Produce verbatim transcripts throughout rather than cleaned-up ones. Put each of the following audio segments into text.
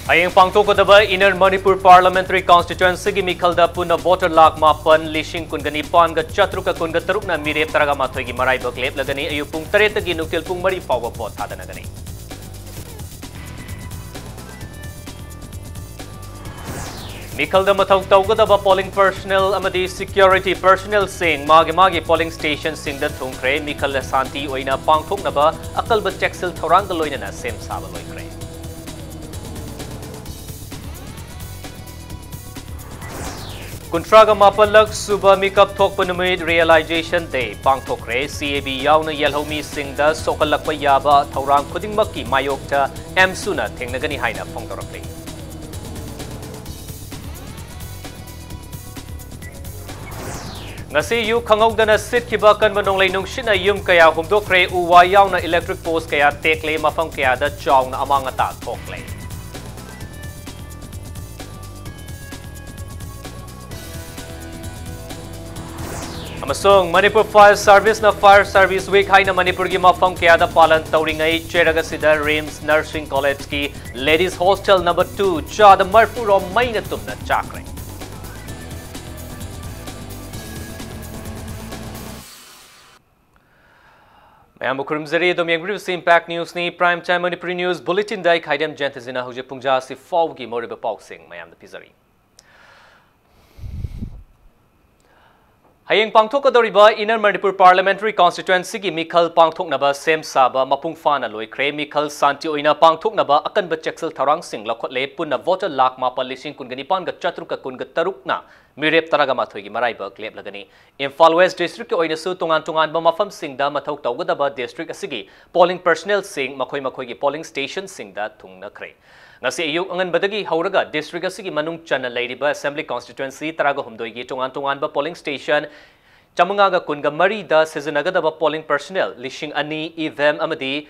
ꯍꯌꯦꯡ ꯄꯥꯡꯊꯣꯛꯀꯗꯕ Inner Manipur Parliamentary Constituencyꯒꯤ ꯃꯤꯈꯜꯗ ꯄꯨꯟꯅ voter ꯂꯥꯈ ꯃꯥꯄꯟ ꯂꯤꯁꯤꯡ ꯀꯨꯟꯒ ꯅꯤꯄꯥꯟꯒ ꯆꯥꯇ꯭ꯔꯨꯛꯀ ꯀꯨꯟꯒ ꯇꯔꯨꯛꯅ ꯃꯤꯔꯦꯞ ꯇꯔꯥꯃꯥꯊꯣꯏꯒꯤ ꯃꯔꯥꯏꯕꯛ ꯂꯦꯞꯂꯒꯅꯤ꯫ ꯑꯌꯨꯛ ꯄꯨꯡ ꯇꯔꯦꯠꯇꯒꯤ ꯅꯨꯡꯊꯤꯜ ꯄꯨꯡ ꯃꯔꯤ ꯐꯥꯎꯕ vote ꯊꯥꯗꯅꯒꯅꯤ꯫ ꯃꯤꯈꯜꯗ ꯃꯊꯧ ꯇꯧꯒꯗꯕ polling personnel ꯑꯃꯗꯤ security personnelꯁꯤꯡ ꯃꯥꯒꯤ ꯃꯥꯒꯤ polling stationꯁꯤꯡꯗ ꯊꯨꯡꯈ꯭ꯔꯦ꯫ ꯃꯤꯈꯜ ꯁꯥꯟꯇꯤ ꯑꯣꯏꯅ ꯄꯥꯡꯊꯣꯛꯅꯕ ꯑꯀꯜꯕ ꯆꯦꯛꯁꯤꯜ ꯊꯧꯔꯥꯡꯒ ꯂꯣꯏꯅꯅ ꯁꯦꯝ ꯁꯥꯕ ꯂꯣꯏꯈ꯭ꯔꯦ꯫ ꯀꯨꯟꯊ꯭ꯔꯥꯒ ꯃꯥꯄꯜꯂꯛ ꯁꯨꯕ ꯃꯤꯀꯞ ꯊꯣꯛꯄ ꯅꯨꯃꯤꯠ, Realization Day, ꯄꯥꯡꯊꯣꯛꯈ꯭ꯔꯦ꯫ CAB ꯌꯥꯎꯅ ꯌꯦꯜꯍꯧꯃꯤꯁꯤꯡꯗ ꯁꯣꯛꯍꯜꯂꯛꯄ ꯌꯥꯕ ꯊꯧꯔꯥꯡ ꯈꯨꯗꯤꯡꯃꯛꯀꯤ ꯃꯥꯌꯣꯛꯇ AMSUꯅ ꯊꯦꯡꯅꯒꯅꯤ ꯍꯥꯏꯅ ꯐꯣꯡꯗꯣꯔꯛꯂꯤ꯫ ꯉꯁꯤ ꯑꯌꯨꯛ ꯈꯪꯍꯧꯗꯅ ꯁꯤꯠꯈꯤꯕ ꯑꯀꯟꯕ ꯅꯣꯡꯂꯩ ꯅꯨꯡꯁꯤꯠꯅ ꯌꯨꯝ ꯀꯌꯥ ꯍꯨꯝꯗꯣꯛꯈ꯭ꯔꯦ, ꯎ ꯋꯥ ꯌꯥꯎꯅ electric post ꯀꯌꯥ ꯇꯦꯛꯂꯦ, ꯃꯐꯝ ꯀꯌꯥꯗ ꯆꯥꯎꯅ ꯑꯃꯥꯡ ꯑꯇꯥ ꯊꯣꯛꯂꯦ꯫ ꯑꯃꯁꯨꯡ Manipur Fire Serviceꯅ Fire Service Week ꯍꯥꯏꯅ ꯃꯅꯤꯄꯨꯔꯒꯤ ꯃꯐꯝ ꯀꯌꯥꯗ ꯄꯥꯂꯟ ꯇꯧꯔꯤꯉꯩ, ꯆꯩꯔꯛ ꯑꯁꯤꯗ RIMS Nursing Collegeꯀꯤ Ladies Hostel number two ꯆꯥꯗ ꯃꯔꯤꯐꯨ ꯔꯣꯝ ꯃꯩꯅ ꯇꯨꯝꯅ ꯆꯥꯛꯈ꯭ꯔꯦ꯫ ꯃꯌꯥꯝꯕꯨ ꯈꯨꯔꯨꯝꯖꯔꯤ꯫ ꯑꯗꯨꯝ ꯌꯦꯡꯕꯤꯔꯤꯕꯁꯤ Impact Newsꯅꯤ꯫ Prime Time Manipuri News Bulletinꯗ ꯑꯩ ꯈꯥꯏꯗꯦꯝ ꯖꯌꯟꯇꯖꯤꯅ ꯍꯧꯖꯤꯛ ꯄꯨꯡꯖꯥ ꯑꯁꯤ ꯐꯥꯎꯕꯒꯤ ꯃꯔꯨꯑꯣꯏꯕ ꯄꯥꯎꯁꯤꯡ ꯃꯌꯥꯝꯗ ꯄꯤꯖꯔꯤ꯫ ꯍꯌꯦꯡ ꯄꯥꯡꯊꯣꯛꯀꯗꯧꯔꯤꯕ Inner Manipur Parliamentary Constituencyꯒꯤ ꯃꯤꯈꯜ ꯄꯥꯡꯊꯣꯛꯅꯕ ꯁꯦꯝ ꯁꯥꯕ ꯃꯄꯨꯡ ꯐꯥꯅ ꯂꯣꯏꯈ꯭ꯔꯦ꯫ ꯃꯤꯈꯜ ꯁꯥꯟꯇꯤ ꯑꯣꯏꯅ ꯄꯥꯡꯊꯣꯛꯅꯕ ꯑꯀꯟꯕ ꯆꯦꯛꯁꯤꯜ ꯊꯧꯔꯥꯡꯁꯤꯡ ꯂꯧꯈꯠꯂꯦ꯫ ꯄꯨꯟꯅ voter ꯂꯥꯈ ꯃꯥꯄꯜ ꯂꯤꯁꯤꯡ ꯀꯨꯟꯒ ꯅꯤꯄꯥꯟꯒ ꯆꯥꯇ꯭ꯔꯨꯛꯀ ꯀꯨꯟꯒ ꯇꯔꯨꯛꯅ ꯃꯤꯔꯦꯞ ꯇꯔꯥꯒ ꯃꯥꯊꯣꯏꯒꯤ ꯃꯔꯥꯏꯕꯛ ꯂꯦꯞꯂꯒꯅꯤ꯫ ꯏꯝꯐꯥꯜ West Districtꯀꯤ ꯑꯣꯏꯅꯁꯨ ꯇꯣꯉꯥꯟ ꯇꯣꯉꯥꯟꯕ ꯃꯐꯝꯁꯤꯡꯗ ꯃꯊꯧ ꯇꯧꯒꯗꯕ district ꯑꯁꯤꯒꯤ polling personnelꯁꯤꯡ ꯃꯈꯣꯏ ꯃꯈꯣꯏꯒꯤ polling stationꯁꯤꯡꯗ ꯊꯨꯡꯅꯈ꯭ꯔꯦ꯫ ꯉꯁꯤ ꯑꯌꯨꯛ ꯑꯉꯟꯕꯗꯒꯤ ꯍꯧꯔꯒ district ꯑꯁꯤꯒꯤ ꯃꯅꯨꯡ ꯆꯟꯅ ꯂꯩꯔꯤꯕ Assembly Constituency ꯇꯔꯥꯒ ꯍꯨꯝꯗꯣꯏꯒꯤ ꯇꯣꯉꯥꯟ ꯇꯣꯉꯥꯟꯕ polling station ꯆꯥꯃꯉꯥꯒ ꯀꯨꯟꯒ ꯃꯔꯤꯗ ꯁꯤꯖꯤꯟꯅꯒꯗꯕ polling personnel ꯂꯤꯁꯤꯡ ꯑꯅꯤ, EVM ꯑꯃꯗꯤ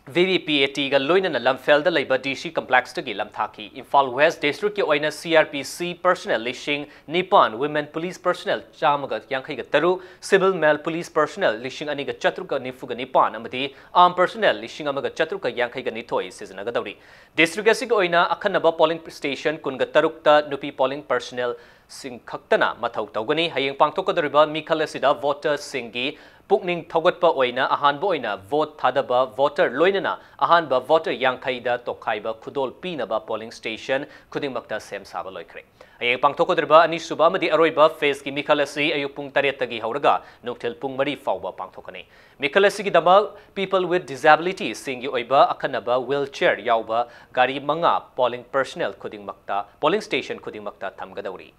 ꯚꯤ ꯚꯤ ꯄꯤ ꯑꯦ ꯇꯤꯒ ꯂꯣꯏꯅꯅ ꯂꯝꯐꯦꯜꯗ ꯂꯩꯕ ꯗꯤ ꯁꯤ ꯀꯝꯄ꯭ꯂꯦꯛꯁꯇꯒꯤ ꯂꯝꯊꯥꯈꯤ꯫ ꯏꯝꯐꯥꯜ ꯋꯦꯁ ꯗꯤꯁꯇ꯭ꯔꯤꯛꯀꯤ ꯑꯣꯏꯅ ꯁꯤ ꯑꯥꯔ ꯄꯤ ꯁꯤ ꯄꯔꯁꯅꯦꯜ ꯂꯤꯁꯤꯡ ꯅꯤꯄꯥꯟ, ꯋꯤꯃꯦꯟ ꯄꯨꯂꯤꯁ ꯄꯔꯁꯅꯦꯜ ꯆꯥꯝꯃꯒ ꯌꯥꯡꯈꯩꯒ ꯇꯔꯨꯛ, ꯁꯤꯚꯤꯜ ꯃꯦꯜ ꯄꯨꯂꯤꯁ ꯄꯔꯁꯅꯦꯜ ꯂꯤꯁꯤꯡ ꯑꯅꯤꯒ ꯆꯥꯇ꯭ꯔꯨꯛꯀ ꯅꯤꯐꯨꯒ ꯅꯤꯄꯥꯟ ꯑꯃꯗꯤ ꯑꯥꯔꯝ ꯄꯔꯁꯅꯦꯜ ꯂꯤꯁꯤꯡ ꯑꯃꯒ ꯆꯥꯇ꯭ꯔꯨꯛꯀ ꯌꯥꯡꯈꯩꯒ ꯅꯤꯊꯣꯏ ꯁꯤꯖꯤꯟꯅꯒꯗꯧꯔꯤ꯫ ꯗꯤꯁꯇ꯭ꯔꯤꯛ ꯑꯁꯤꯒꯤ ꯑꯣꯏꯅ ꯑꯈꯟꯅꯕ ꯄꯣꯂꯤꯡ ꯁ꯭ꯇꯦꯁꯟ ꯀꯨꯟꯒ ꯇꯔꯨꯛꯇ ꯅꯨꯄꯤ ꯄꯣꯂꯤꯡ ꯄꯔꯁꯅꯦꯜ ꯁꯤꯡ ꯈꯛꯇꯅ ꯃꯊꯧ ꯇꯧꯒꯅꯤ꯫ ꯍꯌꯦꯡ ꯄꯥꯡꯊꯣꯛꯀꯗꯧꯔꯤꯕ ꯃꯤꯈꯜ ꯑꯁꯤꯗ ꯚꯣꯇꯔꯁꯤꯡꯒꯤ ꯄꯨꯛꯅꯤꯡ ꯊꯧꯒꯠꯄ ꯑꯣꯏꯅ ꯑꯍꯥꯟꯕ ꯑꯣꯏꯅ ꯚꯣꯠ ꯊꯥꯗꯕ ꯚꯣꯇꯔ ꯂꯣꯏꯅꯅ ꯑꯍꯥꯟꯕ ꯚꯣꯇꯔ ꯌꯥꯡꯈꯩꯗ ꯇꯣꯈꯥꯏꯕ ꯈꯨꯗꯣꯜ ꯄꯤꯅꯕ ꯄꯣꯂꯤꯡ ꯁ꯭ꯇꯦꯁꯟ ꯈꯨꯗꯤꯡꯃꯛꯇ ꯁꯦꯝ ꯁꯥꯕ ꯂꯣꯏꯈ꯭ꯔꯦ꯫ ꯍꯌꯦꯡ ꯄꯥꯡꯊꯣꯛꯀꯗꯧꯔꯤꯕ ꯑꯅꯤꯁꯨꯕ ꯑꯃꯗꯤ ꯑꯔꯣꯏꯕ ꯐꯦꯖꯀꯤ ꯃꯤꯈꯜ ꯑꯁꯤ ꯑꯌꯨꯛ ꯄꯨꯡ ꯇꯔꯦꯠꯇꯒꯤ ꯍꯧꯔꯒ ꯅꯨꯡꯊꯤꯜ ꯄꯨꯡ ꯃꯔꯤ ꯐꯥꯎꯕ ꯄꯥꯡꯊꯣꯛꯀꯅꯤ꯫ ꯃꯤꯈꯜ ꯑꯁꯤꯒꯤꯗꯃꯛ ꯄꯤꯄꯜ ꯋꯤꯠ ꯗꯤꯁꯦꯕꯤꯂꯤꯇꯤꯁꯤꯡꯒꯤ ꯑꯣꯏꯕ ꯑꯈꯟꯅꯕ ꯋꯤꯜꯆꯤꯌꯔ ꯌꯥꯎꯕ ꯒꯥꯔꯤ ꯃꯉꯥ ꯄꯣꯂꯤꯡ ꯄꯔꯁꯅꯦꯜ ꯈꯨꯗꯤꯡꯃꯛꯇ, ꯄꯣꯂꯤꯡ ꯁ꯭ꯇꯦꯁꯟ ꯈꯨꯗꯤꯡꯃꯛꯇ ꯊꯝꯒꯗꯧꯔꯤ꯫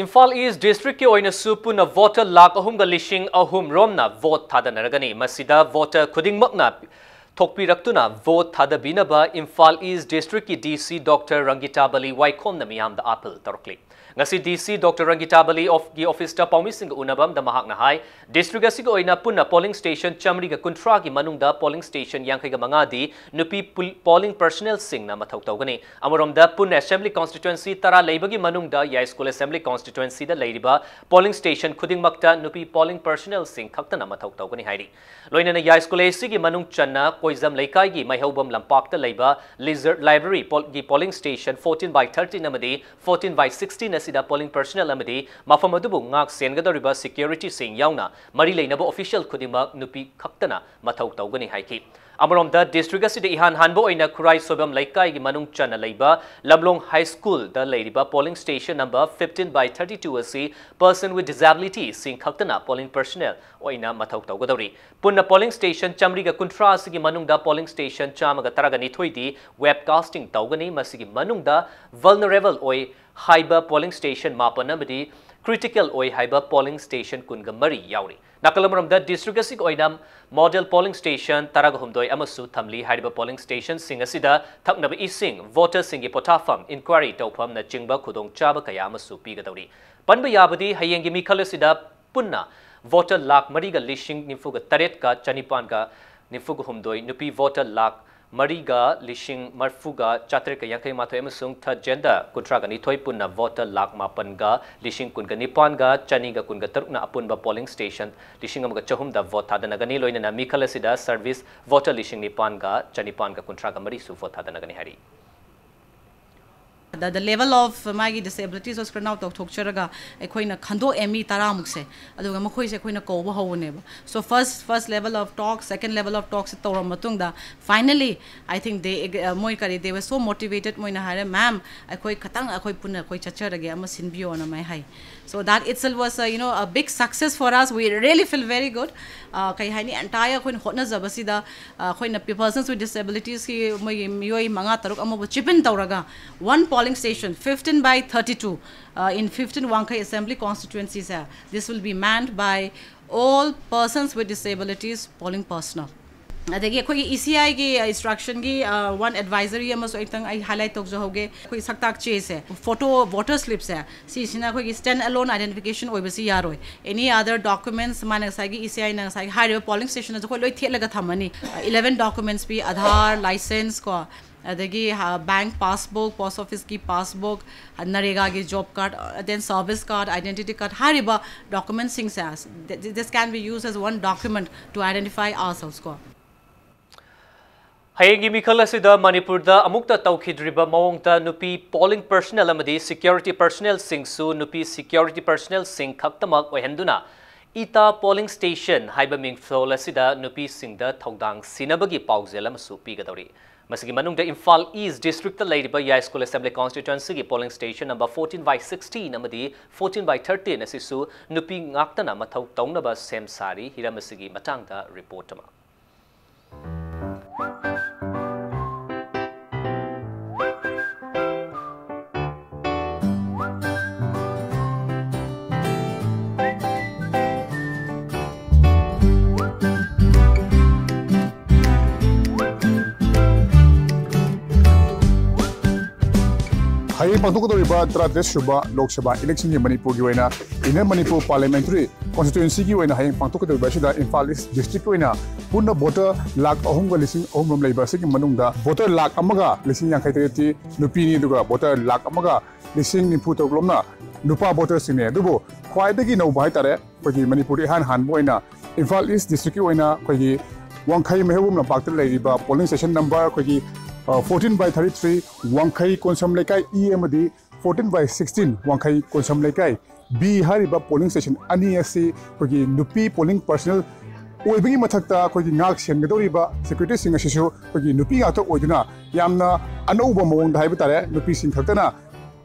ꯏꯝꯐꯥꯜ ꯏꯁ ꯗꯤꯁꯇ꯭ꯔꯤꯛꯀꯤ ꯑꯣꯏꯅꯁꯨ ꯄꯨꯟꯅ ꯚꯣꯇꯔ ꯂꯥꯈ ꯑꯍꯨꯝꯒ ꯂꯤꯁꯤꯡ ꯑꯍꯨꯝ ꯔꯣꯝꯅ ꯚꯣꯠ ꯊꯥꯗꯅꯔꯒꯅꯤ꯫ ꯃꯁꯤꯗ ꯚꯣꯇꯔ ꯈꯨꯗꯤꯡꯃꯛꯅ ꯊꯣꯛꯄꯤꯔꯛꯇꯨꯅ ꯚꯣꯠ ꯊꯥꯗꯕꯤꯅꯕ ꯏꯝꯐꯥꯜ ꯏꯁ ꯗꯤꯁꯇ꯭ꯔꯤꯛꯀꯤ ꯗꯤ ꯁꯤ ꯗꯣꯛꯇꯔ ꯔꯪꯒꯤꯇꯥ ꯕꯂꯤ ꯋꯥꯏꯈꯣꯝꯅ ꯃꯤꯌꯥꯝꯗ ꯑꯥꯄꯤꯜ ꯇꯧꯔꯛꯂꯤ꯫ ꯉꯁꯤ ꯗꯤ ꯁꯤ ꯗꯣꯛꯇꯔ ꯔꯪꯒꯤꯇꯥ ꯕꯂꯤ ꯑꯣꯐ-, ꯒꯤ ꯑꯣꯐꯤꯁꯇ ꯄꯥꯎꯃꯤꯁꯤꯡꯒ ꯎꯅꯕ ꯑꯃꯗ ꯃꯍꯥꯛꯅ ꯍꯥꯏ, ꯗꯤꯁꯇ꯭ꯔꯤꯛ ꯑꯁꯤꯒꯤ ꯑꯣꯏꯅ ꯄꯨꯟꯅ ꯄꯣꯂꯤꯡ ꯁ꯭ꯇꯦꯁꯟ ꯆꯥꯃꯔꯤꯒ ꯀꯨꯟꯊ꯭ꯔꯥꯒꯤ ꯃꯅꯨꯡꯗ ꯄꯣꯂꯤꯡ ꯁ꯭ꯇꯦꯁꯟ ꯌꯥꯡꯈꯩꯒ ꯃꯉꯥꯗꯤ ꯅꯨꯄꯤ ꯄꯨꯜ-, ꯄꯣꯂꯤꯡ ꯄꯔꯁꯅꯦꯜꯁꯤꯡꯅ ꯃꯊꯧ ꯇꯧꯒꯅꯤ꯫ ꯑꯃꯔꯣꯝꯗ ꯄꯨꯟꯅ ꯑꯦꯁꯦꯝꯕ꯭ꯂꯤ ꯀꯣꯟꯁꯇꯤꯇ꯭ꯋꯦꯟꯁꯤ ꯇꯔꯥ ꯂꯩꯕꯒꯤ ꯃꯅꯨꯡꯗ ꯌꯥꯏꯁ꯭ꯀꯨꯜ ꯑꯦꯁꯦꯝꯕ꯭ꯂꯤ ꯀꯣꯟꯁꯇꯤꯇ꯭ꯋꯦꯟꯁꯤꯗ ꯂꯩꯔꯤꯕ ꯄꯣꯂꯤꯡ ꯁ꯭ꯇꯦꯁꯟ ꯈꯨꯗꯤꯡꯃꯛꯇ ꯅꯨꯄꯤ ꯄꯣꯂꯤꯡ ꯄꯔꯁꯅꯦꯜꯁꯤꯡ ꯈꯛꯇꯅ ꯃꯊꯧ ꯇꯧꯒꯅꯤ ꯍꯥꯏꯔꯤ꯫ ꯂꯣꯏꯅꯅ ꯌꯥꯏꯁ꯭ꯀꯨꯜ ꯑꯦ ꯁꯤꯒꯤ ꯃꯅꯨꯡ ꯆꯟꯅ ꯀꯣꯏꯖꯝ ꯂꯩꯀꯥꯏꯒꯤ ꯃꯩꯍꯧꯕꯝ ꯂꯝꯄꯥꯛꯇ ꯂꯩꯕ ꯂꯤꯖꯔꯠ ꯂꯥꯏꯕ꯭ꯔꯦꯔꯤ ꯄꯣꯜ-, ꯒꯤ ꯄꯣꯂꯤꯡ ꯁ꯭ꯇꯦꯁꯟ ꯐꯣꯔꯇꯤꯟ ꯕꯥꯏ ꯊꯥꯔꯇꯤꯟ ꯑꯃꯗꯤ ꯐꯣꯔꯇꯤꯟ ꯕꯥꯏ ꯁꯤꯛꯁꯇꯤꯟ ꯑꯁꯤꯗ ꯄꯣꯂꯤꯡ ꯄꯔꯁꯅꯦꯜ ꯑꯃꯗꯤ ꯃꯐꯝ ꯑꯗꯨꯕꯨ ꯉꯥꯛ ꯁꯦꯟꯒꯗꯧꯔꯤꯕ ꯁꯦꯀ꯭ꯌꯨꯔꯤꯇꯤꯁꯤꯡ ꯌꯥꯎꯅ ꯃꯔꯤ ꯂꯩꯅꯕ ꯑꯣꯐꯤꯁꯤꯌꯦꯜ ꯈꯨꯗꯤꯡꯃꯛ ꯅꯨꯄꯤ ꯈꯛꯇꯅ ꯃꯊꯧ ꯇꯧꯒꯅꯤ ꯍꯥꯏꯈꯤ꯫ ꯑꯃꯔꯣꯝꯗ, ꯗꯤꯁꯇ꯭ꯔꯤꯛ ꯑꯁꯤꯗ ꯏꯍꯥꯟ ꯍꯥꯟꯕ ꯑꯣꯏꯅ ꯈꯨꯔꯥꯏ ꯁꯣꯏꯕꯝ ꯂꯩꯀꯥꯏꯒꯤ ꯃꯅꯨꯡ ꯆꯟꯅ ꯂꯩꯕ ꯂꯝꯂꯣꯡ ꯍꯥꯏ ꯁ꯭ꯀꯨꯜꯗ ꯂꯩꯔꯤꯕ ꯄꯣꯂꯤꯡ ꯁ꯭ꯇꯦꯁꯟ ꯅꯝꯕꯔ ꯐꯤꯐꯇꯤꯟ ꯕꯥꯏ ꯊꯥꯔꯇꯤ ꯇꯨ ꯑꯁꯤ ꯄꯔꯁꯟ ꯋꯤꯠ ꯗꯤꯁꯦꯕꯤꯂꯤꯇꯤꯁꯤꯡ ꯈꯛꯇꯅ ꯄꯣꯂꯤꯡ ꯄꯔꯁꯅꯦꯜ ꯑꯣꯏꯅ ꯃꯊꯧ ꯇꯧꯒꯗꯧꯔꯤ꯫ ꯄꯨꯟꯅ ꯄꯣꯂꯤꯡ ꯁ꯭ꯇꯦꯁꯟ ꯆꯥꯃꯔꯤꯒ ꯀꯨꯟꯊ꯭ꯔꯥ ꯑꯁꯤꯒꯤ ꯃꯅꯨꯡꯗ ꯄꯣꯂꯤꯡ ꯁ꯭ꯇꯦꯁꯟ ꯆꯥꯝꯃꯒ ꯇꯔꯥꯒ ꯅꯤꯊꯣꯏꯗꯤ ꯋꯦꯕ ꯀꯥꯁꯇꯤꯡ ꯇꯧꯒꯅꯤ꯫ ꯃꯁꯤꯒꯤ ꯃꯅꯨꯡꯗ ꯚꯜꯅꯔꯦꯕꯜ ꯑꯣꯏ ꯍꯥꯏꯕ ꯄꯣꯂꯤꯡ ꯁ꯭ꯇꯦꯁꯟ ꯃꯥꯄꯟ ꯑꯃꯗꯤ critical ꯑꯣꯏ ꯍꯥꯏꯕ polling station ꯀꯨꯟꯒ ꯃꯔꯤ ꯌꯥꯎꯔꯤ꯫ ꯅꯥꯀꯜ ꯑꯃꯔꯣꯝꯗ district ꯑꯁꯤꯒꯤ ꯑꯣꯏꯅ model polling station ꯇꯔꯥꯒ ꯍꯨꯝꯗꯣꯏ ꯑꯃꯁꯨ ꯊꯝꯂꯤ꯫ ꯍꯥꯏꯔꯤꯕ polling stationꯁꯤꯡ ꯑꯁꯤꯗ ꯊꯛꯅꯕ ꯏꯁꯤꯡ, voterꯁꯤꯡꯒꯤ ꯄꯣꯊꯥꯐꯝ, inquiry ꯇꯧꯐꯝꯅꯆꯤꯡꯕ ꯈꯨꯗꯣꯡꯆꯥꯕ ꯀꯌꯥ ꯑꯃꯁꯨ ꯄꯤꯒꯗꯧꯔꯤ꯫ ꯄꯟꯕ ꯌꯥꯕꯗꯤ ꯍꯌꯦꯡꯒꯤ ꯃꯤꯈꯜ ꯑꯁꯤꯗ ꯄꯨꯟꯅ voter ꯂꯥꯈ ꯃꯔꯤꯒ ꯂꯤꯁꯤꯡ ꯅꯤꯐꯨꯒ ꯇꯔꯦꯠꯀ ꯆꯅꯤꯄꯥꯟꯒ ꯅꯤꯐꯨꯒ ꯍꯨꯝꯗꯣꯏ, ꯅꯨꯄꯤ voter ꯂꯥꯈ ꯃꯔꯤꯒ ꯂꯤꯁꯤꯡ ꯃꯔꯐꯨꯒ ꯆꯥꯇꯔꯦꯠꯀ ꯌꯥꯡꯈꯩ ꯃꯥꯊꯣꯏ ꯑꯃꯁꯨꯡ third gender ꯀꯨꯟꯊ꯭ꯔꯥꯒ ꯅꯤꯊꯣꯏ, ꯄꯨꯟꯅ voter ꯂꯥꯈ ꯃꯥꯄꯟꯒ ꯂꯤꯁꯤꯡ ꯀꯨꯟꯒ ꯅꯤꯄꯥꯟꯒ ꯆꯅꯤꯒ ꯀꯨꯟꯒ ꯇꯔꯨꯛꯅ ꯑꯄꯨꯟꯕ polling station ꯂꯤꯁꯤꯡ ꯑꯃꯒ ꯆꯍꯨꯝꯗ vote ꯊꯥꯗꯅꯒꯅꯤ꯫ ꯂꯣꯏꯅꯅ ꯃꯤꯈꯜ ꯑꯁꯤꯗ service voter ꯂꯤꯁꯤꯡ ꯅꯤꯄꯥꯟꯒ ꯆꯅꯤꯄꯥꯟꯒ ꯀꯨꯟꯊ꯭ꯔꯥꯒ ꯃꯔꯤꯁꯨ vote ꯊꯥꯗꯅꯒꯅꯤ ꯍꯥꯏꯔꯤ꯫ The, the level of ꯃꯥꯒꯤ disabilities ꯁꯨ screen out ꯇꯧꯊꯣꯛꯆꯔꯒ ꯑꯩꯈꯣꯏꯅ ꯈꯟꯗꯣꯛꯑꯦ ꯃꯤ ꯇꯔꯥꯃꯨꯛꯁꯦ꯫ ꯑꯗꯨꯒ ꯃꯈꯣꯏꯁꯦ ꯑꯩꯈꯣꯏꯅ ꯀꯧꯕ ꯍꯧꯕꯅꯦꯕ꯫ So first, first level of talk, second level of talk ꯁꯦ ꯇꯧꯔꯕ ꯃꯇꯨꯡꯗ, finally, I think they, uh, ꯃꯣꯏ ꯀꯔꯤ, they were so motivated, ꯃꯣꯏꯅ ꯍꯥꯏꯔꯦ, "Ma'am, ꯑꯩꯈꯣꯏ ꯈꯇꯪ ꯑꯩꯈꯣꯏ ꯄꯨꯟꯅ ꯑꯩꯈꯣꯏ ꯆꯠꯆꯔꯒꯦ, ꯑꯃ ꯁꯤꯟꯕꯤꯌꯣꯅ" ꯃꯥꯏ ꯍꯥꯏ꯫ So that itself was, uh, you know, a big success for us. We really feel very good. Uh, ꯀꯩ ꯍꯥꯏꯅꯤ, entire ꯑꯩꯈꯣꯏꯅ ꯍꯣꯠꯅꯖꯕꯁꯤꯗ, uh, ꯑꯩꯈꯣꯏꯅ persons with disabilities ꯀꯤ ꯃꯣꯏꯒꯤ ꯃꯤꯑꯣꯏ ꯃꯉꯥ ꯇꯔꯨꯛ ꯑꯃꯕꯨ chip in ꯇꯧꯔꯒ, one polling station, fifteen by thirty-two, uh, in fifteen Wangkhei Assembly Constituency say, this will be manned by all persons with disabilities polling personnel. ꯑꯗꯒꯤ ꯑꯩꯈꯣꯏꯒꯤ E C I ꯒꯤ instruction ꯒꯤ, uh, one advisory ꯑꯃꯁꯨ ꯑꯩꯇꯪ ꯑꯩ highlight ꯇꯧꯖꯍꯧꯒꯦ꯫ ꯑꯩꯈꯣꯏ ꯁꯛꯇꯥꯛ ꯆꯦꯁꯦ, photo voter slip ꯁꯦ, ꯁꯤꯁꯤꯅ ꯑꯩꯈꯣꯏꯒꯤ stand alone identification ꯑꯣꯏꯕꯁꯤ ꯌꯥꯔꯣꯏ꯫ Any other documents, ꯃꯥꯅ ꯉꯁꯥꯏꯒꯤ E C I ꯅ ꯉꯁꯥꯏꯒꯤ ꯍꯥꯏꯔꯤꯕ polling station ꯑꯗꯨ ꯑꯩꯈꯣꯏ ꯂꯣꯏ ꯊꯦꯠꯂꯒ ꯊꯝꯃꯅꯤ꯫ Uh, eleven documents ꯄꯤ, Aadhaar, license ꯀꯣ, ꯑꯗꯒꯤ, uh, bank passbook, post office ꯀꯤ passbook, uh, ꯅꯔꯦꯒꯥꯒꯤ job card, uh, then service card, identity card, ꯍꯥꯏꯔꯤꯕ documents ꯁꯤꯡꯁꯦ, th-, this can be used as one document to identify ourselves ꯀꯣ꯫ ꯍꯌꯦꯡꯒꯤ ꯃꯤꯈꯜ ꯑꯁꯤꯗ ꯃꯅꯤꯄꯨꯔꯗ ꯑꯃꯨꯛꯇ ꯇꯧꯈꯤꯗ꯭ꯔꯤꯕ ꯃꯑꯣꯡꯗ ꯅꯨꯄꯤ polling personnel ꯑꯃꯗꯤ security personnel ꯁꯤꯡꯁꯨ ꯅꯨꯄꯤ security personnel ꯁꯤꯡ ꯈꯛꯇꯃꯛ ꯑꯣꯏꯍꯟꯗꯨꯅ ꯏꯇꯥ polling station ꯍꯥꯏꯕ ꯃꯤꯡꯊꯣꯜ ꯑꯁꯤꯗ ꯅꯨꯄꯤꯁꯤꯡꯗ ꯊꯧꯗꯥꯡ ꯁꯤꯟꯅꯕꯒꯤ ꯄꯥꯎꯖꯦꯜ ꯑꯃꯁꯨ ꯄꯤꯒꯗꯧꯔꯤ꯫ ꯃꯁꯤꯒꯤ ꯃꯅꯨꯡꯗ ꯏꯝꯐꯥꯜ East district ꯇ ꯂꯩꯔꯤꯕ ꯌꯥꯏꯁ꯭ꯀꯨꯜ Assembly Constituency ꯒꯤ polling station number fourteen by sixteen ꯑꯃꯗꯤ fourteen by thirteen ꯑꯁꯤꯁꯨ ꯅꯨꯄꯤ ꯉꯥꯛꯇꯅ ꯃꯊꯧ ꯇꯧꯅꯕ ꯁꯦꯝ ꯁꯥꯔꯤ꯫ ꯍꯤꯔꯝ ꯑꯁꯤꯒꯤ ꯃꯇꯥꯡꯗ report ꯑꯃ꯫ ꯍꯌꯦꯡ ꯄꯥꯡꯊꯣꯛꯀꯗꯧꯔꯤꯕ ꯇꯔꯥꯇꯔꯦꯠ ꯁꯨꯕ ꯂꯣꯛ ꯁꯚꯥ ꯏꯂꯦꯛꯁꯟꯒꯤ ꯃꯅꯤꯄꯨꯔꯒꯤ ꯑꯣꯏꯅ Inner Manipur Parliamentary Constituencyꯒꯤ ꯑꯣꯏꯅ ꯍꯌꯦꯡ ꯄꯥꯡꯊꯣꯛꯀꯗꯧꯔꯤꯕ ꯑꯁꯤꯗ ꯏꯝꯐꯥꯜ ꯏꯁ ꯗꯤꯁꯇ꯭ꯔꯤꯛꯀꯤ ꯑꯣꯏꯅ ꯄꯨꯟꯅ ꯚꯣꯇꯔ ꯂꯥꯈ ꯑꯍꯨꯝꯒ ꯂꯤꯁꯤꯡ ꯑꯍꯨꯝ ꯔꯣꯝ ꯂꯩꯕ ꯑꯁꯤꯒꯤ ꯃꯅꯨꯡꯗ ꯚꯣꯇꯔ ꯂꯥꯈ ꯑꯃꯒ ꯂꯤꯁꯤꯡ ꯌꯥꯡꯈꯩ ꯇꯔꯦꯠꯇꯤ ꯅꯨꯄꯤꯅꯤ, ꯑꯗꯨꯒ ꯚꯣꯇꯔ ꯂꯥꯈ ꯑꯃꯒ ꯂꯤꯁꯤꯡ ꯅꯤꯐꯨ ꯇꯔꯨꯛ ꯂꯣꯝꯅ ꯅꯨꯄꯥ ꯚꯣꯇꯔꯁꯤꯡꯅꯦ꯫ ꯑꯗꯨꯕꯨ ꯈ꯭ꯋꯥꯏꯗꯒꯤ ꯅꯧꯕ ꯍꯥꯏꯇꯥꯔꯦ, ꯑꯩꯈꯣꯏꯒꯤ ꯃꯅꯤꯄꯨꯔꯗ ꯏꯍꯥꯟ ꯍꯥꯟꯕ ꯑꯣꯏꯅ ꯏꯝꯐꯥꯜ ꯏꯁ ꯗꯤꯁꯇ꯭ꯔꯤꯛꯀꯤ ꯑꯣꯏꯅ ꯑꯩꯈꯣꯏꯒꯤ ꯋꯥꯡꯈꯩ ꯃꯩꯍꯧꯕꯝ ꯂꯝꯄꯥꯛꯇ ꯂꯩꯔꯤꯕ ꯄꯣꯂꯤꯡ ꯁ꯭ꯇꯦꯁꯟ ꯅꯝꯕꯔ ꯑꯩꯈꯣꯏꯒꯤ, ꯑ, ꯐꯣꯔꯇꯤꯟ ꯕꯥꯏ ꯊꯥꯔꯇꯤ ꯊ꯭ꯔꯤ, ꯋꯥꯡꯈꯩ ꯀꯣꯟꯁꯝ ꯂꯩꯀꯥꯏ ꯏ ꯑꯃꯗꯤ ꯐꯣꯔꯇꯤꯟ ꯕꯥꯏ ꯁꯤꯛꯁꯇꯤꯟ, ꯋꯥꯡꯈꯩ ꯀꯣꯟꯁꯝ ꯂꯩꯀꯥꯏ ꯕꯤ ꯍꯥꯏꯔꯤꯕ ꯄꯣꯂꯤꯡ ꯁ꯭ꯇꯦꯁꯟ ꯑꯅꯤ ꯑꯁꯤ ꯑꯩꯈꯣꯏꯒꯤ ꯅꯨꯄꯤ ꯄꯣꯂꯤꯡ ꯄꯥꯔꯁꯅꯦꯜ ꯑꯣꯏꯕꯒꯤ ꯃꯊꯛꯇ ꯑꯩꯈꯣꯏꯒꯤ ꯉꯥꯛ ꯁꯦꯟꯒꯗꯧꯔꯤꯕ ꯁꯦꯀ꯭ꯌꯨꯔꯤꯇꯤꯁꯤꯡ ꯑꯁꯤꯁꯨ ꯑꯩꯈꯣꯏꯒꯤ ꯅꯨꯄꯤ ꯉꯥꯛꯇ ꯑꯣꯏꯗꯨꯅ ꯌꯥꯝꯅ ꯑꯅꯧꯕ ꯃꯑꯣꯡꯗ ꯍꯥꯏꯕ ꯇꯥꯔꯦ, ꯅꯨꯄꯤꯁꯤꯡ ꯈꯛꯇꯅ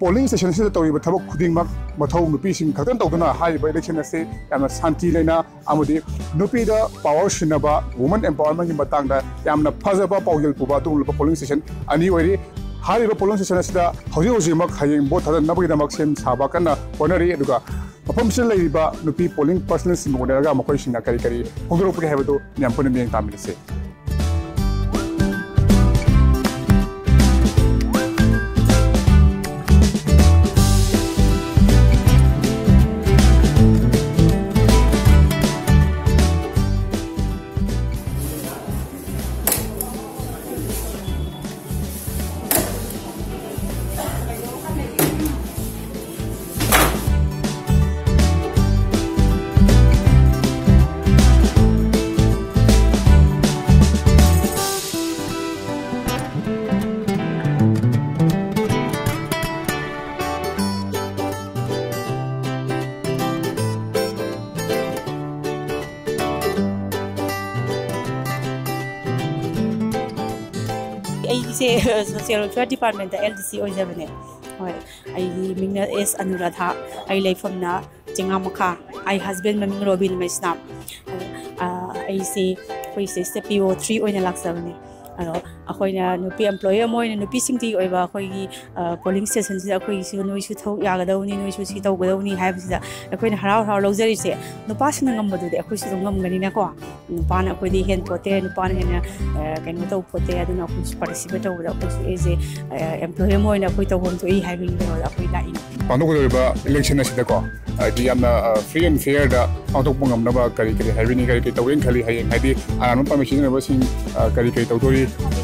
ꯄꯣꯂꯤꯡ ꯁ꯭ꯇꯦꯁꯟꯁꯤꯗ ꯇꯧꯔꯤꯕ ꯊꯕꯛ ꯈꯨꯗꯤꯡꯃꯛ ꯃꯊꯧ ꯅꯨꯄꯤꯁꯤꯡ ꯈꯛꯇꯅ ꯇꯧꯗꯨꯅ ꯍꯥꯏꯔꯤꯕ ꯏꯂꯦꯛꯁꯟ ꯑꯁꯤ ꯌꯥꯝꯅ ꯁꯥꯟꯇꯤ ꯂꯩꯅ ꯑꯃꯗꯤ ꯅꯨꯄꯤꯗ ꯄꯥꯋꯔ ꯁꯤꯟꯅꯕ, ꯋꯨꯃꯟ ꯑꯦꯝꯄꯥꯋꯔꯃꯦꯟꯒꯤ ꯃꯇꯥꯡꯗ ꯌꯥꯝꯅ ꯐꯖꯕ ꯄꯥꯎꯖꯦꯜ ꯄꯨꯕ ꯑꯗꯨꯒꯨꯝꯂꯕ ꯄꯣꯂꯤꯡ ꯁ꯭ꯇꯦꯁꯟ ꯑꯅꯤ ꯑꯣꯏꯔꯤ꯫ ꯍꯥꯏꯔꯤꯕ ꯄꯣꯂꯤꯡ ꯁ꯭ꯇꯦꯁꯟ ꯑꯁꯤꯗ ꯍꯧꯖꯤꯛ ꯍꯧꯖꯤꯛꯃꯛ ꯍꯌꯦꯡ ꯚꯣꯠ ꯊꯥꯗꯅꯕꯒꯤꯗꯃꯛ ꯁꯦꯝ ꯁꯥꯕ ꯀꯟꯅ ꯍꯣꯠꯅꯔꯤ꯫ ꯑꯗꯨꯒ ꯃꯐꯝꯁꯤꯗ ꯂꯩꯔꯤꯕ ꯅꯨꯄꯤ ꯄꯣꯂꯤꯡ ꯄꯥꯔꯁꯅꯦꯜꯁꯤꯡꯒ ꯎꯅꯔꯒ ꯃꯈꯣꯏꯁꯤꯡꯅ ꯀꯔꯤ ꯀꯔꯤ ꯐꯣꯡꯗꯣꯔꯛꯄꯒꯦ ꯍꯥꯏꯕꯗꯨ ꯃꯌꯥꯝ ꯄꯨꯟꯅ ꯃꯤꯠꯌꯦꯡ ꯇꯥꯃꯤꯟꯅꯁꯤ꯫ ꯑꯩꯁꯦ ꯁꯣꯁꯤꯌꯦꯜ ꯋꯦꯜꯐꯤꯌꯔ ꯗꯤꯄꯥꯔꯠꯃꯦꯟꯇ ꯑꯦꯜ ꯗꯤ ꯁꯤ ꯑꯣꯏꯖꯕꯅꯦ꯫ ꯍꯣꯏ, ꯑꯩꯒꯤ ꯃꯤꯡꯅ ꯑꯦꯁ ꯑꯅꯨꯔꯥꯙꯥ, ꯑꯩ ꯂꯩꯐꯝꯅ ꯆꯤꯡꯉꯥ ꯃꯈꯥ꯫ ꯑꯩ ꯍꯁꯕꯦꯟ ꯃꯃꯤꯡ ꯔꯣꯕꯤꯟ ꯃꯩꯁꯅꯥꯝ꯫ ꯑꯗꯣ, ꯑ, ꯑꯩꯁꯦ ꯑꯩꯈꯣꯏ ꯁꯤꯗꯩꯁꯤꯗ ꯄꯤ ꯑꯣ ꯊ꯭ꯔꯤ ꯑꯣꯏꯅ ꯂꯥꯛꯆꯕꯅꯦ꯫ ꯑꯗꯣ, ꯑꯩꯈꯣꯏꯅ ꯅꯨꯄꯤ ꯑꯦꯝꯄ꯭ꯂꯣꯌꯤ ꯑꯃ ꯑꯣꯏꯅ ꯅꯨꯄꯤꯁꯤꯡꯒꯤ ꯑꯣꯏꯕ ꯑꯩꯈꯣꯏꯒꯤ ꯄꯣꯂꯤꯡ ꯁ꯭ꯇꯦꯁꯟꯁꯤꯗ ꯑꯩꯈꯣꯏꯒꯤꯁꯨ ꯅꯣꯏꯁꯨ ꯊꯕꯛ ꯌꯥꯒꯗꯧꯅꯤ, ꯅꯣꯏꯁꯨ ꯁꯤ ꯇꯧꯒꯗꯧꯅꯤ ꯍꯥꯏꯕꯁꯤꯗ ꯑꯩꯈꯣꯏꯅ ꯍꯔꯥꯎ ꯍꯔꯥꯎ ꯂꯧꯖꯔꯤꯁꯦ꯫ ꯅꯨꯄꯥꯁꯤꯡꯅ ꯉꯝꯕꯗꯨꯗꯤ ꯑꯩꯈꯣꯏꯁꯨ ꯑꯗꯨꯝ ꯉꯝꯒꯅꯤꯅꯀꯣ꯫ ꯅꯨꯄꯥꯅ ꯑꯩꯈꯣꯏꯗꯤ ꯍꯦꯟ ꯄꯣꯠꯇꯦ, ꯅꯨꯄꯥꯅ ꯍꯦꯟꯅ ꯀꯩꯅꯣ ꯇꯧꯕ ꯄꯣꯠꯇꯦ꯫ ꯑꯗꯨꯅ ꯑꯩꯈꯣꯏꯁꯨ ꯄꯥꯔꯇꯤꯁꯤꯄꯦꯠ ꯇꯧꯕꯗ ꯑꯩꯈꯣꯏꯁꯨ ꯑꯩꯁꯦ ꯑꯦꯝꯄ꯭ꯂꯣꯌꯤ ꯑꯃ ꯑꯣꯏꯅ ꯑꯩꯈꯣꯏ ꯇꯧꯐꯝ ꯊꯣꯛꯏ ꯍꯥꯏꯕꯒꯤ ꯀꯩꯅꯣꯗ ꯑꯩꯈꯣꯏ ꯂꯥꯛꯏꯅꯤ꯫ ꯄꯥꯡꯊꯣꯛꯀꯗꯧꯔꯤꯕ ꯏꯂꯦꯛꯁꯟ ꯑꯁꯤꯗꯀꯣ, ꯍꯥꯏꯗꯤ ꯌꯥꯝꯅ ꯐ꯭ꯔꯤ ꯑꯦꯟ ꯐꯤꯌꯔꯗ ꯄꯥꯡꯊꯣꯛꯄ ꯉꯝꯅꯕ ꯀꯔꯤ ꯀꯔꯤ ꯍꯥꯏꯕꯤꯅꯤ, ꯀꯔꯤ ꯀꯔꯤ ꯇꯧꯒꯦꯅ ꯈꯜꯂꯤ? ꯍꯌꯦꯡ ꯍꯥꯏꯗꯤ ꯑꯔꯥꯟꯕ ꯄꯥꯝꯕꯩ ꯁꯤꯖꯤꯟꯅꯕꯁꯤꯡ ꯀꯔꯤ ꯀꯔꯤ ꯇꯧꯗꯣꯔꯤ?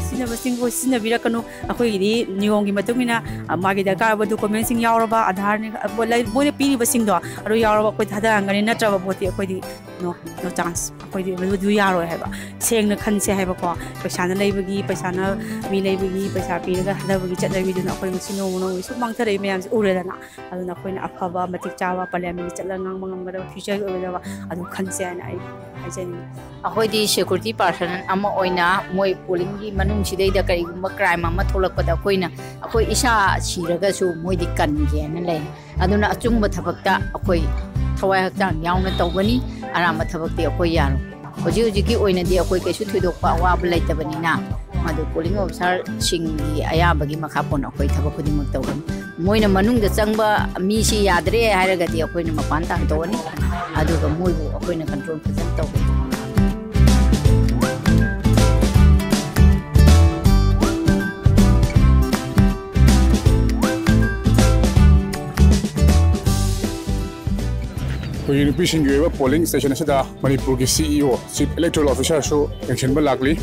ꯁꯤꯖꯤꯟꯅꯕꯁꯤꯡꯕꯨ ꯁꯤꯖꯤꯟꯅꯕꯤꯔꯛꯀꯅꯨ꯫ ꯑꯩꯈꯣꯏꯒꯤꯗꯤ ꯅꯤꯌꯣꯝꯒꯤ ꯃꯇꯨꯡ ꯏꯟꯅ ꯃꯥꯒꯤ ꯗꯔꯀꯥꯔ ꯑꯣꯏꯕ ꯗꯣꯀꯨꯃꯦꯟꯁꯤꯡ ꯌꯥꯎꯔꯕ, ꯑꯙꯥꯔꯅꯤ, ꯃꯣꯏꯅ ꯄꯤꯔꯤꯕꯁꯤꯡꯗꯣ ꯑꯗꯨ ꯌꯥꯎꯔꯕ ꯑꯩꯈꯣꯏ ꯊꯥꯗꯔꯝꯒꯅꯤ꯫ ꯅꯠꯇ꯭ꯔꯕ ꯄꯣꯠꯇꯤ ꯑꯩꯈꯣꯏꯗꯤ ꯅꯣ ꯅꯣ ꯆꯥꯟꯁ꯫ ꯑꯩꯈꯣꯏꯗꯤ ꯃꯗꯨ ꯌꯥꯔꯣꯏ ꯍꯥꯏꯕ꯫ ꯁꯦꯡꯅ ꯈꯟꯁꯦ ꯍꯥꯏꯕꯀꯣ꯫ ꯄꯩꯁꯥꯅ ꯂꯩꯕꯒꯤ, ꯄꯩꯁꯥꯅ ꯃꯤ ꯂꯩꯕꯒꯤ, ꯄꯩꯁꯥ ꯄꯤꯔꯒ ꯊꯥꯗꯕꯒꯤ ꯆꯠꯅꯕꯤꯗꯨꯅ ꯑꯩꯈꯣꯏ ꯉꯁꯤ ꯅꯣꯡꯃ ꯅꯣꯡꯃꯒꯤ ꯁꯨꯝ ꯃꯥꯡꯊꯔꯛꯏ ꯃꯌꯥꯝꯁꯦ ꯎꯔꯦꯗꯅ꯫ ꯑꯗꯨꯅ ꯑꯩꯈꯣꯏꯅ ꯑꯐꯕ, ꯃꯇꯤꯛ ꯆꯥꯕ, ꯄꯥꯔꯂꯤꯌꯥꯃꯦꯟꯒꯤ ꯆꯠꯂꯒ ꯉꯥꯡꯕ ꯉꯝꯒꯗꯕ, ꯐ꯭ꯌꯨꯆꯔꯒꯤ ꯑꯣꯏꯒꯗꯕ ꯑꯗꯨ ꯈꯟꯁꯦ ꯍꯥꯏꯅ ꯑꯩ ꯍꯥꯏꯖꯅꯤꯡꯉꯤ꯫ ꯑꯩꯈꯣꯏꯗꯤ ꯁꯦꯀ꯭ꯌꯨꯔꯤꯇꯤ ꯄꯥꯔꯁꯟ ꯑꯃ ꯑꯣꯏꯅ ꯃꯣꯏ ꯄꯣꯂꯤꯡꯒꯤ ꯃꯅꯨꯡꯁꯤꯗꯩꯗ ꯀꯔꯤꯒꯨꯝꯕ ꯀ꯭ꯔꯥꯏꯝ ꯑꯃ ꯊꯣꯛꯂꯛꯄꯗ ꯑꯩꯈꯣꯏꯅ, ꯑꯩꯈꯣꯏ ꯏꯁꯥ ꯁꯤꯔꯒꯁꯨ ꯃꯣꯏꯗꯤ ꯀꯟꯒꯦꯅ ꯂꯩ꯫ ꯑꯗꯨꯅ ꯑꯆꯨꯝꯕ ꯊꯕꯛꯇ ꯑꯩꯈꯣꯏ ꯊꯋꯥꯏ ꯍꯛꯆꯥꯡ ꯌꯥꯎꯅ ꯇꯧꯒꯅꯤ꯫ ꯑꯔꯥꯟꯕ ꯊꯕꯛꯇꯤ ꯑꯩꯈꯣꯏ ꯌꯥꯔꯣꯏ꯫ ꯍꯧꯖꯤꯛ ꯍꯧꯖꯤꯛꯀꯤ ꯑꯣꯏꯅꯗꯤ ꯑꯩꯈꯣꯏ ꯀꯩꯁꯨ ꯊꯣꯏꯗꯣꯛꯄ ꯑꯋꯥꯕ ꯂꯩꯇꯕꯅꯤꯅ, ꯃꯗꯨ ꯄꯣꯂꯤꯡ ꯑꯣꯐꯤꯁꯥꯔꯁꯤꯡꯒꯤ ꯑꯌꯥꯕꯒꯤ ꯃꯈꯥ ꯄꯣꯟꯅ ꯑꯩꯈꯣꯏ ꯊꯕꯛ ꯈꯨꯗꯤꯡꯃꯛ ꯇꯧꯒꯅꯤ꯫ ꯃꯣꯏꯅ ꯃꯅꯨꯡꯗ ꯆꯪꯕ ꯃꯤꯁꯤ ꯌꯥꯗ꯭ꯔꯦ ꯍꯥꯏꯔꯒꯗꯤ ꯑꯩꯈꯣꯏꯅ ꯃꯄꯥꯟ ꯇꯥꯟꯊꯣꯛꯑꯅꯤ, ꯑꯗꯨꯒ ꯃꯣꯏꯕꯨ ꯑꯩꯈꯣꯏꯅ ꯀꯟꯇ꯭ꯔꯣꯜ ꯐꯖꯅ ꯇꯧꯒꯅꯤ꯫ ꯑꯩꯈꯣꯏꯒꯤ ꯅꯨꯄꯤꯁꯤꯡꯒꯤ ꯑꯣꯏꯕ ꯄꯣꯂꯤꯡ ꯁ꯭ꯇꯦꯁꯟ ꯑꯁꯤꯗ ꯃꯅꯤꯄꯨꯔꯒꯤ ꯁꯤ ꯏ ꯑꯣ, ꯆꯤꯐ ꯏꯂꯦꯛꯇꯣꯔꯦꯜ ꯑꯣꯐꯤꯁꯥꯔꯁꯨ ꯌꯦꯡꯁꯤꯟꯕ ꯂꯥꯛꯂꯤ꯫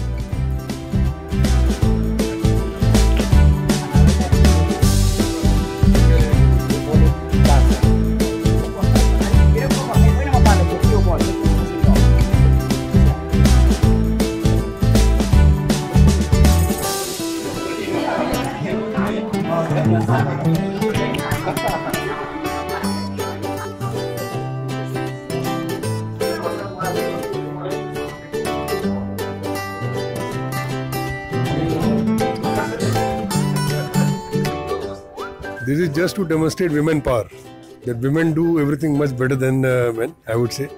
This is just to demonstrate women power, that women do everything much better than uh, men, I would say.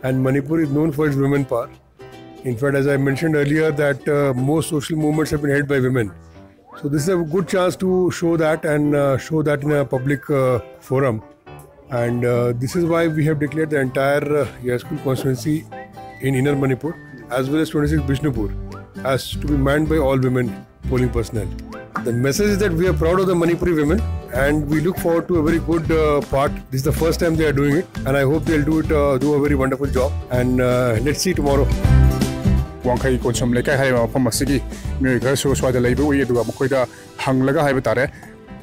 And Manipur is known for its women power. In fact, as I mentioned earlier, that uh, most social movements have been headed by women. So this is a good chance to show that and uh, show that in a public uh, forum. And uh, this is why we have declared the entire uh, Yaskul constituency in Inner Manipur as well as twenty-six Bishnupur as to be manned by all women polling personnel. The message is that we are proud of the Manipuri women and we look forward to a very good uh, part. This is the first time they are doing it and I hope they'll do it, uh, do a very wonderful job. And uh, let's see tomorrow. ꯋꯥꯡꯈꯩ ꯀꯣꯟꯁꯝ ꯂꯩꯀꯥꯏ ꯍꯥꯏꯔꯤꯕ ꯃꯐꯝ ꯑꯁꯤꯒꯤ ꯃꯤꯑꯣꯏ ꯈꯔꯁꯨ ꯁ꯭ꯋꯥꯏꯗ ꯂꯩꯕ ꯎꯏ, ꯑꯗꯨꯒ ꯃꯈꯣꯏꯗ ꯍꯪꯂꯒ ꯍꯥꯏꯕ ꯇꯥꯔꯦ,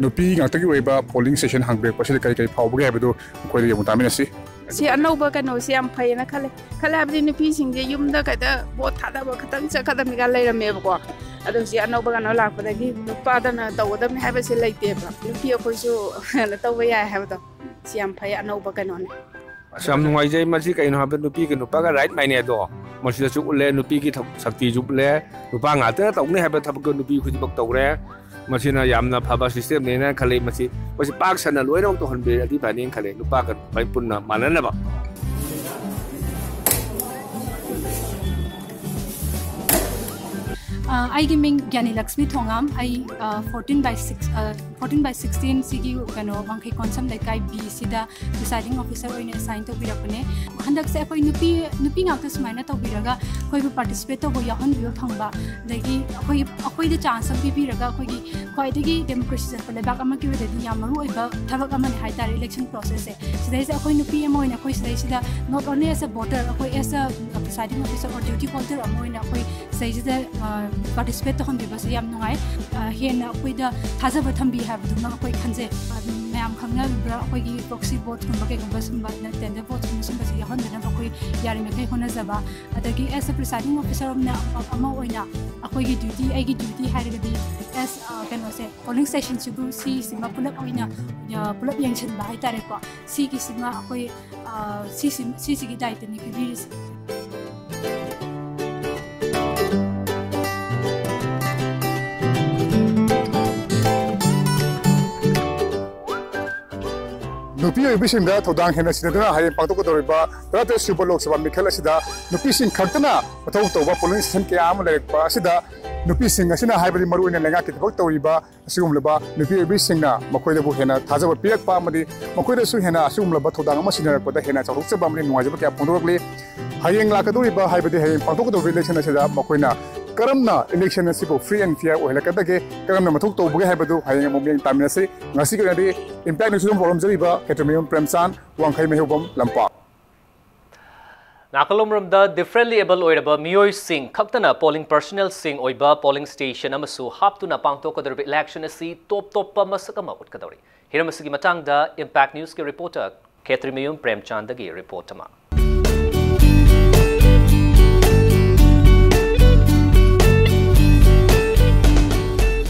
ꯅꯨꯄꯤ ꯉꯥꯛꯇꯒꯤ ꯑꯣꯏꯕ ꯄꯣꯂꯤꯡ ꯁ꯭ꯇꯦꯁꯟ ꯍꯥꯡꯕꯤꯔꯛꯄꯁꯤꯗ ꯀꯔꯤ ꯀꯔꯤ ꯐꯥꯎꯕꯒꯦ ꯍꯥꯏꯕꯗꯨ ꯃꯈꯣꯏꯗꯒꯤ ꯑꯃꯨꯛ ꯇꯥꯃꯤꯟꯅꯁꯤ꯫ ꯁꯤ ꯑꯅꯧꯕ ꯀꯩꯅꯣꯁꯤ ꯌꯥꯝ ꯐꯩꯌꯦꯅ ꯈꯜꯂꯦ꯫ ꯈꯜꯂꯦ ꯍꯥꯏꯕꯗꯤ ꯅꯨꯄꯤꯁꯤꯡꯁꯦ ꯌꯨꯝꯗ ꯀꯩꯗ ꯚꯣꯠ ꯊꯥꯗꯕ ꯈꯛꯇꯪ ꯆꯠꯀꯗꯕꯅꯤꯒ ꯂꯩꯔꯝꯃꯦꯕꯀꯣ꯫ ꯑꯗꯣ ꯍꯧꯖꯤꯛ ꯑꯅꯧꯕ ꯀꯩꯅꯣ ꯂꯥꯛꯄꯗꯒꯤ ꯅꯨꯄꯥꯗꯅ ꯇꯧꯒꯗꯕꯅꯤ ꯍꯥꯏꯕꯁꯦ ꯂꯩꯇꯦꯕ꯫ ꯅꯨꯄꯤ ꯑꯩꯈꯣꯏꯁꯨ ꯀꯩꯅꯣ ꯇꯧꯕ ꯌꯥꯏ ꯍꯥꯏꯕꯗꯣ ꯁꯤ ꯌꯥꯝ ꯐꯩ, ꯑꯅꯧꯕ ꯀꯩꯅꯣꯅꯤ꯫ ꯑꯁ, ꯌꯥꯝ ꯅꯨꯡꯉꯥꯏꯖꯩ꯫ ꯃꯁꯤ ꯀꯩꯅꯣ ꯍꯥꯏꯕꯗ ꯅꯨꯄꯤꯒ ꯅꯨꯄꯥꯒ ꯔꯥꯏꯠ ꯃꯥꯟꯅꯩ ꯑꯗꯣ ꯃꯁꯤꯗꯁꯨ ꯎꯠꯂꯦ, ꯅꯨꯄꯤꯒꯤ ꯊꯕꯛ ꯁꯛꯇꯤꯁꯨ ꯎꯠꯂꯦ꯫ ꯅꯨꯄꯥ ꯉꯥꯛꯇꯅ ꯇꯧꯅꯤ ꯍꯥꯏꯕ ꯊꯕꯛꯇꯣ ꯅꯨꯄꯤ ꯈꯨꯗꯤꯡꯃꯛ ꯇꯧꯔꯦ꯫ ꯃꯁꯤꯅ ꯌꯥꯝꯅ ꯐꯕ ꯁꯤꯁꯇꯦꯝꯅꯦꯅ ꯈꯜꯂꯤ꯫ ꯃꯁꯤ, ꯃꯁꯤ ꯄꯥꯛ ꯁꯟꯅ ꯂꯣꯏꯅꯃꯛ ꯇꯧꯍꯟꯕꯤꯔꯗꯤ ꯐꯅꯤꯅ ꯈꯜꯂꯤ꯫ ꯅꯨꯄꯥꯒ ꯅꯨꯄꯥ ꯄꯨꯟꯅ ꯃꯥꯟꯅꯅꯕ꯫ ꯑ, ꯑꯩꯒꯤ ꯃꯤꯡ ꯒ꯭ꯌꯥꯅꯤ ꯂꯛꯁꯃꯤ ꯊꯣꯉꯥꯝ꯫ ꯑꯩ, ꯑ, fourteen by six, ꯑ, fourteen by sixteen ꯁꯤꯒꯤ ꯀꯩꯅꯣ ꯋꯥꯡꯈꯩ ꯀꯣꯟꯁꯝ ꯂꯩꯀꯥꯏ B ꯁꯤꯗ presiding officer ꯑꯣꯏꯅ assign ꯇꯧꯕꯤꯔꯛꯄꯅꯦ꯫ ꯍꯟꯗꯛꯁꯦ ꯑꯩꯈꯣꯏ ꯅꯨꯄꯤ, ꯅꯨꯄꯤ ꯉꯥꯛꯇ ꯁꯨꯃꯥꯏꯅ ꯇꯧꯕꯤꯔꯒ ꯑꯩꯈꯣꯏꯕꯨ participate ꯇꯧꯕ ꯌꯥꯎꯍꯟꯕꯤꯕ ꯐꯪꯕ, ꯑꯗꯒꯤ ꯑꯩꯈꯣꯏ, ꯑꯩꯈꯣꯏꯗ chance ꯑꯃ ꯄꯤꯕꯤꯔꯒ ꯑꯩꯈꯣꯏꯒꯤ ꯈ꯭ꯋꯥꯏꯗꯒꯤ democracy ꯆꯠꯄ ꯂꯩꯕꯥꯛ ꯑꯃꯒꯤ ꯑꯣꯏꯔꯗꯤ ꯌꯥꯝ ꯃꯔꯨ ꯑꯣꯏꯕ ꯊꯕꯛ ꯑꯃꯅꯤ ꯍꯥꯏꯇꯥꯔꯦ election process ꯁꯦ꯫ ꯁꯤꯗꯩꯁꯤꯗ ꯑꯩꯈꯣꯏ ꯅꯨꯄꯤ ꯑꯃ ꯑꯣꯏꯅ ꯑꯩꯈꯣꯏ ꯁꯤꯗꯩꯁꯤꯗ not only as a voter, ꯑꯩꯈꯣꯏ as a presiding officer or duty holder ꯑꯃ ꯑꯣꯏꯅ ꯑꯩꯈꯣꯏ ꯁꯤꯗꯩꯁꯤꯗ, ꯑ, participate ꯇꯧꯍꯟꯕꯤꯕꯁꯦ ꯌꯥꯝ ꯅꯨꯡꯉꯥꯏ꯫ ꯑ, ꯍꯦꯟꯅ ꯑꯩꯈꯣꯏꯗ ꯊꯥꯖꯕ ꯊꯝꯕꯤ ꯍꯥꯏꯕꯗꯨꯃ ꯑꯩꯈꯣꯏ ꯈꯟꯖꯩ꯫ ꯑꯗꯨꯝ ꯃꯌꯥꯝ ꯈꯪꯅꯔꯤꯕ꯭ꯔꯥ, ꯑꯩꯈꯣꯏꯒꯤ proxy vote ꯀꯨꯝꯕ ꯀꯩꯒꯨꯝꯕ ꯁꯨꯝꯕ, tender vote ꯀꯨꯝꯕ ꯁꯨꯝꯕꯁꯦ ꯌꯥꯎꯍꯟꯗꯅꯕ ꯑꯩꯈꯣꯏ ꯌꯥꯔꯤꯃꯈꯩ ꯍꯣꯠꯅꯖꯕ꯫ ꯑꯗꯒꯤ as a presiding officer ꯑꯃꯅ, ꯑꯃ ꯑꯣꯏꯅ ꯑꯩꯈꯣꯏꯒꯤ duty, ꯑꯩꯒꯤ duty ꯍꯥꯏꯔꯒꯗꯤ as, ꯑ, ꯀꯩꯅꯣꯁꯦ, polling station ꯁꯤꯕꯨ ꯁꯤꯁꯤꯃ ꯄꯨꯂꯞ ꯑꯣꯏꯅ, ꯑ, ꯄꯨꯂꯞ ꯌꯦꯡꯁꯤꯟꯕ ꯍꯥꯏꯇꯥꯔꯦꯀꯣ꯫ ꯁꯤꯒꯤꯁꯤꯃ ꯑꯩꯈꯣꯏ, ꯑ, ꯁꯤꯁꯤ-, ꯁꯤꯁꯤꯒꯤ ꯗꯥꯏꯇꯅꯤ ꯄꯤꯕꯤꯔꯤꯁꯦ꯫ ꯅꯨꯄꯤ ꯑꯣꯏꯕꯤꯁꯤꯡꯗ ꯊꯧꯗꯥꯡ ꯍꯦꯟꯅ ꯁꯤꯟꯅꯗꯨꯅ ꯍꯌꯦꯡ ꯄꯥꯡꯊꯣꯛꯀꯗꯧꯔꯤꯕ ꯇꯔꯥꯇꯔꯦꯠ ꯁꯨꯕ ꯂꯣꯛ ꯁꯚꯥ ꯃꯤꯈꯜ ꯑꯁꯤꯗ ꯅꯨꯄꯤꯁꯤꯡ ꯈꯛꯇꯅ ꯃꯊꯧ ꯇꯧꯕ ꯄꯣꯂꯤꯡ ꯁ꯭ꯇꯦꯁꯟ ꯀꯌꯥ ꯑꯃ ꯂꯩꯔꯛꯄ ꯑꯁꯤꯗ ꯅꯨꯄꯤꯁꯤꯡ ꯑꯁꯤꯅ, ꯍꯥꯏꯕꯗꯤ ꯃꯔꯨꯑꯣꯏꯅ ꯂꯩꯉꯥꯛꯀꯤ ꯊꯕꯛ ꯇꯧꯔꯤꯕ ꯑꯁꯤꯒꯨꯝꯂꯕ ꯅꯨꯄꯤ ꯑꯣꯏꯕꯤꯁꯤꯡꯅ ꯃꯈꯣꯏꯗꯕꯨ ꯍꯦꯟꯅ ꯊꯥꯖꯕ ꯄꯤꯔꯛꯄ ꯑꯃꯗꯤ ꯃꯈꯣꯏꯗꯁꯨ ꯍꯦꯟꯅ ꯑꯁꯤꯒꯨꯝꯂꯕ ꯊꯧꯗꯥꯡ ꯑꯃ ꯁꯤꯟꯅꯔꯛꯄꯗ ꯍꯦꯟꯅ ꯆꯥꯎꯊꯣꯛꯆꯕ ꯑꯃꯗꯤ ꯅꯨꯡꯉꯥꯏꯖꯕ ꯀꯌꯥ ꯐꯣꯡꯗꯣꯔꯛꯂꯤ꯫ ꯍꯌꯦꯡ ꯂꯥꯛꯀꯗꯧꯔꯤꯕ, ꯍꯥꯏꯕꯗꯤ ꯍꯌꯦꯡ ꯄꯥꯡꯊꯣꯛꯀꯗꯧꯔꯤꯕ ꯏꯂꯦꯛꯁꯟ ꯑꯁꯤꯗ ꯃꯈꯣꯏꯅ ꯀꯔꯝꯅ ꯏꯂꯦꯛꯁꯟ ꯑꯁꯤꯕꯨ ꯐ꯭ꯔꯤ ꯑꯦꯟ ꯐꯤꯌꯔ ꯑꯣꯏꯍꯜꯂꯛꯀꯗꯒꯦ, ꯀꯔꯝꯅ ꯃꯊꯧ ꯇꯧꯕꯒꯦ ꯍꯥꯏꯕꯗꯨ ꯍꯌꯦꯡ ꯑꯃꯨꯛ ꯃꯤꯠꯌꯦꯡ ꯇꯥꯃꯤꯟꯅꯁꯤ꯫ ꯉꯁꯤꯒꯤ ꯑꯣꯏꯅꯗꯤ ꯏꯝꯄꯦꯛ ꯅ꯭ꯌꯨꯁ ꯔꯨꯝ ꯍꯧꯔꯝꯖꯔꯤꯕ ꯈꯦꯇ꯭ꯔꯤꯃꯌꯨꯝ ꯄ꯭ꯔꯦꯝꯆꯥꯟ, ꯋꯥꯡꯈꯩ ꯃꯩꯍꯧꯕꯝ ꯂꯝꯄꯥꯛ꯫ ꯅꯥꯀꯜꯂꯣꯝꯔꯣꯝꯗ differently able ꯑꯣꯏꯔꯕ ꯃꯤꯑꯣꯏꯁꯤꯡ ꯈꯛꯇꯅ polling personnelꯁꯤꯡ ꯑꯣꯏꯕ polling station ꯑꯃꯁꯨ ꯍꯥꯞꯇꯨꯅ ꯄꯥꯡꯊꯣꯛꯀꯗꯧꯔꯤꯕ election ꯑꯁꯤ ꯇꯣꯞ ꯇꯣꯞꯄ ꯃꯁꯛ ꯑꯃ ꯎꯠꯀꯗꯧꯔꯤ꯫ ꯍꯤꯔꯝ ꯑꯁꯤꯒꯤ ꯃꯇꯥꯡꯗ Impact Newsꯀꯤ reporter ꯈꯦꯇ꯭ꯔꯤꯃꯌꯨꯝ ꯄ꯭ꯔꯦꯝꯆꯥꯟꯗꯒꯤ report ꯑꯃ꯫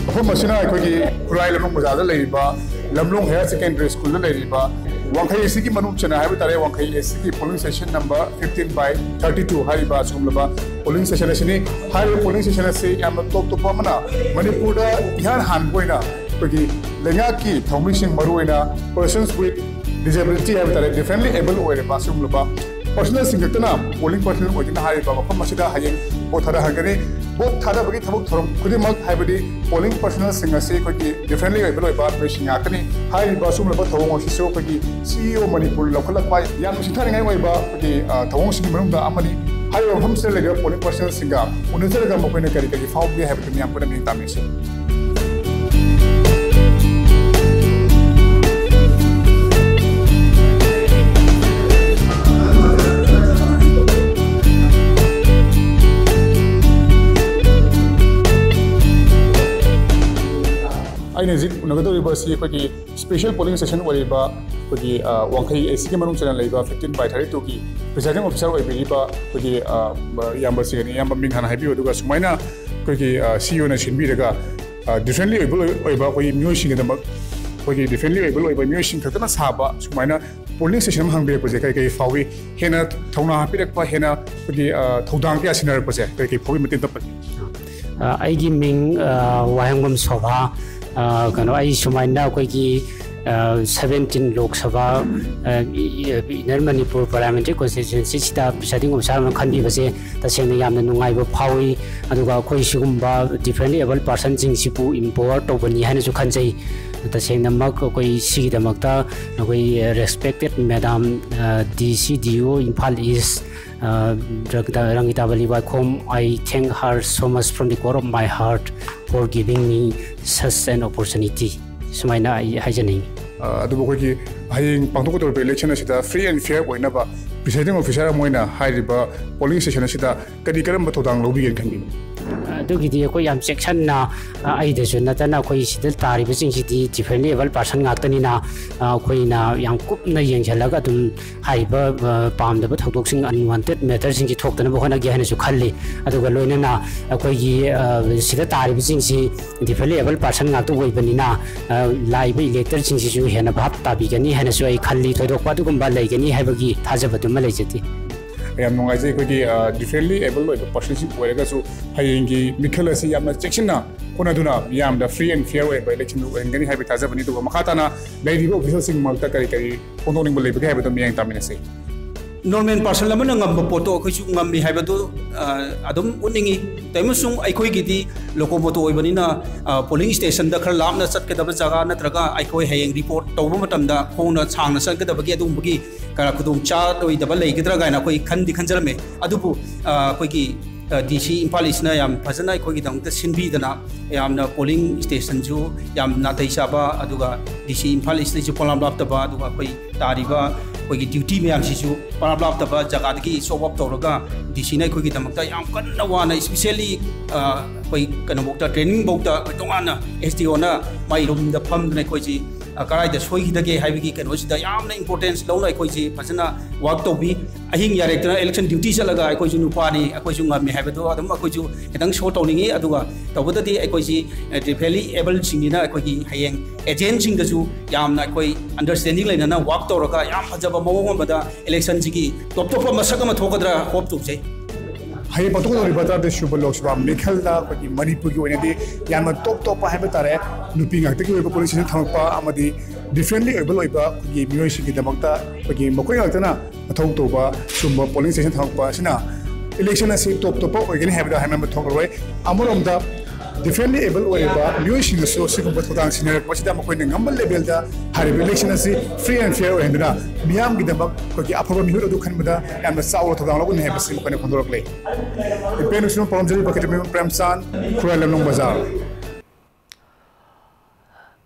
ꯃꯐꯝ ꯑꯁꯤꯅ ꯑꯩꯈꯣꯏꯒꯤ ꯈꯨꯔꯥꯏ ꯂꯝꯂꯣꯡ ꯕꯖꯥꯔꯗ ꯂꯩꯔꯤꯕ ꯂꯝꯂꯣꯡ Higher Secondary Schoolꯗ ꯂꯩꯔꯤꯕ ꯋꯥꯡꯈꯩ ꯑꯦꯁꯤꯒꯤ ꯃꯅꯨꯡ ꯆꯟꯅ ꯍꯥꯏꯕ ꯇꯥꯔꯦ, ꯋꯥꯡꯈꯩ ꯑꯦꯁꯤꯒꯤ polling station number fifteen by thirty two ꯍꯥꯏꯔꯤꯕ ꯑꯁꯤꯒꯨꯝꯂꯕ polling station ꯑꯁꯤꯅꯤ꯫ ꯍꯥꯏꯔꯤꯕ polling station ꯑꯁꯤ ꯌꯥꯝꯅ ꯇꯣꯞ ꯇꯣꯞꯄ ꯑꯃꯅ ꯃꯅꯤꯄꯨꯔꯗ ꯏꯍꯥꯟ ꯍꯥꯟꯕ ꯑꯣꯏꯅ ꯑꯩꯈꯣꯏꯒꯤ ꯂꯩꯉꯥꯛꯀꯤ ꯊꯧꯃꯤꯁꯤꯡ, ꯃꯔꯨꯑꯣꯏꯅ persons with disability ꯍꯥꯏꯕ ꯇꯥꯔꯦ, differently able ꯑꯣꯏꯔꯕ ꯑꯁꯤꯒꯨꯝꯂꯕ personnelꯁꯤꯡ ꯈꯛꯇꯅ polling personnel ꯑꯣꯏꯗꯨꯅ ꯍꯥꯏꯔꯤꯕ ꯃꯐꯝ ꯑꯁꯤꯗ ꯍꯌꯦꯡ vote ꯊꯥꯗꯍꯟꯒꯅꯤ꯫ Vote ꯊꯥꯗꯕꯒꯤ ꯊꯕꯛ ꯊꯧꯔꯝ ꯈꯨꯗꯤꯡꯃꯛ, ꯍꯥꯏꯕꯗꯤ polling personnelꯁꯤꯡ ꯑꯁꯤ ꯑꯩꯈꯣꯏꯒꯤ differently able ꯑꯣꯏꯕ ꯃꯤꯑꯣꯏꯁꯤꯡ ꯉꯥꯛꯇꯅꯤ꯫ ꯍꯥꯏꯔꯤꯕ ꯑꯁꯤꯒꯨꯝꯂꯕ ꯊꯧꯑꯣꯡ ꯑꯁꯤꯁꯨ ꯑꯩꯈꯣꯏꯒꯤ CEO ꯃꯅꯤꯄꯨꯔ ꯂꯧꯈꯠꯂꯛꯄ ꯌꯥꯝꯅ ꯁꯤꯡꯊꯥꯅꯤꯡꯉꯥꯏ ꯑꯣꯏꯕ ꯑꯩꯈꯣꯏꯒꯤ, ꯑ, ꯊꯧꯑꯣꯡꯁꯤꯡꯒꯤ ꯃꯅꯨꯡꯗ ꯑꯃꯅꯤ꯫ ꯍꯥꯏꯔꯤꯕ ꯃꯐꯝꯁꯤꯗ ꯂꯩꯔꯤꯕ polling personnelꯁꯤꯡꯒ ꯎꯅꯖꯔꯒ ꯃꯈꯣꯏꯅ ꯀꯔꯤ ꯀꯔꯤ ꯐꯥꯎꯕꯒꯦ ꯍꯥꯏꯕꯗꯨ ꯃꯤꯌꯥꯝ ꯄꯨꯟꯅ ꯃꯤꯠꯌꯦꯡ ꯇꯥꯃꯤꯟꯅꯁꯤ꯫ ꯑꯩꯅ ꯍꯧꯖꯤꯛ ꯎꯅꯒꯗꯧꯔꯤꯕ ꯑꯁꯤ ꯑꯩꯈꯣꯏꯒꯤ special polling station ꯑꯣꯏꯔꯤꯕ ꯑꯩꯈꯣꯏꯒꯤ, ꯑ, ꯋꯥꯡꯈꯩ ꯑꯦꯁꯤꯒꯤ ꯃꯅꯨꯡ ꯆꯟꯅ ꯂꯩꯕ fifteen by thirty twoꯒꯤ presiding officer ꯑꯣꯏꯕꯤꯔꯤꯕ ꯑꯩꯈꯣꯏꯒꯤ, ꯑ, ꯏꯌꯥꯝꯕꯁꯤꯒꯅꯤ꯫ ꯏꯌꯥꯝꯕ ꯃꯤꯡ ꯍꯥꯟꯅ ꯍꯥꯏꯕꯤꯌꯨ, ꯑꯗꯨꯒ ꯁꯨꯃꯥꯏꯅ ꯑꯩꯈꯣꯏꯒꯤ, ꯑ, CEOꯅ ꯁꯤꯟꯕꯤꯔꯒ, ꯑ, differently able ꯑꯣꯏꯕ ꯑꯩꯈꯣꯏꯒꯤ ꯃꯤꯑꯣꯏꯁꯤꯡꯒꯤꯗꯃꯛ, ꯑꯩꯈꯣꯏꯒꯤ differently able ꯑꯣꯏꯕ ꯃꯤꯑꯣꯏꯁꯤꯡ ꯈꯛꯇꯅ ꯁꯥꯕ ꯁꯨꯃꯥꯏꯅ polling station ꯑꯃ ꯍꯥꯡꯕꯤꯔꯛꯄꯁꯦ ꯀꯔꯤ ꯀꯔꯤ ꯐꯥꯎꯏ? ꯍꯦꯟꯅ ꯊꯧꯅꯥ ꯍꯥꯞꯄꯤꯔꯛꯄ, ꯍꯦꯟꯅ ꯑꯩꯈꯣꯏꯒꯤ, ꯑ, ꯊꯧꯗꯥꯡ ꯀꯌꯥ ꯁꯤꯟꯅꯔꯛꯄꯁꯦ ꯀꯔꯤ ꯀꯔꯤ ꯐꯥꯎꯏ? ꯃꯇꯦꯡ ꯇꯞꯄꯅꯤ꯫ ꯑ, ꯑꯩꯒꯤ ꯃꯤꯡ, ꯑ, ꯋꯥꯍꯦꯡꯕꯝ ꯁꯣꯚꯥ꯫ ꯑ, ꯀꯩꯅꯣ, ꯑꯩ ꯁꯨꯃꯥꯏꯅ ꯑꯩꯈꯣꯏꯒꯤ seventeen Lok Sabha, inner Manipur parliamentary ꯀꯣꯟꯁꯇꯤꯇ꯭ꯌꯨꯟꯁꯤꯁꯤꯗ ꯄ꯭ꯔꯤꯁꯥꯏꯗꯤꯡ officer ꯑꯃ ꯈꯟꯕꯤꯕꯁꯦ ꯇꯁꯦꯡꯅ ꯌꯥꯝꯅ ꯅꯨꯡꯉꯥꯏꯕ ꯐꯥꯎꯏ꯫ ꯑꯗꯨꯒ ꯑꯩꯈꯣꯏ ꯁꯤꯒꯨꯝꯕ ꯗꯤꯐ꯭ꯔꯦꯟꯂꯤ ꯑꯦꯕꯜ ꯄꯥꯔꯁꯟꯁꯤꯡꯁꯤꯕꯨ ꯏꯝꯄꯥꯋꯔ ꯇꯧꯕꯅꯤ ꯍꯥꯏꯅꯁꯨ ꯈꯟꯖꯩ꯫ ꯇꯁꯦꯡꯅꯃꯛ ꯑꯩꯈꯣꯏ ꯁꯤꯒꯤꯗꯃꯛꯇ ꯑꯩꯈꯣꯏ ꯔꯦꯁꯄꯦꯛꯇꯦꯠ ꯃꯦꯗꯥꯝ ꯗꯤ ꯁꯤ ꯗꯤ ꯑꯣ ꯏꯝꯐꯥꯜ ꯏꯁ, ꯔꯪꯒꯤꯇꯥꯕꯂꯤ ꯋꯥꯏꯈꯣꯝ, I thank her so much from the core of my heart for giving me such an opportunity, ꯁꯨꯃꯥꯏꯅ ꯑꯩ ꯍꯥꯏꯖꯅꯤꯡꯉꯤ꯫ ꯑꯗꯨꯕꯨ ꯑꯩꯈꯣꯏꯒꯤ ꯍꯌꯦꯡ ꯄꯥꯡꯊꯣꯛꯀꯗꯧꯔꯤꯕ ꯏꯂꯦꯛꯁꯟ ꯑꯁꯤꯗ ꯐ꯭ꯔꯤ ꯑꯦꯟ ꯐꯤꯌꯔ ꯑꯣꯏꯅꯕ ꯄ꯭ꯔꯤꯁꯥꯏꯗꯤꯡ ꯑꯣꯐꯤꯁꯥꯔ ꯑꯃ ꯑꯣꯏꯅ ꯍꯥꯏꯔꯤꯕ ꯄꯣꯂꯤꯡ ꯁ꯭ꯇꯦꯁꯟ ꯑꯁꯤꯗ ꯀꯔꯤ ꯀꯔꯝꯕ ꯊꯧꯗꯥꯡ ꯂꯧꯕꯤꯒꯦꯅ ꯈꯟꯕꯤꯕ? ꯑꯗꯨꯒꯤꯗꯤ ꯑꯩꯈꯣꯏ ꯌꯥꯝ ꯆꯦꯛꯁꯤꯟꯅ, ꯑꯩꯗꯁꯨ ꯅꯠꯇꯅ ꯑꯩꯈꯣꯏ ꯁꯤꯗ ꯇꯥꯔꯤꯕꯁꯤꯡꯁꯤꯗꯤ ꯗꯤꯐ꯭ꯔꯦꯟꯂꯤ ꯑꯦꯕꯜ ꯄꯥꯔꯁꯟ ꯉꯥꯛꯇꯅꯤꯅ, ꯑꯩꯈꯣꯏꯅ ꯌꯥꯝ ꯀꯨꯞꯅ ꯌꯦꯡꯁꯤꯜꯂꯒ ꯑꯗꯨꯝ ꯍꯥꯏꯔꯤꯕ ꯄꯥꯝꯗꯕ ꯊꯧꯗꯣꯛꯁꯤꯡ, ꯑꯟꯋꯥꯟꯇꯦꯠ ꯃꯦꯇꯔꯁꯤꯡꯁꯤ ꯊꯣꯛꯇꯅꯕ ꯍꯣꯠꯅꯒꯦ ꯍꯥꯏꯅꯁꯨ ꯈꯜꯂꯤ꯫ ꯑꯗꯨꯒ ꯂꯣꯏꯅꯅ ꯑꯩꯈꯣꯏꯒꯤ ꯁꯤꯗ ꯇꯥꯔꯤꯕꯁꯤꯡꯁꯤ ꯗꯤꯐ꯭ꯔꯦꯟꯂꯤ ꯑꯦꯕꯜ ꯄꯥꯔꯁꯟ ꯉꯥꯛꯇ ꯑꯣꯏꯕꯅꯤꯅ, ꯂꯥꯛꯏꯕ ꯏꯂꯦꯛꯇꯔꯁꯤꯡꯁꯤꯁꯨ ꯍꯦꯟꯅ ꯚꯥꯞ ꯇꯥꯕꯤꯒꯅꯤ ꯍꯥꯏꯅꯁꯨ ꯑꯩ ꯈꯜꯂꯤ꯫ ꯊꯣꯏꯗꯣꯛꯄ ꯑꯗꯨꯒꯨꯝꯕ ꯂꯩꯒꯅꯤ ꯍꯥꯏꯕꯒꯤ ꯊꯥꯖꯕꯗꯨꯃ ꯂꯩꯖꯗꯦ꯫ ꯌꯥꯝ ꯅꯨꯡꯉꯥꯏꯖꯩ꯫ ꯑꯩꯈꯣꯏꯒꯤ ꯗꯤꯐ꯭ꯔꯦꯟꯂꯤ ꯑꯦꯕꯜ ꯑꯣꯏꯕ ꯄꯥꯔꯁꯟꯁꯤꯡ ꯑꯣꯏꯔꯒꯁꯨ ꯍꯌꯦꯡꯒꯤ ꯃꯤꯈꯜ ꯑꯁꯤ ꯌꯥꯝꯅ ꯆꯦꯛꯁꯤꯟꯅ ꯍꯣꯠꯅꯗꯨꯅ ꯃꯤꯌꯥꯝꯗ ꯐ꯭ꯔꯤ ꯑꯦꯟ ꯐꯤꯌꯔ ꯑꯣꯏꯕ ꯏꯂꯦꯛꯁꯟ ꯑꯣꯏꯍꯟꯒꯅꯤ ꯍꯥꯏꯕꯒꯤ ꯊꯥꯖꯕꯅꯤ꯫ ꯑꯗꯨꯒ ꯃꯈꯥ ꯇꯥꯅ ꯂꯩꯔꯤꯕ ꯑꯣꯐꯤꯁꯔꯁꯤꯡ ꯃꯔꯛꯇ ꯀꯔꯤ ꯀꯔꯤ ꯐꯣꯡꯗꯣꯛꯅꯤꯡꯕ ꯂꯩꯕꯒꯦ ꯍꯥꯏꯕꯗꯣ ꯃꯤꯌꯥꯝ ꯇꯥꯃꯤꯟꯅꯁꯤ꯫ ꯅꯣꯔꯃꯦꯜ ꯄꯥꯔꯁꯟ ꯑꯃꯅ ꯉꯝꯕ ꯄꯣꯠꯇꯣ ꯑꯩꯈꯣꯏꯁꯨ ꯉꯝꯃꯤ ꯍꯥꯏꯕꯗꯨ ꯑꯗꯨꯝ ꯎꯠꯅꯤꯡꯉꯤ꯫ ꯇꯩꯃꯁꯨꯡ ꯑꯩꯈꯣꯏꯒꯤꯗꯤ ꯂꯣꯀꯣꯃꯣꯇꯣ ꯑꯣꯏꯕꯅꯤꯅ ꯄꯣꯂꯤꯡ ꯁ꯭ꯇꯦꯁꯟꯗ ꯈꯔ ꯂꯥꯞꯅ ꯆꯠꯀꯗꯕ ꯖꯒꯥ ꯅꯠꯇ꯭ꯔꯒ ꯑꯩꯈꯣꯏ ꯍꯌꯦꯡ ꯔꯤꯄꯣꯔꯠ ꯇꯧꯕ ꯃꯇꯝꯗ ꯈꯣꯡꯅ ꯁꯥꯡꯅ ꯆꯠꯀꯗꯕꯒꯤ ꯑꯗꯨꯒꯨꯝꯕꯒꯤ ꯈꯔ ꯈꯨꯗꯣꯡ ꯆꯥꯔꯣꯏꯗꯕ ꯂꯩꯒꯗ꯭ꯔꯥ ꯀꯥꯏꯅ ꯑꯩꯈꯣꯏ ꯈꯟꯗꯤ ꯈꯟꯖꯔꯝꯃꯦ꯫ ꯑꯗꯨꯕꯨ ꯑꯩꯈꯣꯏꯒꯤ ꯗꯤ ꯁꯤ ꯏꯝꯐꯥꯜ ꯏꯁꯅ ꯌꯥꯝ ꯐꯖꯅ ꯑꯩꯈꯣꯏꯒꯤꯗꯃꯛꯇ ꯁꯤꯟꯕꯤꯗꯅ ꯌꯥꯝꯅ ꯄꯣꯂꯤꯡ ꯁ꯭ꯇꯦꯁꯟꯁꯨ ꯌꯥꯝ ꯅꯥꯇꯩ ꯆꯥꯕ, ꯑꯗꯨꯒ ꯗꯤ ꯁꯤ ꯏꯝꯐꯥꯜ ꯏꯁꯇꯁꯨ ꯄꯣꯂꯥꯞ ꯂꯥꯞꯇꯕ, ꯑꯗꯨꯒ ꯑꯩꯈꯣꯏ ꯇꯥꯔꯤꯕ ꯑꯩꯈꯣꯏꯒꯤ ꯗ꯭ꯌꯨꯇꯤ ꯃꯌꯥꯝꯁꯤꯁꯨ ꯄꯣꯂꯥꯞ ꯂꯥꯞꯇꯕ ꯖꯒꯥꯗꯒꯤ ꯁꯣꯞ ꯑꯞ ꯇꯧꯔꯒ ꯗꯤ ꯁꯤꯅ ꯑꯩꯈꯣꯏꯒꯤꯗꯃꯛꯇ ꯌꯥꯝ ꯀꯟꯅ ꯋꯥꯅ, ꯏꯁꯄꯤꯁꯦꯜꯂꯤ ꯑꯩꯈꯣꯏ ꯀꯩꯅꯣꯐꯧꯗ, ꯇ꯭ꯔꯦꯅꯤꯡꯐꯧꯗ ꯑꯩꯈꯣꯏ ꯇꯣꯉꯥꯟꯅ ꯑꯦꯁ ꯗꯤ ꯑꯣꯅ ꯃꯥꯏ ꯔꯨꯝꯗ ꯐꯝꯗꯅ ꯑꯩꯈꯣꯏꯁꯤ ꯀꯗꯥꯏꯗ ꯁꯣꯏꯈꯤꯗꯒꯦ ꯍꯥꯏꯕꯒꯤ ꯀꯩꯅꯣꯁꯤꯗ ꯌꯥꯝꯅ ꯏꯝꯄꯣꯔꯇꯦꯟꯁ ꯂꯧꯅ ꯑꯩꯈꯣꯏꯁꯤ ꯐꯖꯅ ꯋꯥꯔꯛ ꯇꯧꯕꯤ꯫ ꯑꯍꯤꯡ ꯌꯥꯔꯦꯛꯇꯅ ꯏꯂꯦꯛꯁꯟ ꯗ꯭ꯌꯨꯇꯤ ꯆꯠꯂꯒ ꯑꯩꯈꯣꯏꯁꯨ ꯅꯨꯄꯥꯅꯤ, ꯑꯩꯈꯣꯏꯁꯨ ꯉꯝꯃꯤ ꯍꯥꯏꯕꯗꯣ ꯑꯗꯨꯝ ꯑꯩꯈꯣꯏꯁꯨ ꯈꯤꯇꯪ ꯁꯣ ꯇꯧꯅꯤꯡꯉꯤ꯫ ꯑꯗꯨꯒ ꯇꯧꯕꯗꯗꯤ ꯑꯩꯈꯣꯏꯁꯤ ꯗꯤꯐ꯭ꯔꯦꯟꯂꯤ ꯑꯦꯕꯜꯁꯤꯡꯅꯤꯅ ꯑꯩꯈꯣꯏꯒꯤ ꯍꯌꯦꯡ ꯑꯦꯖꯦꯟꯁꯤꯡꯗꯁꯨ ꯌꯥꯝꯅ ꯑꯩꯈꯣꯏ ꯑꯟꯗꯔꯁ꯭ꯇꯦꯟꯗꯤꯡ ꯂꯩꯅꯅ ꯋꯥꯔꯛ ꯇꯧꯔꯒ ꯌꯥꯝ ꯐꯖꯕ ꯃꯑꯣꯡ ꯑꯃꯗ ꯏꯂꯦꯛꯁꯟꯁꯤꯒꯤ ꯇꯣꯞ ꯇꯣꯞꯄ ꯃꯁꯛ ꯑꯃ ꯊꯣꯛꯀꯗ꯭ꯔꯥ ꯍꯣꯞ ꯇꯧꯖꯩ꯫ ꯍꯌꯦꯡ ꯄꯥꯡꯊꯣꯛꯀꯗꯧꯔꯤꯕ ꯇꯔꯥꯇꯔꯦꯠ ꯁꯨꯕ ꯂꯣꯛ ꯁꯚꯥ ꯃꯤꯈꯜꯗ ꯑꯩꯈꯣꯏꯒꯤ ꯃꯅꯤꯄꯨꯔꯒꯤ ꯑꯣꯏꯅꯗꯤ ꯌꯥꯝꯅ ꯇꯣꯞ ꯇꯣꯞꯄ ꯍꯥꯏꯕ ꯇꯥꯔꯦ, ꯅꯨꯄꯤ ꯉꯥꯛꯇꯒꯤ ꯑꯣꯏꯕ ꯄꯣꯂꯤꯡ ꯁ꯭ꯇꯦꯁꯟ ꯊꯝꯃꯛꯄ ꯑꯃꯗꯤ ꯗꯤꯐ꯭ꯔꯦꯟꯂꯤ ꯑꯦꯕꯜ ꯑꯣꯏꯕ ꯑꯩꯈꯣꯏꯒꯤ ꯃꯤꯑꯣꯏꯁꯤꯡꯒꯤꯗꯃꯛꯇ ꯑꯩꯈꯣꯏꯒꯤ ꯃꯈꯣꯏ ꯉꯥꯛꯇꯅ ꯃꯊꯧ ꯇꯧꯕ ꯁꯨꯝꯕ ꯄꯣꯂꯤꯡ ꯁ꯭ꯇꯦꯁꯟ ꯊꯝꯃꯛꯄ ꯑꯁꯤꯅ ꯏꯂꯦꯛꯁꯟ ꯑꯁꯤ ꯇꯣꯞ ꯇꯣꯞꯄ ꯑꯣꯏꯒꯅꯤ ꯍꯥꯏꯕꯗ ꯍꯥꯏꯃꯟꯕ ꯊꯣꯛꯂꯔꯣꯏ꯫ ꯑꯃꯔꯣꯝꯗ ꯗꯤꯐ꯭ꯔꯦꯟꯂꯤ ꯑꯦꯕꯜ ꯑꯣꯏꯔꯤꯕ ꯃꯤꯑꯣꯏꯁꯤꯡꯅꯁꯨ ꯑꯁꯤꯒꯨꯝꯕ ꯊꯧꯗꯥꯡ ꯁꯤꯟꯅꯔꯛꯄ ꯑꯁꯤꯗ ꯃꯈꯣꯏꯅ ꯉꯝꯕ ꯂꯦꯚꯦꯜꯗ ꯍꯥꯏꯔꯤꯕ ꯏꯂꯦꯛꯁꯟ ꯑꯁꯤ ꯐ꯭ꯔꯤ ꯑꯦꯟ ꯐꯤꯌꯔ ꯑꯣꯏꯍꯟꯗꯨꯅ ꯃꯤꯌꯥꯝꯒꯤꯗꯃꯛ ꯑꯩꯈꯣꯏꯒꯤ ꯑꯐꯕ ꯃꯤꯍꯨꯠ ꯑꯗꯨ ꯈꯟꯕꯗ ꯌꯥꯝꯅ ꯆꯥꯎꯅ ꯊꯧꯗꯥꯡ ꯂꯧꯒꯅꯤ ꯍꯥꯏꯕꯁꯤ ꯃꯈꯣꯏꯅ ꯐꯣꯡꯗꯣꯔꯛꯂꯤ꯫ ꯏꯝꯄꯦꯛ ꯅ꯭ꯌꯨꯁꯅ ꯄꯥꯎꯗꯝꯖꯔꯤꯕ ꯀꯦꯇꯃꯌꯨꯝ ꯄ꯭ꯔꯦꯝꯆꯥꯟ, ꯈꯨꯔꯥꯏ ꯂꯝꯂꯣꯡ ꯕꯖꯥꯔ꯫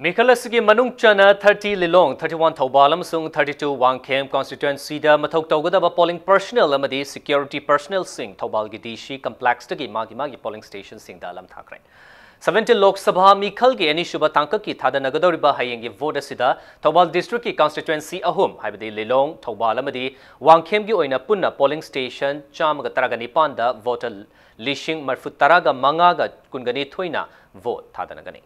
ꯃꯤꯈꯜ ꯑꯁꯤꯒꯤ ꯃꯅꯨꯡ ꯆꯟꯅ thirty ꯂꯤꯂꯣꯡ, thirty one ꯊꯧꯕꯥꯜ ꯑꯃꯁꯨꯡ thirty two ꯋꯥꯡꯈꯦꯝ constituencyꯗ ꯃꯊꯧ ꯇꯧꯒꯗꯕ polling personnel ꯑꯃꯗꯤ security personnelꯁꯤꯡ ꯊꯧꯕꯥꯜꯒꯤ DC complexꯇꯒꯤ ꯃꯥꯒꯤ ꯃꯥꯒꯤ polling stationꯁꯤꯡꯗ ꯂꯝꯊꯥꯈ꯭ꯔꯦ꯫ Seventeen ꯂꯣꯛ ꯁꯚꯥ ꯃꯤꯈꯜꯒꯤ ꯑꯅꯤꯁꯨꯕ ꯇꯥꯡꯀꯛꯀꯤ ꯊꯥꯗꯅꯒꯗꯧꯔꯤꯕ ꯍꯌꯦꯡꯒꯤ vote ꯑꯁꯤꯗ ꯊꯧꯕꯥꯜ districtꯀꯤ constituency ꯑꯍꯨꯝ, ꯍꯥꯏꯕꯗꯤ ꯂꯤꯂꯣꯡ, ꯊꯧꯕꯥꯜ ꯑꯃꯗꯤ ꯋꯥꯡꯈꯦꯝꯒꯤ ꯑꯣꯏꯅ ꯄꯨꯟꯅ polling station ꯆꯥꯝꯃꯒ ꯇꯔꯥꯒ ꯅꯤꯄꯥꯟꯗ voter ꯂꯤꯁꯤꯡ ꯃꯔꯤꯐꯨ ꯇꯔꯥꯒ ꯃꯉꯥꯒ ꯀꯨꯟꯒ ꯅꯤꯊꯣꯏꯅ vote ꯊꯥꯗꯅꯒꯅꯤ꯫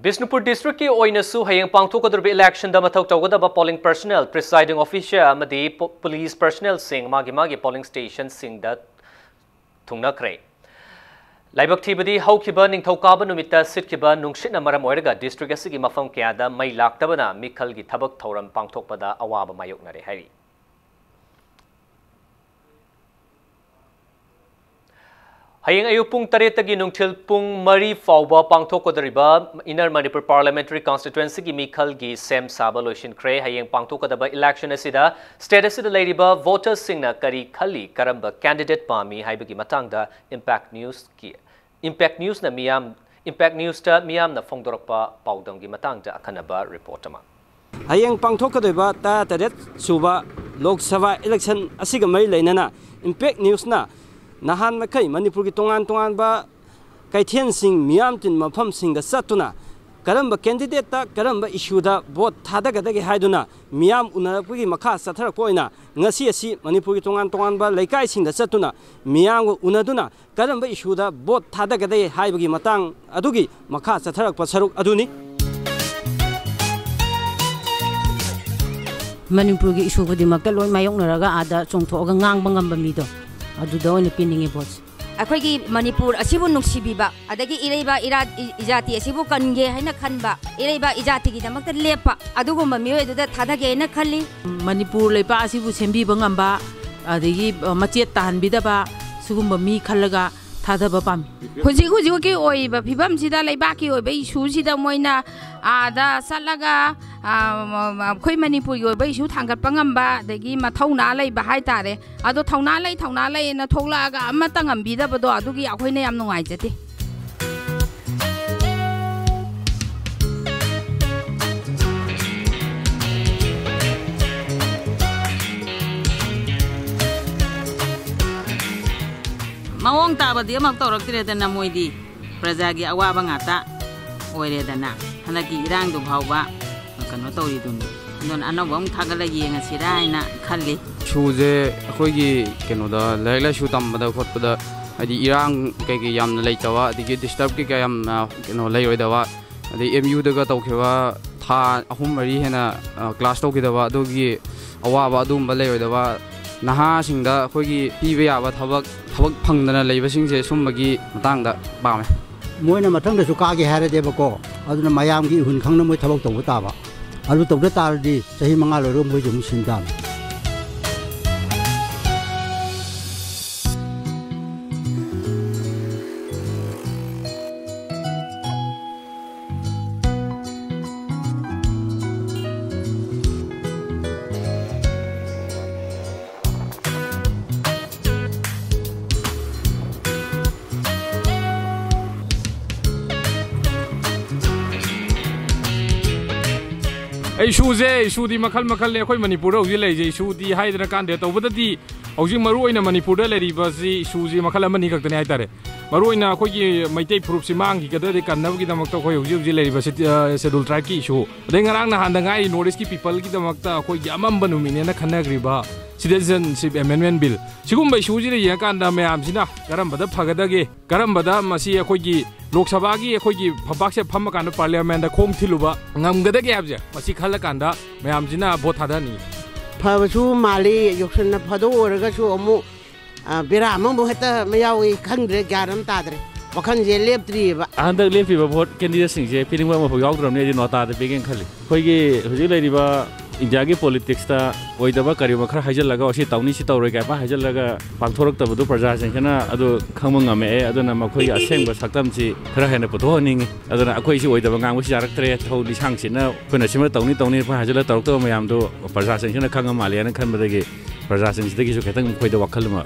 ꯕꯤꯁꯅꯨꯄꯨꯔ districtꯀꯤ ꯑꯣꯏꯅꯁꯨ ꯍꯌꯦꯡ ꯄꯥꯡꯊꯣꯛꯀꯗꯧꯔꯤꯕ electionꯗ ꯃꯊꯧ ꯇꯧꯒꯗꯕ polling personnel, presiding officer ꯑꯃꯗꯤ ꯄꯣ-, police personnelꯁꯤꯡ ꯃꯥꯒꯤ ꯃꯥꯒꯤ polling stationꯁꯤꯡꯗ ꯊꯨꯡꯅꯈ꯭ꯔꯦ꯫ ꯂꯥꯏꯕꯛ ꯊꯤꯕꯗꯤ ꯍꯧꯈꯤꯕ ꯅꯤꯡꯊꯧꯀꯥꯕ ꯅꯨꯃꯤꯠꯇ ꯁꯤꯠꯈꯤꯕ ꯅꯨꯡꯁꯤꯠꯅ ꯃꯔꯝ ꯑꯣꯏꯔꯒ district ꯑꯁꯤꯒꯤ ꯃꯐꯝ ꯀꯌꯥꯗ ꯃꯩ ꯂꯥꯛꯇꯕꯅ ꯃꯤꯈꯜꯒꯤ ꯊꯕꯛ ꯊꯧꯔꯝ ꯄꯥꯡꯊꯣꯛꯄꯗ ꯑꯋꯥꯕ ꯃꯥꯌꯣꯛꯅꯔꯦ ꯍꯥꯏꯔꯤ꯫ ꯍꯌꯦꯡ ꯑꯌꯨꯛ ꯄꯨꯡ ꯇꯔꯦꯠꯇꯒꯤ ꯅꯨꯡꯊꯤꯜ ꯄꯨꯡ ꯃꯔꯤ ꯐꯥꯎꯕ ꯄꯥꯡꯊꯣꯛꯀꯗꯧꯔꯤꯕ Inner Manipur Parliamentary Constituencyꯒꯤ ꯃꯤꯈꯜꯒꯤ ꯁꯦꯝ ꯁꯥꯕ ꯂꯣꯏꯁꯤꯟꯈ꯭ꯔꯦ꯫ ꯍꯌꯦꯡ ꯄꯥꯡꯊꯣꯛꯀꯗꯕ election ꯑꯁꯤꯗ state ꯑꯁꯤꯗ ꯂꯩꯔꯤꯕ votersꯁꯤꯡꯅ ꯀꯔꯤ ꯈꯜꯂꯤ, ꯀꯔꯝꯕ candidate ꯄꯥꯝꯃꯤ ꯍꯥꯏꯕꯒꯤ ꯃꯇꯥꯡꯗ Impact Newsꯀꯤ, Impact Newsꯅ ꯃꯤꯌꯥꯝ, Impact Newsꯇ ꯃꯤꯌꯥꯝꯅ ꯐꯣꯡꯗꯣꯔꯛꯄ ꯄꯥꯎꯗꯝꯒꯤ ꯃꯇꯥꯡꯗ ꯑꯈꯟꯅꯕ report ꯑꯃ꯫ ꯍꯌꯦꯡ ꯄꯥꯡꯊꯣꯛꯀꯗꯣꯏꯕ ꯇꯔꯥꯇꯔꯦꯠ ꯁꯨꯕ ꯂꯣꯛ ꯁꯚꯥ election ꯑꯁꯤꯒ ꯃꯔꯤ ꯂꯩꯅꯅ Impact Newsꯅ ꯅꯍꯥꯟ ꯃꯈꯩ ꯃꯅꯤꯄꯨꯔꯒꯤ ꯇꯣꯉꯥꯟ ꯇꯣꯉꯥꯟꯕ ꯀꯩꯊꯦꯜꯁꯤꯡ, ꯃꯤꯌꯥꯝ ꯇꯤꯟ ꯃꯐꯝꯁꯤꯡꯗ ꯆꯠꯇꯨꯅ ꯀꯔꯝꯕ candidateꯇ, ꯀꯔꯝꯕ issueꯗ vote ꯊꯥꯗꯒꯗꯒꯦ ꯍꯥꯏꯗꯨꯅ ꯃꯤꯌꯥꯝ ꯎꯅꯔꯛꯄꯒꯤ ꯃꯈꯥ ꯆꯠꯊꯔꯛꯄ ꯑꯣꯏꯅ ꯉꯁꯤ ꯑꯁꯤ ꯃꯅꯤꯄꯨꯔꯒꯤ ꯇꯣꯉꯥꯟ ꯇꯣꯉꯥꯟꯕ ꯂꯩꯀꯥꯏꯁꯤꯡꯗ ꯆꯠꯇꯨꯅ ꯃꯤꯌꯥꯝꯒ ꯎꯅꯗꯨꯅ ꯀꯔꯝꯕ issueꯗ vote ꯊꯥꯗꯒꯗꯒꯦ ꯍꯥꯏꯕꯒꯤ ꯃꯇꯥꯡ ꯑꯗꯨꯒꯤ ꯃꯈꯥ ꯆꯠꯊꯔꯛꯄ ꯁꯔꯨꯛ ꯑꯗꯨꯅꯤ꯫ ꯃꯅꯤꯄꯨꯔꯒꯤ ꯏꯁꯨ ꯈꯨꯗꯤꯡꯃꯛꯇ ꯂꯣꯏ ꯃꯥꯌꯣꯛꯅꯔꯒ ꯑꯥꯗ ꯆꯣꯡꯊꯣꯛꯑꯒ ꯉꯥꯡꯕ ꯉꯝꯕ ꯃꯤꯗꯣ, ꯑꯗꯨꯗ ꯑꯣꯏꯅ ꯄꯤꯅꯤꯡꯉꯤ ꯚꯣꯠꯁꯦ꯫ ꯑꯩꯈꯣꯏꯒꯤ ꯃꯅꯤꯄꯨꯔ ꯑꯁꯤꯕꯨ ꯅꯨꯡꯁꯤꯕꯤꯕ, ꯑꯗꯒꯤ ꯏꯔꯩꯕ ꯏꯔꯥ-, ꯏ-, ꯏꯖꯥꯇꯤ ꯑꯁꯤꯕꯨ ꯀꯟꯒꯦ ꯍꯥꯏꯅ ꯈꯟꯕ, ꯏꯔꯩꯕ ꯏꯖꯥꯇꯤꯒꯤꯗꯃꯛꯇ ꯂꯦꯞꯄ ꯑꯗꯨꯒꯨꯝꯕ ꯃꯤꯑꯣꯏ ꯑꯗꯨꯗ ꯊꯥꯗꯒꯦ ꯍꯥꯏꯅ ꯈꯜꯂꯤ꯫ ꯃꯅꯤꯄꯨꯔ ꯂꯩꯄꯥꯛ ꯑꯁꯤꯕꯨ ꯁꯦꯝꯕꯤꯕ ꯉꯝꯕ, ꯑꯗꯒꯤ, ꯑ, ꯃꯆꯦꯠ ꯇꯥꯍꯟꯕꯤꯗꯕ, ꯁꯤꯒꯨꯝꯕ ꯃꯤ ꯈꯜꯂꯒ ꯊꯥꯗꯕ ꯄꯥꯝꯃꯤ꯫ ꯍꯧꯖꯤꯛ ꯍꯧꯖꯤꯛꯀꯤ ꯑꯣꯏꯔꯤꯕ ꯐꯤꯕꯝꯁꯤꯗ, ꯂꯩꯕꯥꯛꯀꯤ ꯑꯣꯏꯕ ꯏꯁꯨꯁꯤꯗ ꯃꯣꯏꯅ ꯑꯥꯗ ꯆꯠꯂꯒ, ꯑ, ꯃ-, ꯃ-, ꯑꯩꯈꯣꯏ ꯃꯅꯤꯄꯨꯔꯒꯤ ꯑꯣꯏꯕ ꯏꯁꯨ ꯊꯥꯡꯒꯠꯄ ꯉꯝꯕ, ꯑꯗꯒꯤ ꯃꯊꯧꯅꯥ ꯂꯩꯕ ꯍꯥꯏꯇꯥꯔꯦ꯫ ꯑꯗꯣ ꯊꯧꯅꯥ ꯂꯩ, ꯊꯧꯅꯥ ꯂꯩꯅ ꯊꯣꯛꯂꯛꯑꯒ ꯑꯃꯠꯇ ꯉꯝꯕꯤꯗꯕꯗꯣ, ꯑꯗꯨꯒꯤ ꯑꯩꯈꯣꯏꯅ ꯌꯥꯝ ꯅꯨꯡꯉꯥꯏꯖꯗꯦ꯫ ꯃꯑꯣꯡ ꯇꯥꯕꯗꯤ ꯑꯃꯐꯥꯎ ꯇꯧꯔꯛꯇ꯭ꯔꯦꯗꯅ, ꯃꯣꯏꯗꯤ ꯄ꯭ꯔꯖꯥꯒꯤ ꯑꯋꯥꯕ ꯉꯥꯛꯇ ꯑꯣꯏꯔꯦꯗꯅ꯫ ꯍꯟꯗꯛꯀꯤ ꯏꯔꯥꯡꯗꯨ ꯐꯥꯎꯕ ꯀꯩꯅꯣ ꯇꯧꯔꯤꯗꯨꯅꯤ꯫ ꯑꯗꯨꯅ ꯑꯅꯧꯕ ꯑꯃꯨꯛ ꯊꯥꯒꯠꯂ ꯌꯦꯡꯉꯁꯤꯔꯥ ꯍꯥꯏꯅ ꯈꯜꯂꯤ꯫ ꯏꯁꯨꯁꯦ ꯑꯩꯈꯣꯏꯒꯤ ꯀꯩꯅꯣꯗ, ꯂꯥꯏꯔꯤꯛ ꯂꯥꯏꯁꯨ ꯇꯝꯕꯗ ꯈꯣꯠꯄꯗ, ꯍꯥꯏꯗꯤ ꯏꯔꯥꯡ ꯀꯩꯀꯩ ꯌꯥꯝꯅ ꯂꯩꯇꯕ, ꯑꯗꯒꯤ ꯗꯤꯁꯇꯔꯕ ꯀꯩꯀꯥ ꯌꯥꯝꯅ, ꯀꯩꯅꯣ, ꯂꯩꯔꯣꯏꯗꯕ, ꯑꯗꯩ ꯑꯦꯝ ꯌꯨꯗꯒ ꯇꯧꯈꯤꯕ ꯊꯥ ꯑꯍꯨꯝ ꯃꯔꯤ ꯍꯦꯟꯅ, ꯑ, ꯀ꯭ꯂꯥꯁ ꯇꯧꯈꯤꯗꯕ, ꯑꯗꯨꯒꯤ ꯑꯋꯥꯕ ꯑꯗꯨꯒꯨꯝꯕ ꯂꯩꯔꯣꯏꯗꯕ, ꯅꯍꯥꯁꯤꯡꯗ ꯑꯩꯈꯣꯏꯒꯤ ꯄꯤꯕ ꯌꯥꯕ ꯊꯕꯛ, ꯊꯕꯛ ꯐꯪꯗꯅ ꯂꯩꯕꯁꯤꯡꯁꯦ, ꯁꯨꯝꯕꯒꯤ ꯃꯇꯥꯡꯗ ꯄꯥꯝꯃꯦ꯫ ꯃꯣꯏꯅ ꯃꯊꯪꯗꯁꯨ ꯀꯥꯒꯦ ꯍꯥꯏꯔꯗꯤꯕꯀꯣ, ꯑꯗꯨꯅ ꯃꯌꯥꯝꯒꯤ ꯏꯍꯨꯟ ꯈꯪꯅ ꯃꯣꯏ ꯊꯕꯛ ꯇꯧꯕ ꯇꯥꯕ꯫ ꯑꯗꯨ ꯇꯧꯗ ꯇꯥꯔꯗꯤ ꯆꯍꯤ ꯃꯉꯥ ꯂꯣꯏꯔꯒ ꯃꯣꯏꯁꯨ ꯑꯃꯨꯛ ꯁꯤꯟ ꯇꯥꯕꯅꯤ꯫ ꯏꯁꯨꯁꯦ, ꯏꯁꯨꯗꯤ ꯃꯈꯜ ꯃꯈꯜꯅꯦ꯫ ꯑꯩꯈꯣꯏ ꯃꯅꯤꯄꯨꯔꯗ ꯍꯧꯖꯤꯛ ꯂꯩꯔꯤꯁꯦ, ꯏꯁꯨꯗꯤ ꯍꯥꯏꯗꯅ ꯀꯥꯟꯗꯦ꯫ ꯇꯧꯕꯗꯗꯤ ꯍꯧꯖꯤꯛ ꯃꯔꯨ ꯑꯣꯏꯅ ꯃꯅꯤꯄꯨꯔꯗ ꯂꯩꯔꯤꯕꯁꯤ ꯏꯁꯨꯁꯤ ꯃꯈꯜ ꯑꯃꯅꯤ ꯈꯛꯇꯅꯤ ꯍꯥꯏꯇꯥꯔꯦ꯫ ꯃꯔꯨ ꯑꯣꯏꯅ ꯑꯩꯈꯣꯏꯒꯤ ꯃꯩꯇꯩ ꯐꯨꯔꯨꯞꯁꯤ ꯃꯥꯡꯈꯤꯒꯗ꯭ꯔꯗꯤ ꯀꯟꯅꯕꯒꯤꯗꯃꯛꯇ ꯑꯩꯈꯣꯏ ꯍꯧꯖꯤꯛ ꯍꯧꯖꯤꯛ ꯂꯩꯔꯤꯕ ꯁꯤꯇꯤ-, ꯑ, ꯁꯦꯗꯨꯜ ꯇ꯭ꯔꯥꯏꯕꯀꯤ ꯏꯁꯨ, ꯑꯗꯩ ꯉꯔꯥꯡ ꯅꯍꯥꯟꯗ ꯉꯥꯏꯔꯤ ꯅꯣꯔꯠ ꯏꯁꯀꯤ ꯄꯤꯄꯜꯒꯤꯗꯃꯛꯇ ꯑꯩꯈꯣꯏꯒꯤ ꯑꯃꯝꯕ ꯅꯨꯃꯤꯠꯅꯦꯅ ꯈꯟꯅꯈ꯭ꯔꯤꯕ ꯁꯤꯇꯤꯖꯟꯁꯤꯞ ꯑꯦꯃꯦꯟꯃꯦꯟ ꯕꯤꯜ, ꯁꯤꯒꯨꯝꯕ ꯏꯁꯨꯁꯤꯗ ꯌꯦꯡꯉꯀꯥꯟꯗ ꯃꯌꯥꯝꯁꯤꯅ ꯀꯔꯝꯕꯗ ꯐꯒꯗꯒꯦ, ꯀꯔꯝꯕꯗ ꯃꯁꯤ ꯑꯩꯈꯣꯏꯒꯤ ꯂꯣꯛ ꯁꯚꯥꯒꯤ ꯑꯩꯈꯣꯏꯒꯤ ꯐꯝꯄꯥꯛꯁꯦ ꯐꯝꯃꯀꯥꯟꯗ ꯄꯥꯔꯂꯤꯌꯥꯃꯦꯟꯗ ꯈꯣꯡ ꯊꯤꯜꯂꯨꯕ ꯉꯝꯒꯗꯒꯦ ꯍꯥꯏꯕꯁꯦ, ꯃꯁꯤ ꯈꯜꯂꯀꯥꯟꯗ ꯃꯌꯥꯝꯁꯤꯅ ꯚꯣꯠ ꯊꯥꯗꯍꯟꯅꯤꯡꯉꯤ꯫ ꯐꯕꯁꯨ ꯃꯥꯜꯂꯤ, ꯌꯥꯎꯁꯪꯅ ꯐꯥꯗꯣꯛ ꯑꯣꯏꯔꯒꯁꯨ ꯑꯃꯨꯛ, ꯑ, ꯕꯦꯔꯥ ꯑꯃꯃꯨꯛ ꯍꯦꯛꯇ ꯃꯌꯥꯎꯏ, ꯈꯪꯗ꯭ꯔꯦ, ꯒ꯭ꯌꯥꯟ ꯑꯃ ꯇꯥꯗ꯭ꯔꯦ, ꯋꯥꯈꯜꯁꯦ ꯂꯦꯞꯇ꯭ꯔꯤꯑꯕ꯫ ꯍꯟꯗꯛ ꯂꯦꯞꯄꯤꯕ ꯚꯣꯠ ꯀꯦꯟꯗꯤꯗꯦꯠꯁꯤꯡꯁꯦ ꯄꯤꯅꯤꯡꯕ ꯑꯃꯐꯥꯎ ꯌꯥꯎꯗ꯭ꯔꯕꯅꯤ, ꯑꯩꯗꯤ ꯅꯣꯇꯥꯗ ꯄꯤꯒꯦꯅ ꯈꯜꯂꯤ꯫ ꯑꯩꯈꯣꯏꯒꯤ ꯍꯧꯖꯤꯛ ꯂꯩꯔꯤꯕ ꯏꯟꯗꯤꯌꯥꯒꯤ ꯄꯣꯂꯤꯇꯤꯛꯁꯇ ꯑꯣꯏꯗꯕ ꯀꯔꯤꯒꯨꯝꯕ ꯈꯔ ꯍꯥꯏꯖꯤꯜꯂꯒ, "ꯑꯁꯤ ꯇꯧꯅꯤ, ꯁꯤ ꯇꯧꯔꯣꯏ" ꯀꯥꯏ ꯄꯪ ꯍꯥꯏꯖꯤꯜꯂꯒ ꯄꯥꯡꯊꯣꯔꯛꯇꯕꯗꯨ ꯄ꯭ꯔꯖꯥꯁꯤꯡꯁꯤꯅ ꯑꯗꯨ ꯈꯪꯕ ꯉꯝꯃꯛꯑꯦ꯫ ꯑꯗꯨꯅ ꯃꯈꯣꯏꯒꯤ ꯑꯁꯦꯡꯕ ꯁꯛꯇꯝꯁꯤ ꯈꯔ ꯍꯦꯟꯅ ꯄꯨꯊꯣꯛꯍꯟꯅꯤꯡꯉꯤ꯫ ꯑꯗꯨꯅ ꯑꯩꯈꯣꯏ ꯁꯤ ꯑꯣꯏꯗꯕ ꯉꯥꯡꯕꯁꯤ ꯌꯥꯔꯛꯇ꯭ꯔꯦ꯫ ꯊꯧ ꯂꯤꯁꯥꯡꯁꯤꯠꯅ ꯑꯩꯈꯣꯏꯅ ꯁꯤꯃ ꯇꯧꯅꯤ, ꯇꯧꯅꯤ ꯄꯪ ꯍꯥꯏꯖꯤꯜꯂ ꯇꯧꯔꯛꯇꯕ ꯃꯌꯥꯝꯗꯨ ꯄ꯭ꯔꯖꯥꯁꯤꯡꯁꯤꯅ ꯈꯪꯉ ꯃꯥꯜꯂꯦꯅ ꯈꯟꯕꯗꯒꯤ ꯄ꯭ꯔꯖꯥꯁꯤꯡꯁꯤꯗꯒꯤꯁꯨ ꯈꯤꯇꯪ ꯃꯈꯣꯏꯗ ꯋꯥꯈꯜ ꯑꯃ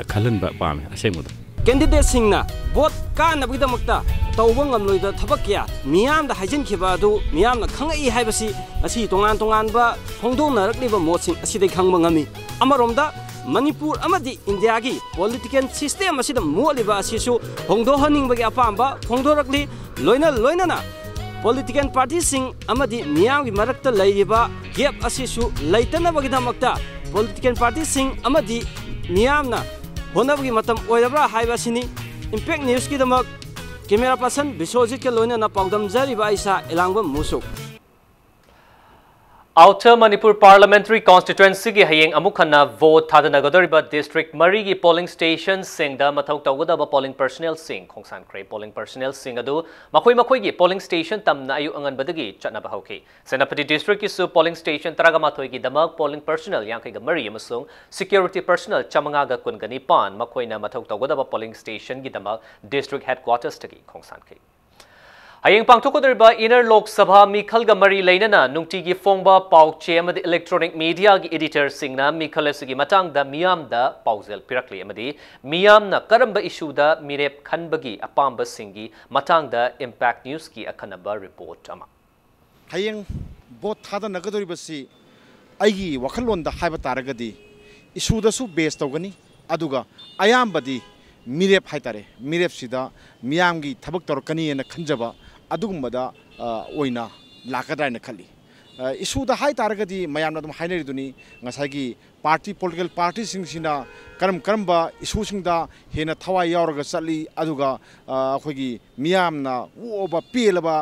ꯈꯜꯍꯟꯕ ꯄꯥꯝꯃꯦ ꯑꯁꯦꯡꯕꯗ꯫ ꯀꯦꯟꯗꯤꯗꯦꯠꯁꯤꯡꯅ ꯚꯣꯠ ꯀꯥꯅꯕꯒꯤꯗꯃꯛꯇ ꯇꯧꯕ ꯉꯝꯂꯣꯏꯗꯕ ꯊꯕꯛ ꯀꯌꯥ ꯃꯤꯌꯥꯝꯗ ꯍꯥꯏꯖꯤꯟꯈꯤꯕ ꯑꯗꯨ ꯃꯤꯌꯥꯝꯅ ꯈꯪꯉꯛꯏ ꯍꯥꯏꯕꯁꯤ ꯉꯁꯤ ꯇꯣꯉꯥꯟ ꯇꯣꯉꯥꯟꯕ ꯐꯣꯡꯗꯣꯛꯅꯔꯛꯂꯤꯕ ꯃꯣꯠꯁꯤꯡ ꯑꯁꯤꯗꯒꯤ ꯈꯪꯕ ꯉꯝꯃꯤ꯫ ꯑꯃꯔꯣꯝꯗ ꯃꯅꯤꯄꯨꯔ ꯑꯃꯗꯤ ꯏꯟꯗꯤꯌꯥꯒꯤ ꯄꯣꯂꯤꯇꯤꯀꯦꯜ ꯁꯤꯁꯇꯦꯝ ꯑꯁꯤꯗ ꯃꯣꯠꯂꯤꯕ ꯑꯁꯤꯁꯨ ꯍꯣꯡꯗꯣꯛꯍꯟꯅꯤꯡꯕꯒꯤ ꯑꯄꯥꯝꯕ ꯐꯣꯡꯗꯣꯔꯛꯂꯤ꯫ ꯂꯣꯏꯅ ꯂꯣꯏꯅꯅ ꯄꯣꯂꯤꯇꯤꯀꯦꯜ ꯄꯥꯔꯇꯤꯁꯤꯡ ꯑꯃꯗꯤ ꯃꯤꯌꯥꯝꯒꯤ ꯃꯔꯛꯇ ꯂꯩꯔꯤꯕ ꯒꯦꯞ ꯑꯁꯤꯁꯨ ꯂꯩꯇꯅꯕꯒꯤꯗꯃꯛꯇ ꯄꯣꯂꯤꯇꯤꯀꯦꯜ ꯄꯥꯔꯇꯤꯁꯤꯡ ꯑꯃꯗꯤ ꯃꯤꯌꯥꯝꯅ ꯍꯣꯠꯅꯕꯒꯤ ꯃꯇꯝ ꯑꯣꯏꯔꯕ꯭ꯔꯥ ꯍꯥꯏꯕ ꯑꯁꯤꯅꯤ꯫ ꯏꯝꯄꯦꯛ ꯅ꯭ꯌꯨꯁꯀꯤꯗꯃꯛ ꯀꯦꯃꯦꯔꯥ ꯄꯔꯁꯟ ꯕꯤꯁ꯭ꯋꯖꯤꯠꯀ ꯂꯣꯏꯅꯅ ꯄꯥꯎꯗꯝꯖꯔꯤꯕ ꯑꯩꯁꯥ ꯏꯂꯥꯡꯕꯝ ꯃꯨꯁꯨꯛ꯫ ꯑꯥꯎꯇꯔ ꯃꯅꯤꯄꯨꯔ ꯄꯥꯔꯂꯤꯌꯥꯃꯦꯟꯇꯔꯤ ꯀꯣꯟꯁꯇꯤꯇ꯭ꯋꯦꯟꯁꯤꯒꯤ ꯍꯌꯦꯡ ꯑꯃꯨꯛ ꯍꯟꯅ ꯚꯣꯠ ꯊꯥꯗꯅꯒꯗꯧꯔꯤꯕ ꯗꯤꯁꯇ꯭ꯔꯤꯛ ꯃꯔꯤꯒꯤ ꯄꯣꯂꯤꯡ ꯁ꯭ꯇꯦꯁꯟꯁꯤꯡꯗ ꯃꯊꯧ ꯇꯧꯒꯗꯕ ꯄꯣꯂꯤꯡ ꯄꯔꯁꯅꯦꯜꯁꯤꯡ ꯈꯣꯡꯁꯥꯟꯈ꯭ꯔꯦ꯫ ꯄꯣꯂꯤꯡ ꯄꯔꯁꯅꯦꯜꯁꯤꯡ ꯑꯗꯨ ꯃꯈꯣꯏ ꯃꯈꯣꯏꯒꯤ ꯄꯣꯂꯤꯡ ꯁ꯭ꯇꯦꯁꯟ ꯇꯝꯅ ꯑꯌꯨꯛ ꯑꯉꯟꯕꯗꯒꯤ ꯆꯠꯅꯕ ꯍꯧꯈꯤ꯫ ꯁꯦꯅꯥꯄꯇꯤ ꯗꯤꯁꯇ꯭ꯔꯤꯛꯀꯤꯁꯨ ꯄꯣꯂꯤꯡ ꯁ꯭ꯇꯦꯁꯟ ꯇꯔꯥꯃꯥꯊꯣꯏꯒꯤꯗꯃꯛ ꯄꯣꯂꯤꯡ ꯄꯔꯁꯅꯦꯜ ꯌꯥꯡꯈꯩꯒ ꯃꯔꯤ ꯑꯃꯁꯨꯡ ꯁꯦꯀ꯭ꯌꯨꯔꯤꯇꯤ ꯄꯔꯁꯅꯦꯜ ꯆꯥꯃꯉꯥꯒ ꯀꯨꯟꯒ ꯅꯤꯄꯥꯟ ꯃꯈꯣꯏꯅ ꯃꯊꯧ ꯇꯧꯒꯗꯕ ꯄꯣꯂꯤꯡ ꯁ꯭ꯇꯦꯁꯟꯒꯤꯗꯃꯛ ꯗꯤꯁꯇ꯭ꯔꯤꯛ ꯍꯦꯗꯀ꯭ꯋꯥꯇꯔꯁꯇꯒꯤ ꯈꯣꯡꯁꯥꯟꯈꯤ꯫ ꯍꯌꯦꯡ ꯄꯥꯡꯊꯣꯛꯀꯗꯧꯔꯤꯕ ꯏꯟꯅꯔ ꯂꯣꯛ ꯁꯚꯥ ꯃꯤꯈꯜꯒ ꯃꯔꯤ ꯂꯩꯅꯅ ꯅꯨꯡꯇꯤꯒꯤ ꯐꯣꯡꯕ ꯄꯥꯎ ꯆꯦ ꯑꯃꯗꯤ ꯏꯂꯦꯛꯇ꯭ꯔꯣꯅꯤꯛ ꯃꯤꯗꯤꯌꯥꯒꯤ ꯏꯗꯤꯇꯔꯁꯤꯡꯅ ꯃꯤꯈꯜ ꯑꯁꯤꯒꯤ ꯃꯇꯥꯡꯗ ꯃꯤꯌꯥꯝꯗ ꯄꯥꯎꯖꯦꯜ ꯄꯤꯔꯛꯂꯤ ꯑꯃꯗꯤ ꯃꯤꯌꯥꯝꯅ ꯀꯔꯝꯕ ꯏꯁꯨꯗ ꯃꯤꯔꯦꯞ ꯈꯟꯕꯒꯤ ꯑꯄꯥꯝꯕꯁꯤꯡꯒꯤ ꯃꯇꯥꯡꯗ ꯏꯝꯄꯦꯛ ꯅ꯭ꯌꯨꯁꯀꯤ ꯑꯈꯟꯅꯕ ꯔꯤꯄꯣꯔꯠ ꯑꯃ꯫ ꯍꯌꯦꯡ ꯚꯣꯠ ꯊꯥꯗꯅꯒꯗꯧꯔꯤꯕꯁꯤ ꯑꯩꯒꯤ ꯋꯥꯈꯜꯂꯣꯟꯗ ꯍꯥꯏꯕ ꯇꯥꯔꯒꯗꯤ ꯏꯁꯨꯗꯁꯨ ꯕꯦꯖ ꯇꯧꯒꯅꯤ, ꯑꯗꯨꯒ ꯑꯌꯥꯝꯕꯗꯤ ꯃꯤꯔꯦꯞ ꯍꯥꯏꯇꯥꯔꯦ, ꯃꯤꯔꯦꯞꯁꯤꯗ ꯃꯤꯌꯥꯝꯒꯤ ꯊꯕꯛ ꯇꯧꯔꯛꯀꯅꯤ ꯍꯥꯏꯅ ꯈꯟꯖꯕ ꯑꯗꯨꯒꯨꯝꯕꯗ, ꯑ, ꯑꯣꯏꯅ ꯂꯥꯛꯀꯗ꯭ꯔꯥ ꯍꯥꯏꯅ ꯈꯜꯂꯤ꯫ ꯑ, ꯏꯁꯨꯗ ꯍꯥꯏ ꯇꯥꯔꯒꯗꯤ ꯃꯌꯥꯝꯅ ꯑꯗꯨꯝ ꯍꯥꯏꯅꯔꯤꯗꯨꯅꯤ, ꯉꯁꯥꯏꯒꯤ ꯄꯥꯔꯇꯤ, ꯄꯣꯂꯤꯇꯤꯀꯦꯜ ꯄꯥꯔꯇꯤꯁꯤꯡꯁꯤꯅ ꯀꯔꯝ ꯀꯔꯝꯕ ꯏꯁꯨꯁꯤꯡꯗ ꯍꯦꯟꯅ ꯊꯋꯥꯏ ꯌꯥꯎꯔꯒ ꯆꯠꯂꯤ, ꯑꯗꯨꯒ ꯑ, ꯑꯩꯈꯣꯏꯒꯤ ꯃꯤꯌꯥꯝꯅ ꯑꯣꯛꯑꯕ ꯄꯦꯜꯂꯕ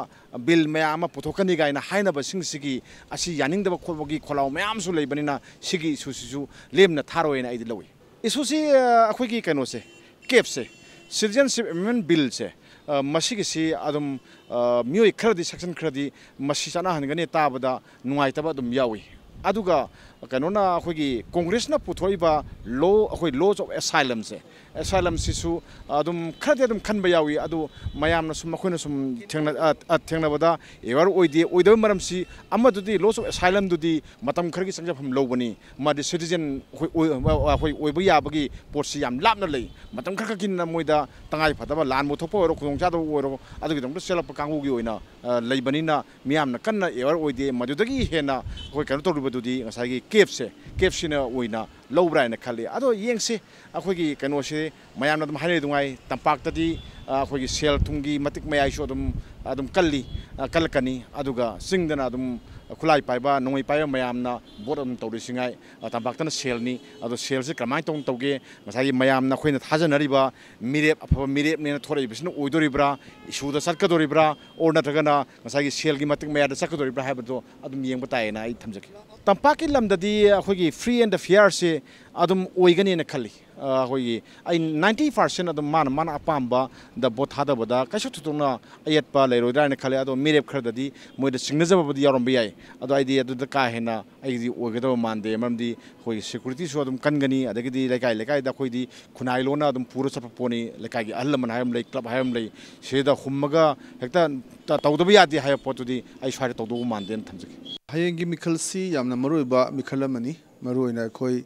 ꯕꯤꯜ ꯃꯌꯥꯝ ꯑꯃ ꯄꯨꯊꯣꯛꯀꯅꯤ ꯀꯥꯏꯅ ꯍꯥꯏꯅꯕꯁꯤꯡꯁꯤꯒꯤ, ꯑꯁꯤ ꯌꯥꯅꯤꯡꯗꯕ ꯈꯣꯠꯄꯒꯤ ꯈꯣꯜꯂꯥꯎ ꯃꯌꯥꯝꯁꯨ ꯂꯩꯕꯅꯤꯅ, ꯁꯤꯒꯤ ꯏꯁꯨꯁꯤꯁꯨ ꯂꯦꯝꯅ ꯊꯥꯔꯣꯏꯅ ꯑꯩꯗꯤ ꯂꯧꯏ꯫ ꯏꯁꯨꯁꯤ, ꯑ, ꯑꯩꯈꯣꯏꯒꯤ ꯀꯩꯅꯣꯁꯦ, ꯀꯦꯞꯁꯦ, ꯁꯤꯇꯤꯖꯦꯟꯁꯤꯞ ꯑꯦꯃꯦꯟꯃꯦꯟ ꯕꯤꯜꯁꯦ, ꯑ, ꯃꯁꯤꯒꯤꯁꯤ ꯑꯗꯨꯝ, ꯑ, ꯃꯤꯑꯣꯏ ꯈꯔꯗꯤ, ꯁꯦꯛꯁꯟ ꯈꯔꯗꯤ ꯃꯁꯤ ꯆꯠꯅꯍꯟꯒꯅꯤ ꯇꯥꯕꯗ ꯅꯨꯡꯉꯥꯏꯇꯕ ꯑꯗꯨꯝ ꯌꯥꯎꯏ꯫ ꯑꯗꯨꯒ ꯀꯩꯅꯣꯅ, ꯑꯩꯈꯣꯏꯒꯤ ꯀꯣꯡꯒ꯭ꯔꯦꯁꯅ ꯄꯨꯊꯣꯛꯏꯕ ꯂꯣ, ꯑꯩꯈꯣꯏ ꯂꯣꯁ ꯑꯣꯐ ꯑꯦꯁꯥꯏꯂꯝꯁꯦ, ꯑꯦꯁꯥꯏꯂꯝꯁꯤꯁꯨ ꯑꯗꯨꯝ ꯈꯔꯗꯤ ꯑꯗꯨꯝ ꯈꯟꯕ ꯌꯥꯎꯏ꯫ ꯑꯗꯨ ꯃꯌꯥꯝꯅ ꯁꯨꯝ, ꯑꯩꯈꯣꯏꯅ ꯁꯨꯝ ꯊꯦꯡꯅ-, ꯑ, ꯑ, ꯊꯦꯡꯅꯕꯗ ꯑꯦꯋꯦꯌꯔ ꯑꯣꯏꯗꯦ꯫ ꯑꯣꯏꯗꯕ ꯃꯔꯝꯁꯤ, ꯑꯃꯗꯨꯗꯤ ꯂꯣꯁ ꯑꯣꯐ ꯑꯦꯁꯥꯏꯂꯝꯗꯨꯗꯤ ꯃꯇꯝ ꯈꯔꯒꯤ ꯆꯪꯖꯐꯝ ꯂꯧꯕꯅꯤ, ꯃꯥꯗꯤ ꯁꯤꯇꯤꯖꯦꯟ ꯑꯩꯈꯣꯏ ꯑꯣꯏ-, ꯑꯩꯈꯣꯏ ꯑꯣꯏꯕ ꯌꯥꯕꯒꯤ ꯄꯣꯠꯁꯤ ꯌꯥꯝ ꯂꯥꯞꯅ ꯂꯩ꯫ ꯃꯇꯝ ꯈꯔ ꯈꯛꯀꯤꯅ ꯃꯣꯏꯗ ꯇꯉꯥꯏ ꯐꯗꯕ ꯂꯥꯟꯕꯨ ꯊꯣꯛꯄ ꯑꯣꯏꯔꯣ, ꯈꯨꯗꯣꯡꯆꯥꯗꯕ ꯑꯣꯏꯔꯣ, ꯑꯗꯨꯒꯤꯗꯃꯛꯇ ꯆꯦꯜꯂꯛꯄ ꯀꯥꯡꯕꯨꯒꯤ ꯑꯣꯏꯅ, ꯑ, ꯂꯩꯕꯅꯤꯅ, ꯃꯤꯌꯥꯝꯅ ꯀꯟꯅ ꯑꯦꯋꯦꯌꯔ ꯑꯣꯏꯗꯦ꯫ ꯃꯗꯨꯗꯒꯤ ꯍꯦꯟꯅ ꯑꯩꯈꯣꯏ ꯀꯩꯅꯣ ꯇꯧꯔꯤꯕꯗꯨꯗꯤ ꯉꯁꯥꯏꯒꯤ ꯀꯦꯞꯁꯦ, ꯀꯦꯞꯁꯤꯅ ꯑꯣꯏꯅ ꯂꯧꯕ꯭ꯔꯥ ꯍꯥꯏꯅ ꯈꯜꯂꯤ꯫ ꯑꯗꯣ ꯌꯦꯡꯁꯤ, ꯑꯩꯈꯣꯏꯒꯤ ꯀꯩꯅꯣꯁꯦ ꯃꯌꯥꯝꯅ ꯑꯗꯨꯝ ꯍꯥꯏꯅꯔꯤ ꯑꯗꯨꯉꯥꯏ, ꯇꯝꯄꯥꯛꯇꯗꯤ, ꯑ, ꯑꯩꯈꯣꯏꯒꯤ ꯁꯦꯜ ꯊꯨꯝꯒꯤ ꯃꯇꯤꯛ ꯃꯌꯥꯏꯁꯨ ꯑꯗꯨꯝ, ꯑꯗꯨꯝ ꯀꯜꯂꯤ, ꯑ, ꯀꯜꯂꯛꯀꯅꯤ꯫ ꯑꯗꯨꯒ ꯆꯤꯡꯗꯅ ꯑꯗꯨꯝ ꯈꯨꯠꯂꯥꯏ ꯄꯥꯏꯕ, ꯅꯣꯡꯃꯩ ꯄꯥꯏꯕ ꯃꯌꯥꯝꯅ ꯚꯣꯠ ꯑꯗꯨꯝ ꯇꯧꯔꯤꯁꯤꯉꯥꯏ, ꯑ, ꯇꯝꯄꯥꯛꯇꯅ ꯁꯦꯜꯅꯤ꯫ ꯑꯗꯣ ꯁꯦꯜꯁꯦ ꯀꯃꯥꯏꯅ ꯇꯧꯅ ꯇꯧꯒꯦ? ꯉꯁꯥꯏꯒꯤ ꯃꯌꯥꯝꯅ ꯑꯩꯈꯣꯏꯅ ꯊꯥꯖꯅꯔꯤꯕ ꯃꯤꯔꯦꯞ, ꯑꯐꯕ ꯃꯤꯔꯦꯞꯅꯦꯅ ꯊꯣꯔꯛꯏꯕꯁꯤꯅ ꯑꯣꯏꯗꯣꯔꯤꯕ꯭ꯔꯥ, ꯏꯁꯨꯗ ꯆꯠꯀꯗꯣꯔꯤꯕ꯭ꯔꯥ, ꯑꯣꯔ ꯅꯠꯇ꯭ꯔꯒꯅ ꯉꯁꯥꯏꯒꯤ ꯁꯦꯜꯒꯤ ꯃꯇꯤꯛ ꯃꯌꯥꯗ ꯆꯠꯀꯗꯣꯔꯤꯕ꯭ꯔꯥ ꯍꯥꯏꯕꯗꯣ ꯑꯗꯨꯝ ꯌꯦꯡꯕ ꯇꯥꯏꯌꯦꯅ ꯑꯩ ꯊꯝꯖꯒꯦ꯫ ꯇꯝꯄꯥꯛꯀꯤ ꯂꯝꯗꯗꯤ ꯑꯩꯈꯣꯏꯒꯤ ꯐ꯭ꯔꯤ ꯑꯦꯟ ꯐꯤꯌꯥꯔꯁꯦ ꯑꯗꯨꯝ ꯑꯣꯏꯒꯅꯦꯅ ꯈꯜꯂꯤ꯫ ꯑ, ꯑꯩꯈꯣꯏꯒꯤ ꯑꯩ ꯅꯥꯏꯟꯇꯤ ꯄꯥꯔꯁꯦꯟ ꯑꯗꯨꯝ ꯃꯥꯅ, ꯃꯥꯅ ꯑꯄꯥꯝꯕꯗ ꯚꯣꯠ ꯊꯥꯗꯕꯗ ꯀꯩꯁꯨ ꯊꯣꯏꯗꯣꯛꯅ ꯑꯌꯦꯠꯄ ꯂꯩꯔꯣꯏꯗ꯭ꯔꯥ ꯍꯥꯏꯅ ꯈꯜꯂꯦ꯫ ꯑꯗꯣ ꯃꯤꯔꯦꯞ ꯈꯔꯗꯗꯤ ꯃꯣꯏꯗ ꯆꯤꯡꯅꯖꯕꯕꯨꯗꯤ ꯌꯥꯎꯔꯝꯕ ꯌꯥꯏ꯫ ꯑꯗꯣ ꯑꯩꯗꯤ ꯑꯗꯨꯗ ꯀꯥ ꯍꯦꯟꯅ ꯑꯩꯒꯤꯗꯤ ꯑꯣꯏꯒꯗꯕ ꯃꯥꯟꯗꯦ꯫ ꯃꯔꯝꯗꯤ ꯑꯩꯈꯣꯏꯒꯤ ꯁꯦꯀ꯭ꯌꯨꯔꯤꯇꯤꯁꯨ ꯑꯗꯨꯝ ꯀꯟꯒꯅꯤ, ꯑꯗꯒꯤꯗꯤ ꯂꯩꯀꯥꯏ ꯂꯩꯀꯥꯏꯗ ꯑꯩꯈꯣꯏꯗꯤ ꯈꯨꯟꯅꯥꯏ ꯂꯣꯟꯅ ꯑꯗꯨꯝ ꯄꯨꯔ ꯆꯠꯄ ꯄꯣꯠꯅꯤ꯫ ꯂꯩꯀꯥꯏꯒꯤ ꯑꯍꯜ ꯂꯃꯟ ꯍꯥꯏꯕ ꯑꯃ ꯂꯩ, ꯀ꯭ꯂꯕ ꯍꯥꯏꯕ ꯑꯃ ꯂꯩ, ꯁꯤꯗ ꯍꯨꯝꯃꯒ ꯍꯦꯛꯇ ꯇ-, ꯇꯧꯗꯕ ꯌꯥꯗꯦ ꯍꯥꯏꯕ ꯄꯣꯠꯇꯨꯗꯤ ꯑꯩ ꯁ꯭ꯋꯥꯏꯗ ꯇꯧꯗꯧꯕ ꯃꯥꯟꯗꯦꯅ ꯊꯝꯖꯒꯦ꯫ ꯍꯌꯦꯡꯒꯤ ꯃꯤꯈꯜꯁꯤ ꯌꯥꯝꯅ ꯃꯔꯨꯑꯣꯏꯕ ꯃꯤꯈꯜ ꯑꯃꯅꯤ꯫ ꯃꯔꯨꯑꯣꯏꯅ ꯑꯩꯈꯣꯏ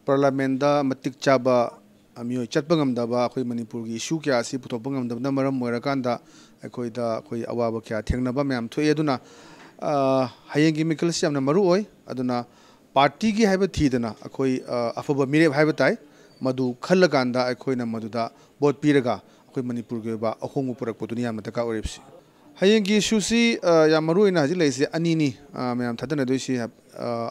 ꯄꯥꯔꯂꯥꯃꯦꯟꯗ ꯃꯇꯤꯛ ꯆꯥꯕ ꯃꯤꯑꯣꯏ ꯆꯠꯄ ꯉꯝꯗꯕ, ꯑꯩꯈꯣꯏ ꯃꯅꯤꯄꯨꯔꯒꯤ ꯏꯁꯨ ꯀꯌꯥ ꯑꯁꯤ ꯄꯨꯊꯣꯛꯄ ꯉꯝꯗꯕꯅ ꯃꯔꯝ ꯑꯣꯏꯔꯀꯥꯟꯗ ꯑꯩꯈꯣꯏꯗ ꯑꯩꯈꯣꯏ ꯑꯋꯥꯕ ꯀꯌꯥ ꯊꯦꯡꯅꯕ ꯃꯌꯥꯝ ꯊꯣꯛꯑꯦ꯫ ꯑꯗꯨꯅ, ꯑ, ꯍꯌꯦꯡꯒꯤ ꯃꯤꯈꯜꯁꯤ ꯌꯥꯝꯅ ꯃꯔꯨ ꯑꯣꯏ꯫ ꯑꯗꯨꯅ ꯄꯥꯔꯇꯤꯒꯤ ꯍꯥꯏꯕ ꯊꯤꯗꯅ ꯑꯩꯈꯣꯏ, ꯑ, ꯑꯐꯕ ꯃꯤꯔꯦꯞ ꯍꯥꯏꯕ ꯇꯥꯏ, ꯃꯗꯨ ꯈꯜꯂꯀꯥꯟꯗ ꯑꯩꯈꯣꯏꯅ ꯃꯗꯨꯗ ꯚꯣꯠ ꯄꯤꯔꯒ ꯑꯩꯈꯣꯏ ꯃꯅꯤꯄꯨꯔꯒꯤ ꯑꯣꯏꯕ ꯑꯍꯣꯡꯕ ꯄꯨꯔꯛꯄꯗꯨꯅꯤ ꯌꯥꯝꯅ ꯗꯔꯀꯥꯔ ꯑꯣꯏꯔꯤꯕꯁꯤ꯫ ꯍꯌꯦꯡꯒꯤ ꯏꯁꯨꯁꯤ, ꯑ, ꯌꯥꯝ ꯃꯔꯨ ꯑꯣꯏꯅ ꯍꯧꯖꯤꯛ ꯂꯩꯔꯤꯁꯦ ꯑꯅꯤꯅꯤ, ꯑ, ꯃꯌꯥꯝ ꯊꯥꯗꯅꯗꯣꯏꯁꯤ꯫ ꯑ,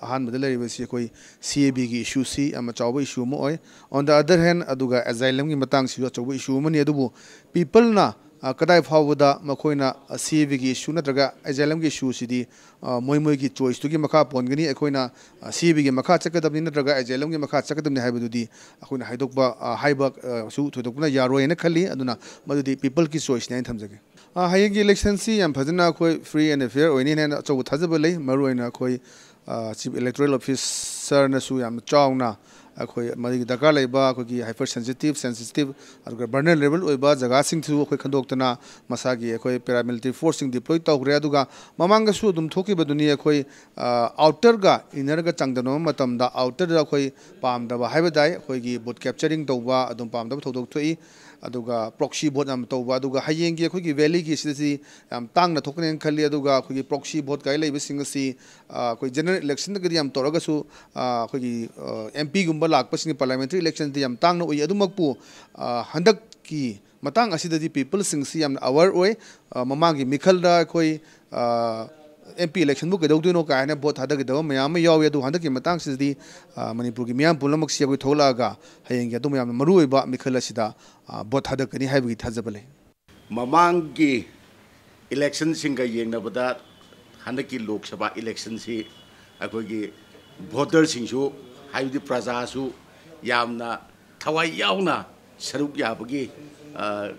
ꯑꯍꯥꯟꯕꯗ ꯂꯩꯔꯤꯕꯁꯤ ꯑꯩꯈꯣꯏ C A B ꯒꯤ ꯏꯁꯨꯁꯤ ꯌꯥꯝꯅ ꯆꯥꯎꯕ ꯏꯁꯨ ꯑꯃ ꯑꯣꯏ꯫ On the other hand, ꯑꯗꯨꯒ ꯑꯦꯖꯥꯏꯂꯝꯒꯤ ꯃꯇꯥꯡꯁꯤꯁꯨ ꯑꯆꯧꯕ ꯏꯁꯨ ꯑꯃꯅꯤ꯫ ꯑꯗꯨꯕꯨ ꯄꯤꯄꯜꯅ, ꯑ, ꯀꯗꯥꯏ ꯐꯥꯎꯕꯗ ꯃꯈꯣꯏꯅ, ꯑ, C A B ꯒꯤ ꯏꯁꯨ ꯅꯠꯇ꯭ꯔꯒ ꯑꯦꯖꯥꯏꯂꯝꯒꯤ ꯏꯁꯨꯁꯤꯗꯤ, ꯑ, ꯃꯣꯏ ꯃꯣꯏꯒꯤ ꯆꯣꯏꯁꯇꯨꯒꯤ ꯃꯈꯥ ꯄꯣꯟꯒꯅꯤ꯫ ꯑꯩꯈꯣꯏꯅ, ꯑ, C A B ꯒꯤ ꯃꯈꯥ ꯆꯠꯀꯗꯕꯅꯤ ꯅꯠꯇ꯭ꯔꯒ ꯑꯦꯖꯥꯏꯂꯝꯒꯤ ꯃꯈꯥ ꯆꯠꯀꯗꯕꯅꯤ ꯍꯥꯏꯕꯗꯨꯗꯤ ꯑꯩꯈꯣꯏꯅ ꯍꯥꯏꯗꯣꯛꯄ, ꯑ, ꯍꯥꯏꯕ, ꯑ, ꯁꯨ ꯊꯣꯏꯗꯣꯛꯅ ꯌꯥꯔꯣꯏ ꯍꯥꯏꯅ ꯈꯜꯂꯤ꯫ ꯑꯗꯨꯅ ꯃꯗꯨꯗꯤ ꯄꯤꯄꯜꯒꯤ ꯆꯣꯏꯁꯅꯤ ꯍꯥꯏꯅ ꯊꯝꯖꯒꯦ꯫ ꯑ, ꯍꯌꯦꯡꯒꯤ ꯏꯂꯦꯛꯁꯟꯁꯤ ꯌꯥꯝ ꯐꯖꯅ ꯑꯩꯈꯣꯏ free and fair ꯑꯣꯏꯅꯤ ꯍꯥꯏꯅ ꯑꯆꯧꯕ ꯊꯥꯖꯕ ꯂꯩ꯫ ꯃꯔꯨꯑꯣꯏꯅ ꯑꯩꯈꯣꯏ, ꯑ, Chief Electoral Officerꯅꯁꯨ ꯌꯥꯝꯅ ꯆꯥꯎꯅ ꯑꯩꯈꯣꯏ ꯃꯗꯨꯒꯤ ꯗꯔꯀꯥꯔ ꯂꯩꯕ ꯑꯩꯈꯣꯏꯒꯤ hyper sensitive, sensitive, ꯑꯗꯨꯒ vulnerable ꯑꯣꯏꯕ ꯖꯒꯥꯁꯤꯡꯁꯨ ꯑꯩꯈꯣꯏ ꯈꯟꯗꯣꯛꯇꯅ ꯃꯁꯥꯒꯤ ꯑꯩꯈꯣꯏ paramilitary forceꯁꯤꯡ deploy ꯇꯧꯈ꯭ꯔꯦ꯫ ꯑꯗꯨꯒ ꯃꯃꯥꯡꯗꯁꯨ ꯑꯗꯨꯝ ꯊꯣꯛꯈꯤꯕꯗꯨꯅꯤ, ꯑꯩꯈꯣꯏ, ꯑ, outerꯒ innerꯒ ꯆꯥꯡꯗꯝꯅꯕ ꯃꯇꯝꯗ outerꯗ ꯑꯩꯈꯣꯏ ꯄꯥꯝꯗꯕ ꯍꯥꯏꯕ ꯇꯥꯏ, ꯑꯩꯈꯣꯏꯒꯤ vote capturing ꯇꯧꯕ ꯑꯗꯨꯝ ꯄꯥꯝꯗꯕ ꯊꯧꯗꯣꯛ ꯊꯣꯛꯏ꯫ ꯑꯗꯨꯒ proxy vote ꯌꯥꯝ ꯇꯧꯕ, ꯑꯗꯨꯒ ꯍꯌꯦꯡꯒꯤ ꯑꯩꯈꯣꯏꯒꯤ valleyꯒꯤ ꯁꯤꯗꯁꯤ ꯌꯥꯝ ꯇꯥꯡꯅ ꯊꯣꯛꯀꯅꯦꯅ ꯈꯜꯂꯤ꯫ ꯑꯗꯨꯒ ꯑꯩꯈꯣꯏꯒꯤ proxy vote ꯀꯥꯏ ꯂꯩꯕꯁꯤꯡ ꯑꯁꯤ, ꯑ, ꯑꯩꯈꯣꯏ general electionꯗꯒꯗꯤ ꯌꯥꯝ ꯇꯧꯔꯒꯁꯨ, ꯑ, ꯑꯩꯈꯣꯏꯒꯤ, ꯑ, MPꯒꯨꯝꯕ ꯂꯥꯛꯄꯁꯤꯡꯒꯤ parliamentary electionꯗꯤ ꯌꯥꯝ ꯇꯥꯡꯅ ꯎꯏ꯫ ꯑꯗꯨꯃꯛꯄꯨ, ꯑ, ꯍꯟꯗꯛꯀꯤ ꯃꯇꯥꯡ ꯑꯁꯤꯗꯗꯤ peopleꯁꯤꯡꯁꯤ ꯌꯥꯝꯅ aware ꯑꯣꯏ꯫ ꯑ, ꯃꯃꯥꯡꯒꯤ ꯃꯤꯈꯜꯗ ꯑꯩꯈꯣꯏ, ꯑ, MP electionꯕꯨ ꯀꯩꯗꯧꯗꯣꯏꯅꯣ ꯀꯥꯏꯅ vote ꯊꯥꯗꯒꯗꯕ ꯃꯌꯥꯝ ꯑꯃ ꯌꯥꯎꯏ꯫ ꯑꯗꯨ ꯍꯟꯗꯛꯀꯤ ꯃꯇꯥꯡꯁꯤꯗꯗꯤ, ꯑ, ꯃꯅꯤꯄꯨꯔꯒꯤ ꯃꯤꯌꯥꯝ ꯄꯨꯝꯅꯃꯛꯁꯤ ꯑꯩꯈꯣꯏ ꯊꯣꯛꯂꯛꯑꯒ ꯍꯌꯦꯡꯒꯤ ꯑꯗꯨꯝ ꯌꯥꯝꯅ ꯃꯔꯨꯑꯣꯏꯕ ꯃꯤꯈꯜ ꯑꯁꯤꯗ, ꯑ, vote ꯊꯥꯗꯔꯛꯀꯅꯤ ꯍꯥꯏꯕꯒꯤ ꯊꯥꯖꯕ ꯂꯩ꯫ ꯃꯃꯥꯡꯒꯤ electionꯁꯤꯡꯒ ꯌꯦꯡꯅꯕꯗ ꯍꯟꯗꯛꯀꯤ ꯂꯣꯛ ꯁꯚꯥ electionꯁꯤ ꯑꯩꯈꯣꯏꯒꯤ voterꯁꯤꯡꯁꯨ, ꯍꯥꯏꯕꯗꯤ ꯄ꯭ꯔꯖꯥꯁꯨ ꯌꯥꯝꯅ ꯊꯋꯥꯏ ꯌꯥꯎꯅ ꯁꯔꯨꯛ ꯌꯥꯕꯒꯤ, ꯑ,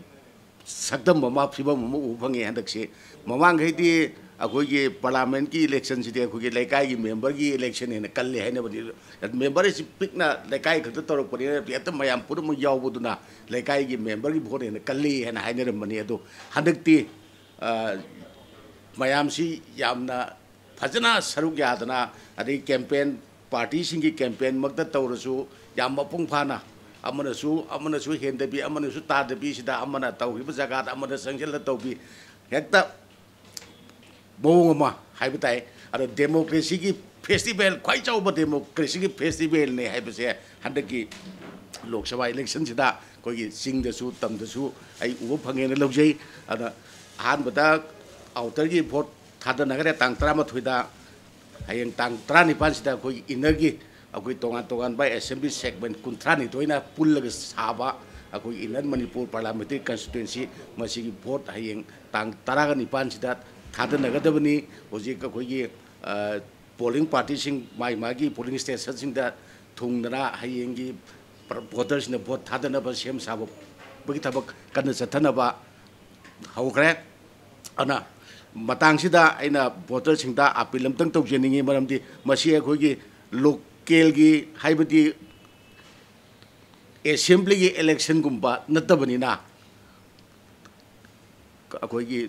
ꯁꯛꯇꯝ ꯑꯃ, ꯐꯤꯕꯝ ꯑꯃ ꯎꯕ ꯐꯪꯉꯦ ꯍꯟꯗꯛꯁꯤ꯫ ꯃꯃꯥꯡꯈꯩꯗꯤ ꯑꯩꯈꯣꯏꯒꯤ parliamentꯀꯤ electionꯁꯤꯗꯤ ꯑꯩꯈꯣꯏꯒꯤ ꯂꯩꯀꯥꯏꯒꯤ memberꯒꯤ election ꯍꯦꯟꯅ ꯀꯜꯂꯤ ꯍꯥꯏꯅꯕꯅꯤ꯫ Member ꯑꯁꯤ ꯄꯤꯛꯅ ꯂꯩꯀꯥꯏ ꯈꯛꯇ ꯇꯧꯔꯛꯄꯅꯤꯅ ꯍꯦꯛꯇ ꯃꯌꯥꯝ ꯄꯨꯝꯅꯃꯛ ꯌꯥꯎꯕꯗꯨꯅ ꯂꯩꯀꯥꯏꯒꯤ memberꯒꯤ vote ꯍꯦꯟꯅ ꯀꯜꯂꯤ ꯍꯥꯏꯅ ꯍꯥꯏꯅꯔꯝꯕꯅꯤ꯫ ꯑꯗꯣ ꯍꯟꯗꯛꯇꯤ, ꯑ, ꯃꯌꯥꯝꯁꯤ ꯌꯥꯝꯅ ꯐꯖꯅ ꯁꯔꯨꯛ ꯌꯥꯗꯅ, ꯑꯗꯩ campaign, partyꯁꯤꯡꯒꯤ campaignꯃꯛꯇ ꯇꯧꯔꯁꯨ ꯌꯥꯝ ꯃꯄꯨꯡ ꯐꯥꯅ ꯑꯃꯅꯁꯨ, ꯑꯃꯅꯁꯨ ꯍꯦꯟꯗꯕꯤ, ꯑꯃꯅꯁꯨ ꯇꯥꯗꯕꯤ, ꯁꯤꯗ ꯑꯃꯅ ꯇꯧꯈꯤꯕ ꯖꯒꯥꯗ ꯑꯃꯅ ꯆꯪꯁꯤꯜꯂ ꯇꯧꯕꯤ, ꯍꯦꯛꯇ ꯃꯑꯣꯡ ꯑꯃ ꯍꯥꯏꯕ ꯇꯥꯏ꯫ ꯑꯗꯣ democracyꯒꯤ festival, ꯈ꯭ꯋꯥꯏ ꯆꯥꯎꯕ democracyꯒꯤ festivalꯅꯦ ꯍꯥꯏꯕꯁꯦ ꯍꯟꯗꯛꯀꯤ ꯂꯣꯛ ꯁꯚꯥ electionꯁꯤꯗ ꯑꯩꯈꯣꯏꯒꯤ ꯆꯤꯡꯗꯁꯨ ꯇꯝꯗꯁꯨ ꯑꯩ ꯎꯕ ꯐꯪꯉꯦꯅ ꯂꯧꯖꯩ꯫ ꯑꯗ ꯑꯍꯥꯟꯕꯗ ꯑꯥꯎꯇꯔꯒꯤ ꯚꯣꯠ ꯊꯥꯗꯅꯈ꯭ꯔꯦ ꯇꯥꯡ ꯇꯔꯥꯃꯥꯊꯣꯏꯗ꯫ ꯍꯌꯦꯡ ꯇꯥꯡ ꯇꯔꯥꯅꯤꯄꯥꯟꯁꯤꯗ ꯑꯩꯈꯣꯏꯒꯤ ꯏꯟꯅꯔꯒꯤ, ꯑꯩꯈꯣꯏ ꯇꯣꯉꯥꯟ ꯇꯣꯉꯥꯟꯕ ꯑꯦꯁꯦꯝꯕ꯭ꯂꯤ ꯁꯦꯒꯃꯦꯟ ꯀꯨꯟꯊ꯭ꯔꯥꯅꯤꯊꯣꯏꯅ ꯄꯨꯜꯂꯒ ꯁꯥꯕ ꯑꯩꯈꯣꯏꯒꯤ ꯏꯟꯅꯔ ꯃꯅꯤꯄꯨꯔ ꯄꯥꯔꯂꯥꯃꯦꯟꯇꯔꯤ ꯀꯟꯁꯇꯤꯇ꯭ꯋꯦꯟꯁꯤ, ꯃꯁꯤꯒꯤ ꯚꯣꯠ ꯍꯌꯦꯡ ꯇꯥꯡ ꯇꯔꯥꯒ ꯅꯤꯄꯥꯟꯁꯤꯗ ꯊꯥꯗꯅꯒꯗꯕꯅꯤ꯫ ꯍꯧꯖꯤꯛ ꯑꯩꯈꯣꯏꯒꯤ, ꯑ, ꯄꯣꯂꯤꯡ ꯄꯥꯔꯇꯤꯁꯤꯡ ꯃꯥꯒꯤ ꯃꯥꯒꯤ ꯄꯣꯂꯤꯡ ꯁ꯭ꯇꯦꯁꯟꯁꯤꯡꯗ ꯊꯨꯡꯗꯅ ꯍꯌꯦꯡꯒꯤ ꯚꯣꯇꯔꯁꯤꯡꯅ ꯚꯣꯠ ꯊꯥꯗꯅꯕ ꯁꯦꯝ ꯁꯥꯕꯒꯤ ꯊꯕꯛ ꯀꯟꯅ ꯆꯠꯊꯅꯕ ꯍꯧꯈ꯭ꯔꯦ꯫ ꯑꯗꯨꯅ ꯃꯇꯥꯡꯁꯤꯗ ꯑꯩꯅ ꯚꯣꯇꯔꯁꯤꯡꯗ ꯑꯄꯤꯜ ꯑꯝꯇꯪ ꯇꯧꯖꯅꯤꯡꯉꯤ, ꯃꯔꯝꯗꯤ ꯃꯁꯤ ꯑꯩꯈꯣꯏꯒꯤ ꯂꯣꯀꯦꯜꯒꯤ, ꯍꯥꯏꯕꯗꯤ ꯑꯦꯁꯦꯝꯕ꯭ꯂꯤꯒꯤ ꯏꯂꯦꯛꯁꯟꯒꯨꯝꯕ ꯅꯠꯇꯕꯅꯤꯅ, ꯑꯩꯈꯣꯏꯒꯤ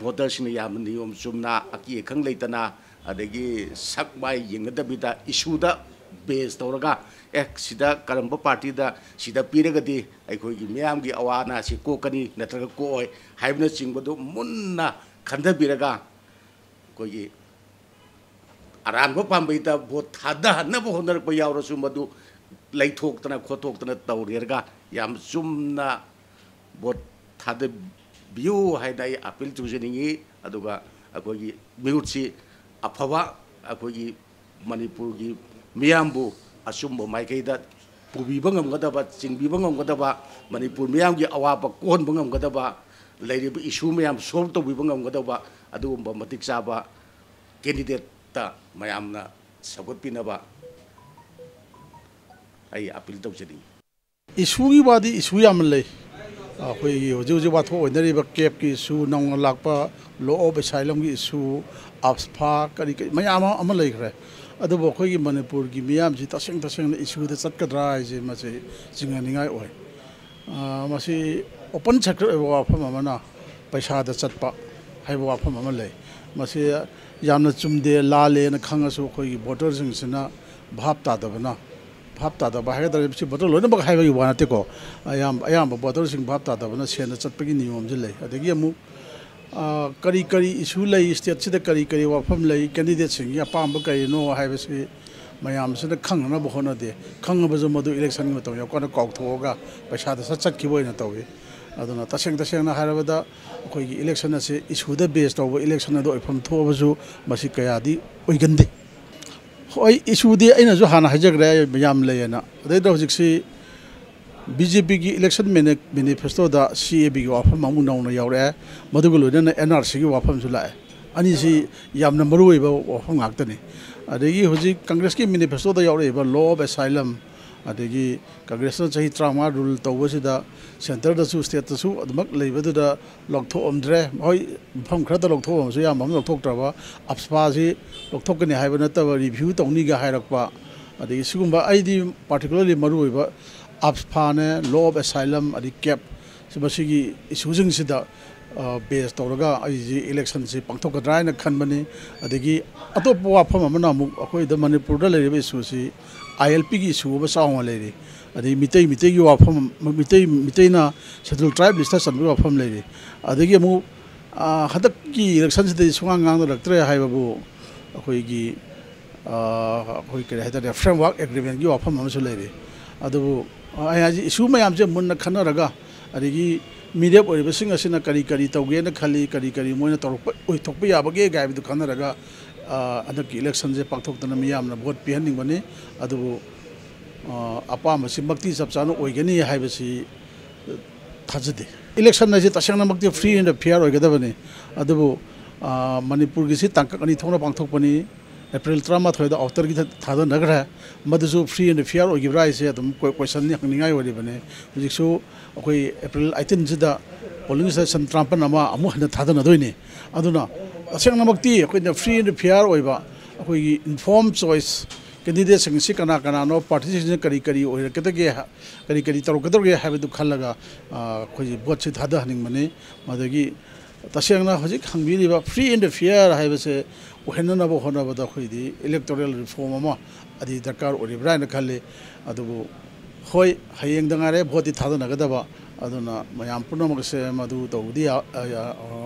ꯚꯣꯇꯔꯁꯤꯡꯅ ꯌꯥꯝꯅ ꯅꯤꯌꯣꯝ ꯆꯨꯝꯅ, ꯑꯀꯤ ꯑꯈꯪ ꯂꯩꯇꯅ, ꯑꯗꯒꯤ ꯁꯛ ꯃꯥꯏ ꯌꯦꯡꯅꯗꯕꯤꯗ ꯏꯁꯨꯗ ꯕꯦꯖ ꯇꯧꯔꯒ, "ꯑꯦ, ꯁꯤꯗ ꯀꯔꯝꯕ ꯄꯥꯔꯇꯤꯗ ꯁꯤꯗ ꯄꯤꯔꯒꯗꯤ ꯑꯩꯈꯣꯏꯒꯤ ꯃꯤꯌꯥꯝꯒꯤ ꯑꯋꯥ ꯑꯅꯥꯁꯤ ꯀꯣꯛꯀꯅꯤ ꯅꯠꯇ꯭ꯔꯒ ꯀꯣꯛꯑꯣꯏ" ꯍꯥꯏꯕꯅꯆꯤꯡꯕꯗꯨ ꯃꯨꯟꯅ ꯈꯟꯊꯕꯤꯔꯒ, ꯑꯩꯈꯣꯏꯒꯤ ꯑꯔꯥꯟꯕ ꯄꯥꯝꯕꯩꯗ ꯚꯣꯠ ꯊꯥꯗꯍꯟꯅꯕ ꯍꯣꯠꯅꯔꯛꯄ ꯌꯥꯎꯔꯁꯨ, ꯃꯗꯨ ꯂꯩꯊꯣꯛꯇꯅ ꯈꯣꯠꯇꯣꯛꯇꯅ ꯇꯧꯔꯦꯔꯒ ꯌꯥꯝ ꯆꯨꯝꯅ ꯚꯣꯠ ꯊꯥꯗꯕꯤꯌꯨ ꯍꯥꯏꯅ ꯑꯩ ꯑꯄꯤꯜ ꯇꯧꯖꯅꯤꯡꯉꯤ꯫ ꯑꯗꯨꯒ ꯑꯩꯈꯣꯏꯒꯤ ꯃꯤꯍꯨꯠꯁꯤ ꯑꯐꯕ, ꯑꯩꯈꯣꯏꯒꯤ ꯃꯅꯤꯄꯨꯔꯒꯤ ꯃꯤꯌꯥꯝꯕꯨ ꯑꯆꯨꯝꯕ ꯃꯥꯏꯀꯩꯗ ꯄꯨꯕꯤꯕ ꯉꯝꯒꯗꯕ, ꯆꯤꯡꯕꯤꯕ ꯉꯝꯒꯗꯕ, ꯃꯅꯤꯄꯨꯔ ꯃꯤꯌꯥꯝꯒꯤ ꯑꯋꯥꯕ ꯀꯣꯛꯍꯟꯕ ꯉꯝꯒꯗꯕ, ꯂꯩꯔꯤꯕ ꯏꯁꯨ ꯃꯌꯥꯝ ꯁꯣꯜꯕ ꯇꯧꯕꯤꯕ ꯉꯝꯒꯗꯕ ꯑꯗꯨꯒꯨꯝꯕ ꯃꯇꯤꯛ ꯆꯥꯕ ꯀꯦꯟꯗꯤꯗꯦꯠꯇ ꯃꯌꯥꯝꯅ ꯁꯧꯒꯠꯄꯤꯅꯕ ꯑꯩ ꯑꯄꯤꯜ ꯇꯧꯖꯅꯤꯡꯏ꯫ ꯏꯁꯨꯒꯤ ꯋꯥꯗꯤ ꯏꯁꯨ ꯌꯥꯝꯅ ꯂꯩ꯫ ꯑꯩꯈꯣꯏꯒꯤ ꯍꯧꯖꯤꯛ ꯍꯧꯖꯤꯛ ꯋꯥꯊꯣꯛ ꯑꯣꯏꯅꯔꯤꯕ ꯀꯦꯞꯀꯤ ꯏꯁꯨ, ꯅꯧꯅ ꯂꯥꯛꯄ law of asylumꯒꯤ ꯏꯁꯨ, ꯑꯐꯁꯥ, ꯀꯔꯤ ꯀꯔꯤ ꯃꯌꯥꯝ ꯑꯃ, ꯑꯃ ꯂꯩꯈ꯭ꯔꯦ꯫ ꯑꯗꯨꯕꯨ ꯑꯩꯈꯣꯏꯒꯤ ꯃꯅꯤꯄꯨꯔꯒꯤ ꯃꯤꯌꯥꯝꯁꯤ ꯇꯁꯦꯡ ꯇꯁꯦꯡꯅ ꯏꯁꯨꯗ ꯆꯠꯀꯗ꯭ꯔꯥ ꯍꯥꯏꯁꯦ, ꯃꯁꯤ ꯆꯤꯡꯅꯅꯤꯡꯉꯥꯏ ꯑꯣꯏ꯫ ꯑ, ꯃꯁꯤ open secret ꯑꯣꯏꯕ ꯋꯥꯐꯝ ꯑꯃꯅ ꯄꯩꯁꯥꯗ ꯆꯠꯄ ꯍꯥꯏꯕ ꯋꯥꯐꯝ ꯑꯃ ꯂꯩ꯫ ꯃꯁꯤ ꯌꯥꯝꯅ ꯆꯨꯝꯗꯦ, ꯂꯥꯜꯂꯦꯅ ꯈꯪꯉꯁꯨ ꯑꯩꯈꯣꯏꯒꯤ ꯚꯣꯇꯔꯁꯤꯡꯁꯤꯅ ꯚꯥꯞ ꯇꯥꯗꯕꯅ, ꯚꯥꯞ ꯇꯥꯗꯕ ꯍꯥꯏꯒꯗ꯭ꯔꯥ, ꯃꯁꯤ ꯚꯣꯇꯔ ꯂꯣꯏꯅꯃꯛ ꯍꯥꯏꯕꯒꯤ ꯋꯥ ꯅꯠꯇꯦꯀꯣ, ꯑꯌꯥꯝꯕ, ꯑꯌꯥꯝꯕ ꯚꯣꯇꯔꯁꯤꯡ ꯚꯥꯞ ꯇꯥꯗꯕꯅ ꯁꯦꯟꯗ ꯆꯠꯄꯒꯤ ꯅꯤꯌꯣꯝꯁꯤ ꯂꯩ꯫ ꯑꯗꯒꯤ ꯑꯃꯨꯛ, ꯑ, ꯀꯔꯤ ꯀꯔꯤ ꯏꯁꯨ ꯂꯩ, ꯁ꯭ꯇꯦꯠꯁꯤꯗ ꯀꯔꯤ ꯀꯔꯤ ꯋꯥꯐꯝ ꯂꯩ, ꯀꯦꯟꯗꯤꯗꯦꯠꯁꯤꯡꯒꯤ ꯑꯄꯥꯝꯕ ꯀꯔꯤꯅꯣ ꯍꯥꯏꯕꯁꯤ ꯃꯌꯥꯝꯁꯤꯅ ꯈꯪꯅꯅꯕ ꯍꯣꯠꯅꯗꯦ꯫ ꯈꯪꯉꯕꯁꯨ ꯃꯗꯨ ꯏꯂꯦꯛꯁꯟꯒꯤ ꯃꯇꯝ ꯌꯧꯔꯀꯥꯟꯗ ꯀꯥꯎꯊꯣꯛꯑꯒ ꯄꯩꯁꯥꯗ ꯁꯠ ꯆꯠꯈꯤꯕ ꯑꯣꯏꯅ ꯇꯧꯏ꯫ ꯑꯗꯨꯅ ꯇꯁꯦꯡ ꯇꯁꯦꯡꯅ ꯍꯥꯏꯔꯕꯗ ꯑꯩꯈꯣꯏꯒꯤ election ꯑꯁꯤ issueꯗ base ꯇꯧꯕ election ꯑꯗꯨ ꯑꯣꯏꯐꯝ ꯊꯣꯛꯑꯕꯁꯨ ꯃꯁꯤ ꯀꯌꯥꯗꯤ ꯑꯣꯏꯒꯟꯗꯦ꯫ ꯍꯣꯏ, issueꯗꯤ ꯑꯩꯅꯁꯨ ꯍꯥꯟꯅ ꯍꯥꯏꯖꯈ꯭ꯔꯦ, ꯌꯥꯝ ꯂꯩꯌꯦꯅ꯫ ꯑꯗꯩꯗ ꯍꯧꯖꯤꯛꯁꯤ BJPꯒꯤ election mani-, manifestoꯗ CAAꯒꯤ ꯋꯥꯐꯝ ꯑꯃꯨꯛ ꯅꯧꯅ ꯌꯥꯎꯔꯛꯑꯦ, ꯃꯗꯨꯒ ꯂꯣꯏꯅꯅ NRCꯒꯤ ꯋꯥꯐꯝꯁꯨ ꯂꯥꯛꯑꯦ꯫ ꯑꯅꯤꯁꯤ ꯌꯥꯝꯅ ꯃꯔꯨ ꯑꯣꯏꯕ ꯋꯥꯐꯝ ꯉꯥꯛꯇꯅꯤ꯫ ꯑꯗꯒꯤ ꯍꯧꯖꯤꯛ Congressꯀꯤ manifestoꯗ ꯌꯥꯎꯔꯛꯏꯕ law of asylum, ꯑꯗꯒꯤ Congressꯅ ꯆꯍꯤ ꯇꯔꯥꯃꯉꯥ rule ꯇꯧꯕꯁꯤꯗ centreꯗꯁꯨ stateꯇꯁꯨ ꯑꯗꯨꯃꯛ ꯂꯩꯕꯗꯨꯗ ꯂꯧꯊꯣꯛꯑꯝꯗ꯭ꯔꯦ꯫ ꯍꯣꯏ, ꯃꯐꯝ ꯈꯔꯗ ꯂꯧꯊꯣꯛꯑꯝꯃꯁꯨ ꯑꯌꯥꯝꯕ ꯑꯃ ꯂꯧꯊꯣꯛꯇ꯭ꯔꯕ꯫ AFSPAꯁꯤ ꯂꯧꯊꯣꯛꯀꯅꯤ ꯍꯥꯏꯕ ꯅꯠꯇꯕ review ꯇꯧꯅꯤꯒ ꯍꯥꯏꯔꯛꯄ꯫ ꯑꯗꯒꯤ ꯁꯤꯒꯨꯝꯕ ꯑꯩꯗꯤ particularly ꯃꯔꯨ ꯑꯣꯏꯕ AFSPAꯅꯦ, law of asylum, ꯑꯗꯩ cap, ꯁꯤ ꯃꯁꯤꯒꯤ issueꯁꯤꯡꯁꯤꯗ, ꯑ, base ꯇꯧꯔꯒ ꯑꯩꯁꯤ electionꯁꯤ ꯄꯥꯡꯊꯣꯛꯀꯗ꯭ꯔꯥ ꯍꯥꯏꯅ ꯈꯟꯕꯅꯤ꯫ ꯑꯗꯒꯤ ꯑꯇꯣꯞꯄ ꯋꯥꯐꯝ ꯑꯃꯅ ꯑꯃꯨꯛ ꯑꯩꯈꯣꯏꯗ ꯃꯅꯤꯄꯨꯔꯗ ꯂꯩꯔꯤꯕ issueꯁꯤ ILPꯒꯤ issue ꯑꯃ ꯆꯥꯎꯅ ꯂꯩꯔꯤ꯫ ꯑꯗꯩ ꯃꯤꯇꯩ, ꯃꯤꯇꯩꯒꯤ ꯋꯥꯐꯝ, ꯃꯤꯇꯩ, ꯃꯤꯇꯩꯅ Scheduled Tribe listꯇ ꯆꯟꯕꯒꯤ ꯋꯥꯐꯝ ꯂꯩꯔꯤ꯫ ꯑꯗꯒꯤ ꯑꯃꯨꯛ, ꯑ, ꯍꯟꯗꯛꯀꯤ electionꯁꯤꯗꯗꯤ ꯁꯨꯡꯉꯥꯡ ꯉꯥꯡꯅꯔꯛꯇ꯭ꯔꯦ ꯍꯥꯏꯕꯕꯨ ꯑꯩꯈꯣꯏꯒꯤ, ꯑ, ꯑꯩꯈꯣꯏ ꯀꯔꯤ ꯍꯥꯏꯇꯥꯔꯦ, framework agreementꯀꯤ ꯋꯥꯐꯝ ꯑꯃꯁꯨ ꯂꯩꯔꯤ꯫ ꯑꯗꯨꯕꯨ, ꯑ, ꯑꯩ ꯍꯥꯏꯁꯦ issue ꯃꯌꯥꯝꯁꯦ ꯃꯨꯟꯅ ꯈꯟꯅꯔꯒ, ꯑꯗꯒꯤ ꯃꯤꯔꯦꯞ ꯑꯣꯏꯔꯤꯕꯁꯤꯡ ꯑꯁꯤꯅ ꯀꯔꯤ ꯀꯔꯤ ꯇꯧꯒꯦꯅ ꯈꯜꯂꯤ, ꯀꯔꯤ ꯀꯔꯤ ꯃꯣꯏꯅ ꯇꯧꯔꯛꯄ, ꯑꯣꯏꯊꯣꯛꯄ ꯌꯥꯕꯒꯦ ꯀꯥꯏꯕꯗꯨ ꯈꯟꯅꯔꯒ, ꯑ, ꯍꯟꯗꯛꯀꯤ electionꯁꯦ ꯄꯥꯡꯊꯣꯛꯇꯅ ꯃꯤꯌꯥꯝꯅ vote ꯄꯤꯍꯟꯅꯤꯡꯕꯅꯤ꯫ ꯑꯗꯨꯕꯨ, ꯑ, ꯑꯄꯥꯝꯕꯁꯤꯃꯛꯇꯤ ꯆꯞ ꯆꯥꯅ ꯑꯣꯏꯒꯅꯤ ꯍꯥꯏꯕꯁꯤ ꯊꯥꯖꯗꯦ꯫ Election ꯍꯥꯏꯁꯤ ꯇꯁꯦꯡꯅꯃꯛꯇꯤ free and fair ꯑꯣꯏꯒꯗꯕꯅꯤ꯫ ꯑꯗꯨꯕꯨ, ꯑ, ꯃꯅꯤꯄꯨꯔꯒꯤꯁꯤ ꯇꯥꯡꯀꯛ ꯑꯅꯤ ꯊꯣꯛꯅ ꯄꯥꯡꯊꯣꯛꯄꯅꯤ꯫ April ꯇꯔꯥꯃꯥꯊꯣꯏꯗ outerꯒꯤ ꯊꯥ-, ꯊꯥꯗꯅꯈ꯭ꯔꯦ꯫ ꯃꯗꯨꯁꯨ free and fair ꯑꯣꯏꯈꯤꯕ꯭ꯔꯥ ꯍꯥꯏꯁꯦ ꯑꯗꯨꯝ ꯀꯣꯏ-, questionꯅꯤ, ꯍꯪꯅꯤꯡꯉꯥꯏ ꯑꯣꯏꯔꯤꯕꯅꯤ꯫ ꯍꯧꯖꯤꯛꯁꯨ ꯑꯩꯈꯣꯏ April eighteenꯁꯤꯗ polling station ꯇꯔꯥꯃꯥꯄꯟ ꯑꯃ ꯑꯃꯨꯛ ꯍꯟꯅ ꯊꯥꯗꯅꯗꯣꯏꯅꯤ꯫ ꯑꯗꯨꯅ ꯇꯁꯦꯡꯅꯃꯛꯇꯤ ꯑꯩꯈꯣꯏꯅ free and fair ꯑꯣꯏꯕ, ꯑꯩꯈꯣꯏꯒꯤ informed choice candidateꯁꯤꯡꯁꯤ ꯀꯅꯥ ꯀꯅꯥꯅꯣ, partyꯁꯤꯡꯁꯤꯅ ꯀꯔꯤ ꯀꯔꯤ ꯑꯣꯏꯔꯛꯀꯗꯒꯦ, ꯀꯔꯤ ꯀꯔꯤ ꯇꯧꯔꯛꯀꯗꯧꯔꯤꯒꯦ ꯍꯥꯏꯕꯗꯨ ꯈꯜꯂꯒ, ꯑ, ꯑꯩꯈꯣꯏꯒꯤ voteꯁꯤ ꯊꯥꯗꯍꯟꯅꯤꯡꯕꯅꯤ꯫ ꯃꯗꯒꯤ ꯇꯁꯦꯡꯅ ꯍꯧꯖꯤꯛ ꯍꯪꯕꯤꯔꯤꯕ free and fair ꯍꯥꯏꯕꯁꯦ ꯑꯣꯏꯍꯟꯅꯅꯕ ꯍꯣꯠꯅꯕꯗ ꯑꯩꯈꯣꯏꯗꯤ electoral reform ꯑꯃ ꯑꯗꯤ ꯗꯔꯀꯥꯔ ꯑꯣꯏꯔꯤꯕ꯭ꯔꯥ ꯍꯥꯏꯅ ꯈꯜꯂꯤ꯫ ꯑꯗꯨꯕꯨ ꯍꯣꯏ, ꯍꯌꯦꯡꯗ ꯉꯥꯏꯔꯦ voteꯇꯤ ꯊꯥꯗꯅꯒꯗꯕ, ꯑꯗꯨꯅ ꯃꯌꯥꯝ ꯄꯨꯝꯅꯃꯛꯁꯦ ꯃꯗꯨ ꯇꯧꯕꯗꯤ ꯌꯥ-, ꯑ, ꯑ,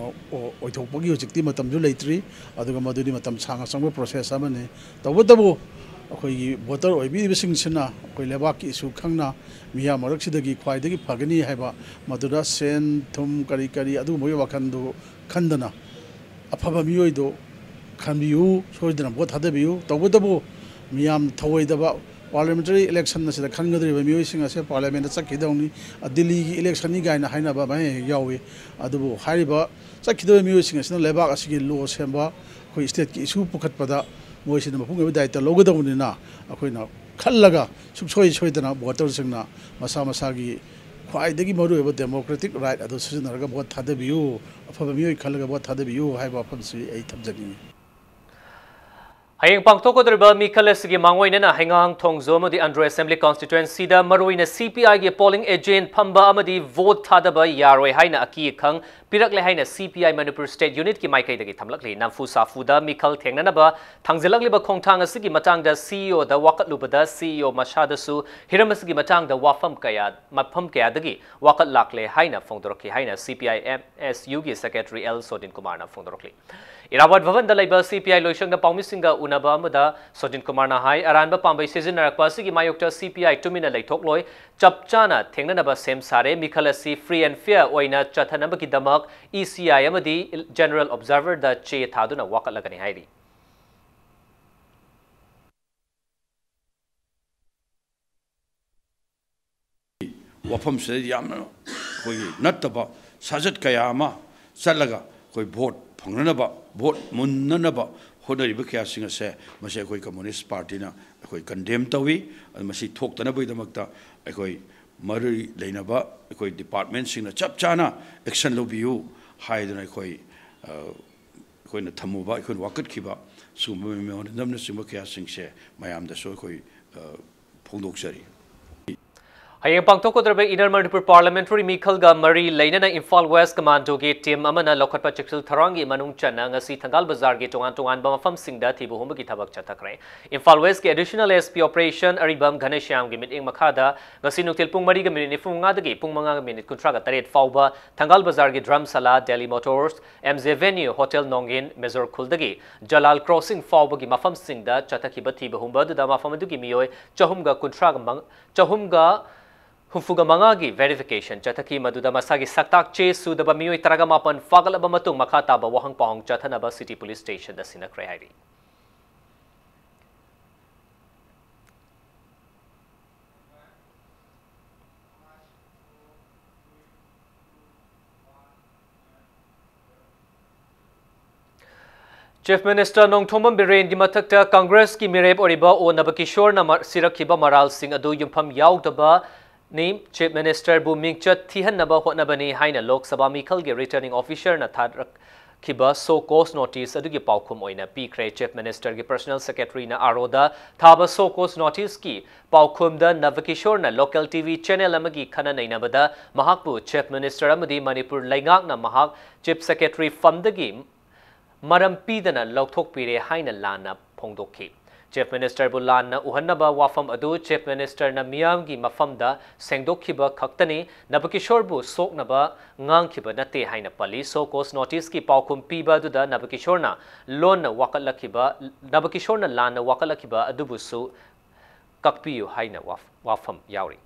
ꯑꯣ-, ꯑꯣꯏꯊꯣꯛꯄꯒꯤ ꯍꯧꯖꯤꯛꯇꯤ ꯃꯇꯝꯁꯨ ꯂꯩꯇ꯭ꯔꯤ, ꯑꯗꯨꯒ ꯃꯗꯨꯗꯤ ꯃꯇꯝ ꯁꯥꯡꯅ ꯆꯪꯕ process ꯑꯃꯅꯤ꯫ ꯇꯧꯕꯇꯕꯨ ꯑꯩꯈꯣꯏꯒꯤ ꯚꯣꯇꯔ ꯑꯣꯏꯕꯤꯔꯤꯕꯁꯤꯡꯁꯤꯅ ꯑꯩꯈꯣꯏ ꯂꯩꯕꯥꯛꯀꯤ ꯏꯁꯨ ꯈꯪꯅ ꯃꯤꯌꯥꯝ ꯃꯔꯛꯁꯤꯗꯒꯤ ꯈ꯭ꯋꯥꯏꯗꯒꯤ ꯐꯒꯅꯤ ꯍꯥꯏꯕ, ꯃꯗꯨꯗ ꯁꯦꯟ ꯊꯨꯝ ꯀꯔꯤ ꯀꯔꯤ ꯑꯗꯨꯒꯨꯝꯕꯒꯤ ꯋꯥꯈꯜꯗꯨ ꯈꯟꯗꯅ ꯑꯐꯕ ꯃꯤꯑꯣꯏꯗꯨ ꯈꯟꯕꯤꯌꯨ, ꯁꯣꯏꯗꯅ ꯚꯣꯠ ꯊꯥꯗꯕꯤꯌꯨ꯫ ꯇꯧꯕꯇꯕꯨ ꯃꯤꯌꯥꯝ ꯊꯧꯑꯣꯏꯗꯕ, ꯄꯥꯔꯂꯤꯌꯥꯃꯦꯟꯇꯔꯤ ꯏꯂꯦꯛꯁꯟ ꯑꯁꯤꯗ ꯈꯟꯒꯗꯧꯔꯤꯕ ꯃꯤꯑꯣꯏꯁꯤꯡ ꯑꯁꯦ ꯄꯥꯔꯂꯤꯌꯥꯃꯦꯟꯗ ꯆꯠꯈꯤꯗꯧꯅꯤ, ꯗꯤꯜꯂꯤꯒꯤ ꯏꯂꯦꯛꯁꯟꯅꯤ ꯀꯥꯏꯅ ꯍꯥꯏꯅꯕ ꯃꯌꯥꯝ ꯍꯦꯛ ꯌꯥꯎꯏ꯫ ꯑꯗꯨꯕꯨ ꯍꯥꯏꯔꯤꯕ ꯆꯠꯈꯤꯗꯧꯔꯤꯕ ꯃꯤꯑꯣꯏꯁꯤꯡ ꯑꯁꯤꯅ ꯂꯩꯕꯥꯛ ꯑꯁꯤꯒꯤ ꯂꯣ ꯁꯦꯝꯕ, ꯑꯩꯈꯣꯏ ꯁ꯭ꯇꯦꯠꯀꯤ ꯏꯁꯨ ꯄꯨꯈꯠꯄꯗ ꯃꯣꯏꯁꯤꯅ ꯃꯄꯨꯡ ꯑꯣꯏꯕ ꯗꯥꯌꯤꯠꯇ ꯂꯧꯒꯗꯧꯕꯅꯤꯅ, ꯑꯩꯈꯣꯏꯅ ꯈꯜꯂꯒ ꯁꯨꯡꯁꯣꯏ ꯁꯣꯏꯗꯅ ꯚꯣꯇꯔꯁꯤꯡꯅ ꯃꯁꯥ ꯃꯁꯥꯒꯤ ꯈ꯭ꯋꯥꯏꯗꯒꯤ ꯃꯔꯨꯑꯣꯏꯕ ꯗꯦꯃꯣꯀ꯭ꯔꯦꯇꯤꯛ ꯔꯥꯏꯠ ꯑꯗꯨ ꯁꯤꯖꯤꯟꯅꯔꯒ ꯚꯣꯠ ꯊꯥꯗꯕꯤꯌꯨ, ꯑꯐꯕ ꯃꯤꯑꯣꯏ ꯈꯜꯂꯒ ꯚꯣꯠ ꯊꯥꯗꯕꯤꯌꯨ ꯍꯥꯏꯕ ꯋꯥꯐꯝꯁꯤ ꯑꯩ ꯊꯝꯖꯅꯤꯡꯏ꯫ ꯍꯌꯦꯡ ꯄꯥꯡꯊꯣꯛꯀꯗꯧꯔꯤꯕ ꯃꯤꯈꯜ ꯑꯁꯤꯒꯤ ꯃꯥꯡꯑꯣꯏꯅꯅ ꯍꯩꯉꯥꯡ ꯊꯣꯡꯖꯣ ꯑꯃꯗꯤ ꯑꯟꯗ꯭ꯔꯣ ꯑꯦꯁꯦꯝꯕ꯭ꯂꯤ ꯀꯟꯁꯇꯤꯇ꯭ꯋꯦꯟꯁꯤꯗ ꯃꯔꯨꯑꯣꯏꯅ ꯁꯤ ꯄꯤ ꯑꯥꯏꯒꯤ ꯄꯣꯂꯤꯡ ꯑꯦꯖꯦꯟꯠ ꯐꯝꯕ ꯑꯃꯗꯤ ꯚꯣꯠ ꯊꯥꯗꯕ ꯌꯥꯔꯣꯏ ꯍꯥꯏꯅ ꯑꯀꯤ ꯑꯈꯪ ꯄꯤꯔꯛꯂꯦ ꯍꯥꯏꯅ ꯁꯤ ꯄꯤ ꯑꯥꯏ ꯃꯅꯤꯄꯨꯔ ꯁ꯭ꯇꯦꯠ ꯌꯨꯅꯤꯠꯀꯤ ꯃꯥꯏꯀꯩꯗꯒꯤ ꯊꯝꯂꯛꯂꯤ꯫ ꯅꯝꯐꯨ ꯁꯥꯐꯨꯗ ꯃꯤꯈꯜ ꯊꯦꯡꯅꯅꯕ ꯊꯥꯡꯖꯜꯂꯛꯂꯤꯕ ꯈꯣꯡꯊꯥꯡ ꯑꯁꯤꯒꯤ ꯃꯇꯥꯡꯗ ꯁꯤ ꯏ ꯑꯣꯗ ꯋꯥꯀꯠꯂꯨꯕꯗ ꯁꯤ ꯏ ꯑꯣ ꯃꯁꯥꯗꯁꯨ ꯍꯤꯔꯝ ꯑꯁꯤꯒꯤ ꯃꯇꯥꯡꯗ ꯋꯥꯐꯝ ꯀꯌꯥ, ꯃꯐꯝ ꯀꯌꯥꯗꯒꯤ ꯋꯥꯀꯠ ꯂꯥꯛꯂꯦ ꯍꯥꯏꯅ ꯐꯣꯡꯗꯣꯔꯛꯈꯤ ꯍꯥꯏꯅ ꯁꯤ ꯄꯤ ꯑꯥꯏ ꯑꯦꯝ ꯑꯦꯁ ꯌꯨꯒꯤ ꯁꯦꯀ꯭ꯔꯦꯇꯔꯤ ꯑꯦꯜ ꯁꯣꯗꯤꯟ ꯀꯨꯃꯥꯔꯅ ꯐꯣꯡꯗꯣꯔꯛꯂꯤ꯫ ꯏꯔꯥꯕꯣꯠ ꯚꯕꯟꯗ ꯂꯩꯕ ꯁꯤ ꯄꯤ ꯑꯥꯏ ꯂꯣꯏꯁꯪꯗ ꯄꯥꯎꯃꯤꯁꯤꯡꯒ ꯎꯅꯕ ꯑꯃꯗ ꯁꯣꯗꯤꯟ ꯀꯨꯃꯥꯔꯅ ꯍꯥꯏ, ꯑꯔꯥꯟꯕ ꯄꯥꯝꯕꯩ ꯁꯤꯖꯤꯟꯅꯔꯛꯄ ꯑꯁꯤꯒꯤ ꯃꯥꯌꯣꯛꯇ ꯁꯤ ꯄꯤ ꯑꯥꯏ ꯇꯨꯃꯤꯟꯅ ꯂꯩꯊꯣꯛꯂꯣꯏ, ꯆꯞ ꯆꯥꯅ ꯊꯦꯡꯅꯅꯕ ꯁꯦꯝ ꯁꯥꯔꯦ꯫ ꯃꯤꯈꯜ ꯑꯁꯤ free and fair ꯑꯣꯏꯅ ꯆꯠꯊꯅꯕꯒꯤꯗꯃꯛ ꯏ ꯁꯤ ꯑꯥꯏ ꯑꯃꯗꯤ General Observerꯗ ꯆꯦ ꯊꯥꯗꯨꯅ ꯋꯥꯀꯠꯂꯒꯅꯤ ꯍꯥꯏꯔꯤ꯫ ꯋꯥꯐꯝꯁꯤꯗ ꯌꯥꯝꯅ ꯑꯩꯈꯣꯏꯒꯤ ꯅꯠꯇꯕ ꯁꯥꯖꯠ ꯀꯌꯥ ꯑꯃ ꯆꯠꯂꯒ ꯑꯩꯈꯣꯏ ꯚꯣꯠ ꯐꯪꯅꯅꯕ, ꯚꯣꯠ ꯃꯨꯟꯅꯅꯕ ꯍꯣꯠꯅꯔꯤꯕ ꯀꯌꯥꯁꯤꯡ ꯑꯁꯦ ꯃꯁꯤ ꯑꯩꯈꯣꯏ ꯀꯝꯃꯨꯅꯤꯁ ꯄꯥꯔꯇꯤꯅ ꯑꯩꯈꯣꯏ ꯀꯟꯗꯦꯝ ꯇꯧꯏ꯫ ꯑꯗꯨ ꯃꯁꯤ ꯊꯣꯛꯇꯅꯕꯒꯤꯗꯃꯛꯇ ꯑꯩꯈꯣꯏ ꯃꯔꯤ ꯂꯩꯅꯕ ꯑꯩꯈꯣꯏ ꯗꯤꯄꯥꯔꯠꯃꯦꯟꯁꯤꯡꯅ ꯆꯞ ꯆꯥꯅ ꯑꯦꯛꯁꯟ ꯂꯧꯕꯤꯌꯨ ꯍꯥꯏꯗꯨꯅ ꯑꯩꯈꯣꯏ ꯑꯩꯈꯣꯏꯅ ꯊꯝꯃꯨꯕ, ꯑꯩꯈꯣꯏꯅ ꯋꯥꯀꯠꯈꯤꯕ ꯁꯤꯒꯨꯝꯕ ꯃꯦꯃꯣꯔꯦꯟꯗꯝꯅꯆꯤꯡꯕ ꯀꯌꯥꯁꯤꯡꯁꯦ ꯃꯌꯥꯝꯗꯁꯨ ꯑꯩꯈꯣꯏ ꯐꯣꯡꯗꯣꯛꯆꯔꯤ꯫ ꯍꯌꯦꯡ ꯄꯥꯡꯊꯣꯛꯀꯗꯧꯔꯤꯕ Inner Manipur Parliamentary ꯃꯤꯈꯜꯒ ꯃꯔꯤ ꯂꯩꯅꯅ ꯏꯝꯐꯥꯜ ꯋꯦꯁ ꯀꯃꯥꯟꯗꯣꯒꯤ ꯇꯤꯝ ꯑꯃꯅ ꯂꯧꯈꯠꯄ ꯆꯦꯛꯁꯤꯜ ꯊꯧꯔꯥꯡꯒꯤ ꯃꯅꯨꯡ ꯆꯟꯅ ꯉꯁꯤ ꯊꯪꯒꯥꯜ ꯕꯖꯥꯔꯒꯤ ꯇꯣꯉꯥꯟ ꯇꯣꯉꯥꯟꯕ ꯃꯐꯝꯁꯤꯡꯗ ꯊꯤꯕ ꯍꯨꯝꯕꯒꯤ ꯊꯕꯛ ꯆꯠꯊꯈ꯭ꯔꯦ꯫ ꯏꯝꯐꯥꯜ ꯋꯦꯁꯀꯤ Additional SP Operation ꯑꯔꯤꯕꯝ ꯘꯅꯁ꯭ꯌꯥꯝꯒꯤ ꯃꯤꯠꯌꯦꯡ ꯃꯈꯥꯗ ꯉꯁꯤ ꯅꯨꯡꯊꯤꯜ ꯄꯨꯡ ꯃꯔꯤꯒ ꯃꯤꯅꯤꯠ ꯅꯤꯐꯨ ꯃꯉꯥꯗꯒꯤ ꯄꯨꯡ ꯃꯉꯥꯒ ꯃꯤꯅꯤꯠ ꯀꯨꯟꯊ꯭ꯔꯥꯒ ꯇꯔꯦꯠ ꯐꯥꯎꯕ ꯊꯪꯒꯥꯜ ꯕꯖꯥꯔꯒꯤ dharamshala, Delhi motors, M J venue, hotel Nongin, major ꯈꯨꯜꯗꯒꯤ ꯖꯂꯥꯜ ꯀ꯭ꯔꯣꯁꯤꯡ ꯐꯥꯎꯕꯒꯤ ꯃꯐꯝꯁꯤꯡꯗ ꯆꯠꯊꯈꯤꯕ ꯊꯤꯕ ꯍꯨꯝꯕ ꯑꯗꯨꯗ ꯃꯐꯝ ꯑꯗꯨꯒꯤ ꯃꯤꯑꯣꯏ ꯆꯍꯨꯝꯒ ꯀꯨꯟꯊ꯭ꯔꯥꯒ ꯃꯪ-, ꯆꯍꯨꯝꯒ ꯍꯨꯝꯐꯨꯒ ꯃꯉꯥꯒꯤ verification ꯆꯠꯊꯈꯤ, ꯃꯗꯨꯗ ꯃꯁꯥꯒꯤ ꯁꯛꯇꯥꯛ ꯆꯦ ꯁꯨꯗꯕ ꯃꯤꯑꯣꯏ ꯇꯔꯥꯒ ꯃꯥꯄꯟ ꯐꯥꯒꯠꯂꯕ ꯃꯇꯨꯡ ꯃꯈꯥ ꯇꯥꯕ ꯋꯥꯍꯪ ꯄꯥꯎꯍꯪ ꯆꯠꯊꯅꯕ City Police Stationꯗ ꯁꯤꯟꯅꯈ꯭ꯔꯦ ꯍꯥꯏꯔꯤ꯫ Chief Minister ꯅꯣꯡꯊꯣꯝꯕꯝ ꯕꯤꯔꯦꯟꯒꯤ ꯃꯊꯛꯇ ꯀꯪꯒ꯭ꯔꯦꯁꯀꯤ ꯃꯤꯔꯦꯞ ꯑꯣꯏꯔꯤꯕ ꯑꯣ ꯅꯕꯀꯤꯁꯣꯔꯅ ꯃ-, ꯁꯤꯔꯛꯈꯤꯕ ꯃꯔꯥꯜꯁꯤꯡ ꯑꯗꯨ ꯌꯨꯝꯐꯝ ꯌꯥꯎꯗꯕꯅꯤ, Chief Ministerꯕꯨ ꯃꯤꯡꯆꯠ ꯊꯤꯍꯟꯅꯕ ꯍꯣꯠꯅꯕꯅꯤ ꯍꯥꯏꯅ ꯂꯣꯛ ꯁꯚꯥ ꯃꯤꯈꯜꯒꯤ Returning Officerꯅ ꯊꯥꯔꯛꯈꯤꯕ show cause notice ꯑꯗꯨꯒꯤ ꯄꯥꯎꯈꯨꯝ ꯑꯣꯏꯅ ꯄꯤꯈ꯭ꯔꯦ꯫ Chief Ministerꯒꯤ Personal Secretaryꯅ ROꯗ ꯊꯥꯕ show cause noticeꯀꯤ ꯄꯥꯎꯈꯨꯝꯗ ꯅꯕꯀꯤꯁꯣꯔꯅ local TV channel ꯑꯃꯒꯤ ꯈꯟꯅ ꯅꯩꯅꯕꯗ ꯃꯍꯥꯛꯄꯨ Chief Minister ꯑꯃꯗꯤ ꯃꯅꯤꯄꯨꯔ ꯂꯩꯉꯥꯛꯅ ꯃꯍꯥꯛ Chief Secretary ꯐꯝꯗꯒꯤ ꯃꯔꯝ ꯄꯤꯗꯅ ꯂꯧꯊꯣꯛꯄꯤꯔꯦ ꯍꯥꯏꯅ ꯂꯥꯟꯅ ꯐꯣꯡꯗꯣꯛꯈꯤ꯫ Chief Ministerꯕꯨ ꯂꯥꯟꯅ ꯎꯍꯟꯅꯕ ꯋꯥꯐꯝ ꯑꯗꯨ Chief Ministerꯅ ꯃꯤꯌꯥꯝꯒꯤ ꯃꯐꯝꯗ ꯁꯦꯡꯗꯣꯛꯈꯤꯕ ꯈꯛꯇꯅꯤ, ꯅꯕꯀꯤꯁꯣꯔꯕꯨ ꯁꯣꯛꯅꯕ ꯉꯥꯡꯈꯤꯕ ꯅꯠꯇꯦ ꯍꯥꯏꯅ ꯄꯜꯂꯤ꯫ Show cause noticeꯀꯤ ꯄꯥꯎꯈꯨꯝ ꯄꯤꯕ ꯑꯗꯨꯗ ꯅꯕꯀꯤꯁꯣꯔꯅ ꯂꯣꯟꯅ ꯋꯥꯀꯠꯂꯛꯈꯤꯕ, ꯅꯕꯀꯤꯁꯣꯔꯅ ꯂꯥꯟꯅ ꯋꯥꯀꯠꯂꯛꯈꯤꯕ ꯑꯗꯨꯕꯨꯁꯨ ꯀꯛꯄꯤꯌꯨ ꯍꯥꯏꯅ ꯋꯥꯐ-, ꯋꯥꯐꯝ ꯌꯥꯎꯔꯤ꯫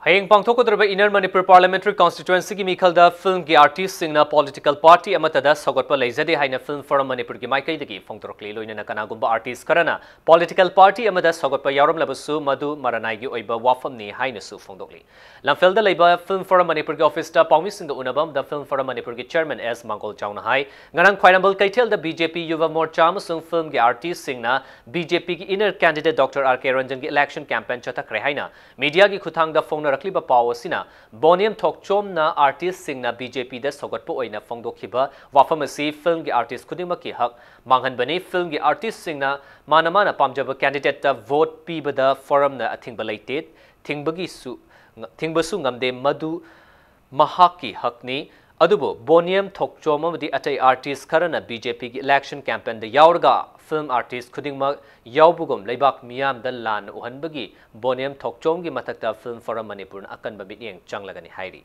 ꯍꯌꯦꯡ ꯄꯥꯡꯊꯣꯛꯀꯗꯧꯔꯤꯕ Inner Manipur Parliamentary Constituencyꯒꯤ ꯃꯤꯈꯜꯗ filmꯒꯤ artistꯁꯤꯡꯅ political party ꯑꯃꯠꯇꯗ ꯁꯧꯒꯠꯄ ꯂꯩꯖꯗꯦ ꯍꯥꯏꯅ Film Forum ꯃꯅꯤꯄꯨꯔꯒꯤ ꯃꯥꯏꯀꯩꯗꯒꯤ ꯐꯣꯡꯗꯣꯔꯛꯂꯤ꯫ ꯂꯣꯏꯅꯅ ꯀꯅꯥꯒꯨꯝꯕ artist ꯈꯔꯅ political party ꯑꯃꯗ ꯁꯧꯒꯠꯄ ꯌꯥꯎꯔꯝꯂꯕꯁꯨ, ꯃꯗꯨ ꯃꯔꯅꯥꯏꯒꯤ ꯑꯣꯏꯕ ꯋꯥꯐꯝꯅꯤ ꯍꯥꯏꯅꯁꯨ ꯐꯣꯡꯗꯣꯛꯂꯤ꯫ ꯂꯝꯐꯦꯜꯗ ꯂꯩꯕ Film Forum ꯃꯅꯤꯄꯨꯔꯒꯤ officeꯇ ꯄꯥꯎꯃꯤꯁꯤꯡꯒ ꯎꯅꯕ ꯑꯃꯗ Film Forum ꯃꯅꯤꯄꯨꯔꯒꯤ chairman S ꯃꯥꯡꯒꯣꯜ ꯆꯥꯎꯅ ꯍꯥꯏ, ꯉꯔꯥꯡ ꯈ꯭ꯋꯥꯏꯔꯝꯕꯟ ꯀꯩꯊꯦꯜꯗ BJP ꯌꯨꯕ ꯃꯣꯔꯆꯥ ꯑꯃꯁꯨꯡ filmꯒꯤ artistꯁꯤꯡꯅ BJPꯒꯤ inner candidate Doctor R K Ranjanꯒꯤ election campaign ꯆꯠꯊꯈ꯭ꯔꯦ ꯍꯥꯏꯅ mediaꯒꯤ ꯈꯨꯠꯊꯥꯡꯗ ꯐꯣꯡꯅꯔꯛꯂꯤꯕ ꯄꯥꯎ ꯑꯁꯤꯅ ꯕꯣꯅꯤꯌꯝ ꯊꯣꯛꯆꯣꯝꯅ artistꯁꯤꯡꯅ BJPꯗ ꯁꯧꯒꯠꯄ ꯑꯣꯏꯅ ꯐꯣꯡꯗꯣꯛꯈꯤꯕ ꯋꯥꯐꯝ ꯑꯁꯤ filmꯒꯤ artist ꯈꯨꯗꯤꯡꯃꯛꯀꯤ ꯍꯛ ꯃꯥꯡꯍꯟꯕꯅꯤ꯫ Filmꯒꯤ artistꯁꯤꯡꯅ ꯃꯥꯅ ꯃꯥꯅ ꯄꯥꯝꯖꯕ candidateꯇ vote ꯄꯤꯕꯗ forumꯅ ꯑꯊꯤꯡꯕ ꯂꯩꯇꯦ, ꯊꯤꯡꯕꯒꯤꯁꯨ, ꯊꯤꯡꯕꯁꯨ ꯉꯝꯗꯦ, ꯃꯗꯨ ꯃꯍꯥꯛꯀꯤ ꯍꯛꯅꯤ꯫ ꯑꯗꯨꯕꯨ ꯕꯣꯅꯤꯌꯝ ꯊꯣꯛꯆꯣꯝ ꯑꯃꯗꯤ ꯑꯇꯩ artist ꯈꯔꯅ BJPꯒꯤ election campaignꯗ ꯌꯥꯎꯔꯒ film artist ꯈꯨꯗꯤꯡꯃꯛ ꯌꯥꯎꯕꯒꯨꯝ ꯂꯩꯕꯥꯛ ꯃꯤꯌꯥꯝꯗ ꯂꯥꯟꯅ ꯎꯍꯟꯕꯒꯤ ꯕꯣꯅꯤꯌꯝ ꯊꯣꯛꯆꯣꯝꯒꯤ ꯃꯊꯛꯇ Film Forum ꯃꯅꯤꯄꯨꯔꯅ ꯑꯀꯟꯕ ꯃꯤꯠꯌꯦꯡ ꯆꯪꯂꯒꯅꯤ ꯍꯥꯏꯔꯤ꯫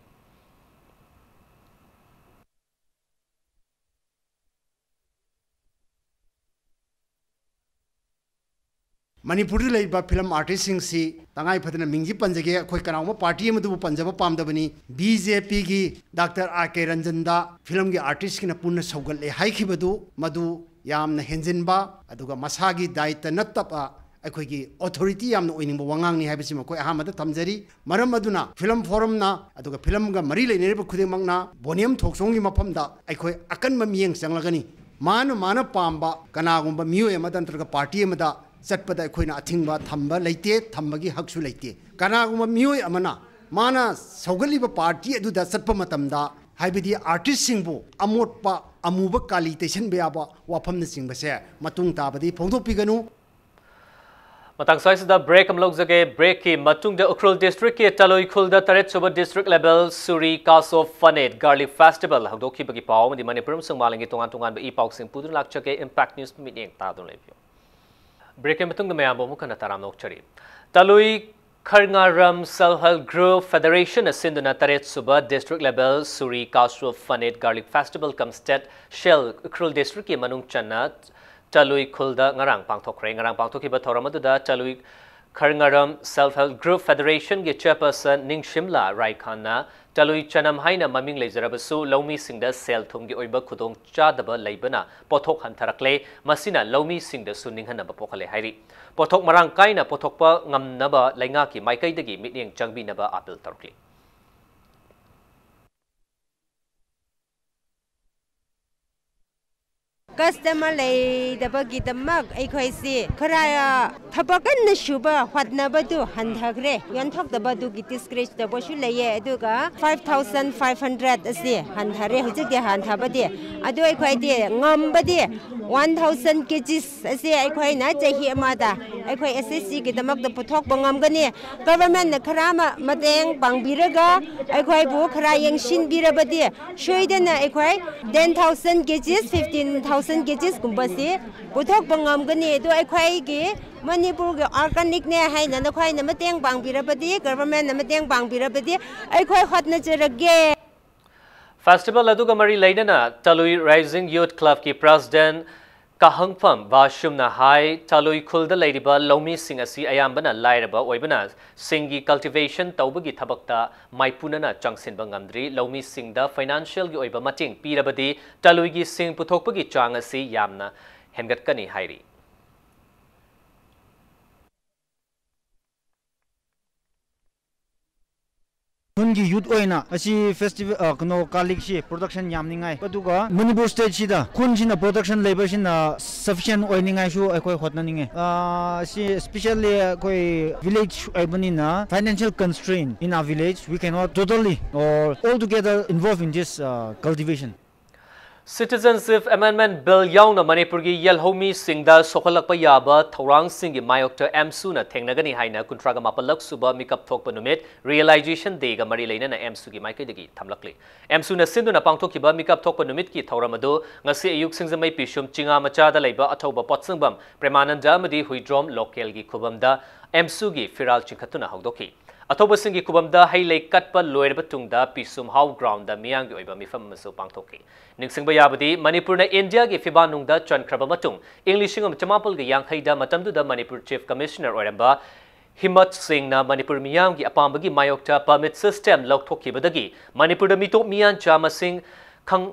ꯃꯅꯤꯄꯨꯔꯗ ꯂꯩꯔꯤꯕ film artistꯁꯤꯡꯁꯤ ꯇꯉꯥꯏ ꯐꯗꯅ ꯃꯤꯡꯁꯤ ꯄꯟꯖꯒꯦ꯫ ꯑꯩꯈꯣꯏ ꯀꯅꯥꯒꯨꯝꯕ party ꯑꯃꯗꯨꯕꯨ ꯄꯟꯖꯕ ꯄꯥꯝꯗꯕꯅꯤ꯫ BJPꯒꯤ Doctor R K Ranjanꯗ filmꯒꯤ artistꯀꯤꯅ ꯄꯨꯟꯅ ꯁꯧꯒꯠꯂꯦ ꯍꯥꯏꯈꯤꯕꯗꯨ, ꯃꯗꯨ ꯌꯥꯝꯅ ꯍꯦꯟꯖꯤꯟꯕ, ꯑꯗꯨꯒ ꯃꯁꯥꯒꯤ ꯗꯥꯏꯇ ꯅꯠꯇꯕ ꯑꯩꯈꯣꯏꯒꯤ authority ꯌꯥꯝꯅ ꯑꯣꯏꯅꯤꯡꯕ ꯋꯥꯉꯥꯡꯅꯤ ꯍꯥꯏꯕꯁꯤ ꯃꯈꯣꯏ ꯑꯍꯥꯟꯕꯗ ꯊꯝꯖꯔꯤ꯫ ꯃꯔꯝ ꯑꯗꯨꯅ Film Forumꯅ ꯑꯗꯨꯒ filmꯒ ꯃꯔꯤ ꯂꯩꯅꯔꯤꯕ ꯈꯨꯗꯤꯡꯃꯛꯅ ꯕꯣꯅꯤꯌꯝ ꯊꯣꯛꯆꯣꯝꯒꯤ ꯃꯐꯝꯗ ꯑꯩꯈꯣꯏ ꯑꯀꯟꯕ ꯃꯤꯠꯌꯦꯡ ꯆꯪꯂꯒꯅꯤ꯫ ꯃꯥꯅ, ꯃꯥꯅ ꯄꯥꯝꯕ ꯀꯅꯥꯒꯨꯝꯕ ꯃꯤꯑꯣꯏ ꯑꯃꯗ ꯅꯠꯇ꯭ꯔꯒ party ꯑꯃꯗ ꯆꯠꯄꯗ ꯑꯩꯈꯣꯏꯅ ꯑꯊꯤꯡꯕ ꯊꯝꯕ ꯂꯩꯇꯦ, ꯊꯝꯕꯒꯤ ꯍꯛꯁꯨ ꯂꯩꯇꯦ꯫ ꯀꯅꯥꯒꯨꯝꯕ ꯃꯤꯑꯣꯏ ꯑꯃꯅ ꯃꯥꯅ ꯁꯧꯒꯠꯂꯤꯕ party ꯑꯗꯨꯗ ꯆꯠꯄ ꯃꯇꯝꯗ, ꯍꯥꯏꯕꯗꯤ artistꯁꯤꯡꯕꯨ ꯑꯃꯣꯠꯄ, ꯑꯃꯨꯕ ꯀꯥꯂꯤ ꯇꯩꯁꯟꯕ ꯌꯥꯕ ꯋꯥꯐꯝꯅꯆꯤꯡꯕꯁꯦ ꯃꯇꯨꯡ ꯇꯥꯕꯗꯤ ꯐꯣꯡꯗꯣꯛꯄꯤꯒꯅꯨ꯫ ꯃꯇꯥꯡ ꯁ꯭ꯋꯥꯏꯁꯤꯗ break ꯑꯃ ꯂꯧꯖꯒꯦ꯫ Breakꯀꯤ ꯃꯇꯨꯡꯗ ꯎꯈ꯭ꯔꯨꯜ districtꯀꯤ ꯇꯂꯨꯏ ꯈꯨꯜꯗ ꯇꯔꯦꯠ ꯁꯨꯕ district level Suri Kaso Phanit Garlic Festival ꯍꯧꯗꯣꯛꯈꯤꯕꯒꯤ ꯄꯥꯎ ꯑꯃꯗꯤ ꯃꯅꯤꯄꯨꯔ ꯑꯃꯁꯨꯡ ꯃꯥꯂꯦꯝꯒꯤ ꯇꯣꯉꯥꯟ ꯇꯣꯉꯥꯟꯕ ꯏ ꯄꯥꯎꯁꯤꯡ ꯄꯨꯗꯨꯅ ꯂꯥꯛꯆꯒꯦ꯫ Impact News ꯃꯤꯠꯌꯦꯡ ꯇꯥꯗꯨꯅ ꯂꯩꯕꯤꯌꯨ꯫ Breakꯀꯤ ꯃꯇꯨꯡꯗ ꯃꯌꯥꯝꯕꯨ ꯑꯃꯨꯛ ꯍꯟꯅ ꯇꯔꯥꯝꯅ ꯑꯣꯛꯆꯔꯤ꯫ ꯇꯂꯨꯏ ꯈꯔꯉꯥꯔꯝ Self Help Group Federationna ꯁꯤꯟꯗꯨꯅ ꯇꯔꯦꯠ ꯁꯨꯕ district level Suri Kaso Phanit Garlic Festival cum State Sale Ukhrul districtꯀꯤ ꯃꯅꯨꯡ ꯆꯟꯅ ꯇꯂꯨꯏ ꯈꯨꯜꯗ ꯉꯔꯥꯡ ꯄꯥꯡꯊꯣꯛꯈ꯭ꯔꯦ꯫ ꯉꯔꯥꯡ ꯄꯥꯡꯊꯣꯛꯈꯤꯕ ꯊꯧꯔꯝ ꯑꯗꯨꯗ ꯇꯂꯨꯏ ꯈꯔꯉꯥꯔꯝ Self Help Group Federation ꯒꯤ chairperson ꯅꯤꯡꯁꯤꯝꯂꯥ ꯔꯥꯏꯈꯥꯟꯅ ꯇꯂꯨꯏ ꯆꯅꯝ ꯍꯥꯏꯅ ꯃꯃꯤꯡ ꯂꯩꯖꯔꯕꯁꯨ ꯂꯧꯃꯤꯁꯤꯡꯗ ꯁꯦꯜ ꯊꯨꯝꯒꯤ ꯑꯣꯏꯕ ꯈꯨꯗꯣꯡ ꯆꯥꯗꯕ ꯂꯩꯕꯅ ꯄꯣꯠꯊꯣꯛ ꯍꯟꯊꯔꯛꯂꯦ, ꯃꯁꯤꯅ ꯂꯧꯃꯤꯁꯤꯡꯗꯁꯨ ꯅꯤꯡꯍꯟꯅꯕ ꯄꯣꯛꯍꯜꯂꯦ ꯍꯥꯏꯔꯤ꯫ ꯄꯣꯠꯊꯣꯛ ꯃꯔꯥꯡ ꯀꯥꯏꯅ ꯄꯨꯊꯣꯛꯄ ꯉꯝꯅꯕ ꯂꯩꯉꯥꯛꯀꯤ ꯃꯥꯏꯀꯩꯗꯒꯤ ꯃꯤꯠꯌꯦꯡ ꯆꯪꯕꯤꯅꯕ appeal ꯇꯧꯔꯛꯂꯤ꯫ Customer ꯂꯩꯗꯕꯒꯤꯗꯃꯛ ꯑꯩꯈꯣꯏꯁꯤ ꯈꯔ ꯊꯕꯛ ꯀꯟꯅ ꯁꯨꯕ ꯍꯣꯠꯅꯕꯗꯨ ꯍꯟꯊꯈ꯭ꯔꯦ꯫ ꯌꯣꯟꯊꯣꯛꯇꯕꯗꯨꯒꯤ discourage ꯇꯧꯕꯁꯨ ꯂꯩꯌꯦ꯫ ꯑꯗꯨꯒ five thousand five hundred ꯑꯁꯤ ꯍꯟꯊꯔꯦ ꯍꯧꯖꯤꯛꯇꯤ ꯍꯟꯊꯕꯗꯤ꯫ ꯑꯗꯨ ꯑꯩꯈꯣꯏꯗꯤ ꯉꯝꯕꯗꯤ one thousand kgs ꯑꯁꯤ ꯑꯩꯈꯣꯏꯅ ꯆꯍꯤ ꯑꯃꯗ ꯑꯩꯈꯣꯏ S H G ꯒꯤꯗꯃꯛꯇ ꯄꯨꯊꯣꯛꯄ ꯉꯝꯒꯅꯤ꯫ Government ꯅ ꯈꯔ ꯑꯃ ꯃꯇꯦꯡ ꯄꯥꯡꯕꯤꯔꯒ ꯑꯩꯈꯣꯏꯕꯨ ꯈꯔ ꯌꯦꯡꯁꯤꯟꯕꯤꯔꯕꯗꯤ ꯁꯣꯏꯗꯅ ꯑꯩꯈꯣꯏ ten thousand kgs, fifteen thousand kgs ꯀꯨꯝꯕꯁꯤ ꯄꯨꯊꯣꯛꯄ ꯉꯝꯒꯅꯤ꯫ ꯑꯗꯨ ꯑꯩꯈꯣꯏꯒꯤ ꯃꯅꯤꯄꯨꯔꯒꯤ organic ꯅꯦ ꯍꯥꯏꯅ ꯅꯈꯣꯏꯅ ꯃꯇꯦꯡ ꯄꯥꯡꯕꯤꯔꯕꯗꯤ, government ꯅ ꯃꯇꯦꯡ ꯄꯥꯡꯕꯤꯔꯕꯗꯤ ꯑꯩꯈꯣꯏ ꯍꯣꯠꯅꯖꯔꯒꯦ꯫ Festival ꯑꯗꯨꯒ ꯃꯔꯤ ꯂꯩꯅꯅ ꯇꯂꯨꯏ Rising Youth Club ꯀꯤ president ꯀꯥꯍꯪꯐꯝ ꯕꯥꯁꯨꯝꯅ ꯍꯥꯏ, ꯇꯂꯨꯏ ꯈꯨꯜꯗ ꯂꯩꯔꯤꯕ ꯂꯧꯃꯤꯁꯤꯡ ꯑꯁꯤ ꯑꯌꯥꯝꯕꯅ ꯂꯥꯏꯔꯕ ꯑꯣꯏꯕꯅ ꯁꯤꯡꯒꯤ cultivation ꯇꯧꯕꯒꯤ ꯊꯕꯛꯇ ꯃꯥꯏꯄꯨꯅꯅ ꯆꯪꯁꯤꯟꯕ ꯉꯝꯗ꯭ꯔꯤ꯫ ꯂꯧꯃꯤꯁꯤꯡꯗ financial ꯒꯤ ꯑꯣꯏꯕ ꯃꯇꯦꯡ ꯄꯤꯔꯕꯗꯤ ꯇꯂꯨꯏꯒꯤ ꯁꯤꯡ ꯄꯨꯊꯣꯛꯄꯒꯤ ꯆꯥꯡ ꯑꯁꯤ ꯌꯥꯝꯅ ꯍꯦꯟꯒꯠꯀꯅꯤ ꯍꯥꯏꯔꯤ꯫ ꯈꯨꯟꯒꯤ youth ꯑꯣꯏꯅ ꯑꯁꯤ festival, ꯑ, ꯀꯩꯅꯣ, ꯀꯥꯂꯤꯛꯁꯤ production ꯌꯥꯝꯅꯤꯡꯉꯥꯏ, ꯑꯗꯨꯒ ꯃꯅꯤꯄꯨꯔ state ꯁꯤꯗ ꯈꯨꯟꯁꯤꯅ production ꯂꯩꯕꯁꯤꯅ sufficient ꯑꯣꯏꯅꯤꯡꯉꯥꯏꯁꯨ ꯑꯩꯈꯣꯏ ꯍꯣꯠꯅꯅꯤꯡꯉꯦ꯫ ꯑ, ꯑꯁꯤ especially ꯑꯩꯈꯣꯏ village ꯑꯣꯏꯕꯅꯤꯅ financial constraint in our village, we cannot totally or altogether involve in this, uh, cultivation. Citizenship Amendment Bill ꯌꯥꯎꯅ ꯃꯅꯤꯄꯨꯔꯒꯤ ꯌꯦꯜꯍꯧꯃꯤꯁꯤꯡꯗ ꯁꯣꯛꯍꯜꯂꯛꯄ ꯌꯥꯕ ꯊꯧꯔꯥꯡꯁꯤꯡꯒꯤ ꯃꯥꯌꯣꯛꯇ ꯑꯦꯝꯁꯨꯅ ꯊꯦꯡꯅꯒꯅꯤ ꯍꯥꯏꯅ ꯀꯨꯟꯊ꯭ꯔꯥꯒ ꯃꯥꯄꯜꯂꯛ ꯁꯨꯕ ꯃꯤꯀꯞ ꯊꯣꯛꯄ ꯅꯨꯃꯤꯠ Realization Day ꯒ ꯃꯔꯤ ꯂꯩꯅꯅ ꯑꯦꯝꯁꯨꯒꯤ ꯃꯥꯏꯀꯩꯗꯒꯤ ꯊꯝꯂꯛꯂꯤ꯫ ꯑꯦꯝꯁꯨꯅ ꯁꯤꯟꯗꯨꯅ ꯄꯥꯡꯊꯣꯛꯈꯤꯕ ꯃꯤꯀꯞ ꯊꯣꯛꯄ ꯅꯨꯃꯤꯠꯀꯤ ꯊꯧꯔꯝ ꯑꯗꯨ ꯉꯁꯤ ꯑꯌꯨꯛ ꯁꯤꯡꯖꯃꯩ ꯄꯤꯁꯨꯝ ꯆꯤꯉꯥ ꯃꯆꯥꯗ ꯂꯩꯕ ꯑꯊꯧꯕ ꯄꯣꯠꯁꯪꯕꯝ ꯄ꯭ꯔꯦꯃꯥꯅꯟꯗ ꯑꯃꯗꯤ ꯍꯨꯏꯗ꯭ꯔꯣꯝ local ꯒꯤ ꯈꯨꯕꯝꯗ ꯑꯦꯝꯁꯨꯒꯤ ꯐꯤꯔꯥꯜ ꯆꯤꯡꯈꯠꯇꯨꯅ ꯍꯧꯗꯣꯛꯈꯤ꯫ ꯑꯊꯧꯕꯁꯤꯡꯒꯤ ꯈꯨꯕꯝꯗ ꯍꯩ ꯂꯩ ꯀꯠꯄ ꯂꯣꯏꯔꯕ ꯇꯨꯡꯗ ꯄꯤꯁꯨꯝ ꯍꯥꯎ ground ꯗ ꯃꯤꯌꯥꯝꯒꯤ ꯑꯣꯏꯕ ꯃꯤꯐꯝ ꯑꯃꯁꯨ ꯄꯥꯡꯊꯣꯛꯈꯤ꯫ ꯅꯤꯡꯁꯤꯡꯕ ꯌꯥꯕꯗꯤ ꯃꯅꯤꯄꯨꯔꯅ ꯏꯟꯗꯤꯌꯥꯒꯤ ꯐꯤꯕꯥꯟꯅꯨꯡꯗ ꯆꯟꯈ꯭ꯔꯕ ꯃꯇꯨꯡ ꯏꯪ ꯂꯤꯁꯤꯡ ꯑꯃ ꯆꯃꯥꯄꯜꯒ ꯌꯥꯡꯈꯩꯗ ꯃꯇꯝꯗꯨꯗ ꯃꯅꯤꯄꯨꯔ Chief Commissioner ꯑꯣꯏꯔꯝꯕ ꯍꯤꯃꯠ ꯁꯤꯡꯅ ꯃꯅꯤꯄꯨꯔ ꯃꯤꯌꯥꯝꯒꯤ ꯑꯄꯥꯝꯕꯒꯤ ꯃꯥꯌꯣꯛꯇ permit system ꯂꯧꯊꯣꯛꯈꯤꯕꯗꯒꯤ ꯃꯅꯤꯄꯨꯔꯗ ꯃꯤꯇꯣꯞ ꯃꯤꯌꯥꯟꯆꯥ ꯃꯁꯤꯡ ꯈꯪ-,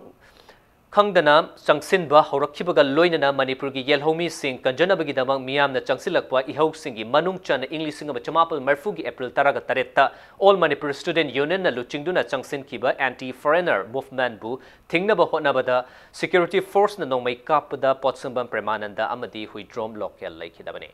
ꯈꯪꯗꯅ ꯆꯪꯁꯤꯟꯕ ꯍꯧꯔꯛꯈꯤꯕꯒ ꯂꯣꯏꯅꯅ ꯃꯅꯤꯄꯨꯔꯒꯤ ꯌꯦꯜꯍꯧꯃꯤꯁꯤꯡ ꯀꯟꯖꯅꯕꯒꯤꯗꯃꯛ ꯃꯤꯌꯥꯝꯅ ꯆꯪꯁꯤꯜꯂꯛꯄ ꯏꯍꯧꯁꯤꯡꯒꯤ ꯃꯅꯨꯡ ꯆꯟꯅ ꯏꯪ ꯂꯤꯁꯤꯡ ꯑꯃ ꯆꯃꯥꯄꯜ ꯃꯔꯤꯐꯨꯒꯤ April ꯇꯔꯥꯒ ꯇꯔꯦꯠꯇ All Manipur Student Union ꯅ ꯂꯨꯆꯤꯡꯗꯨꯅ ꯆꯪꯁꯤꯟꯈꯤꯕ anti foreigner movement ꯕꯨ ꯊꯤꯡꯅꯕ ꯍꯣꯠꯅꯕꯗ security force ꯅ ꯅꯣꯡꯃꯩ ꯀꯥꯞꯄꯗ ꯄꯣꯠꯁꯪꯕꯝ ꯄ꯭ꯔꯦꯃꯥꯅꯟꯗ ꯑꯃꯗꯤ ꯍꯨꯏꯗ꯭ꯔꯣꯝ ꯂꯣꯀꯦꯜ ꯂꯩꯈꯤꯗꯕꯅꯤ꯫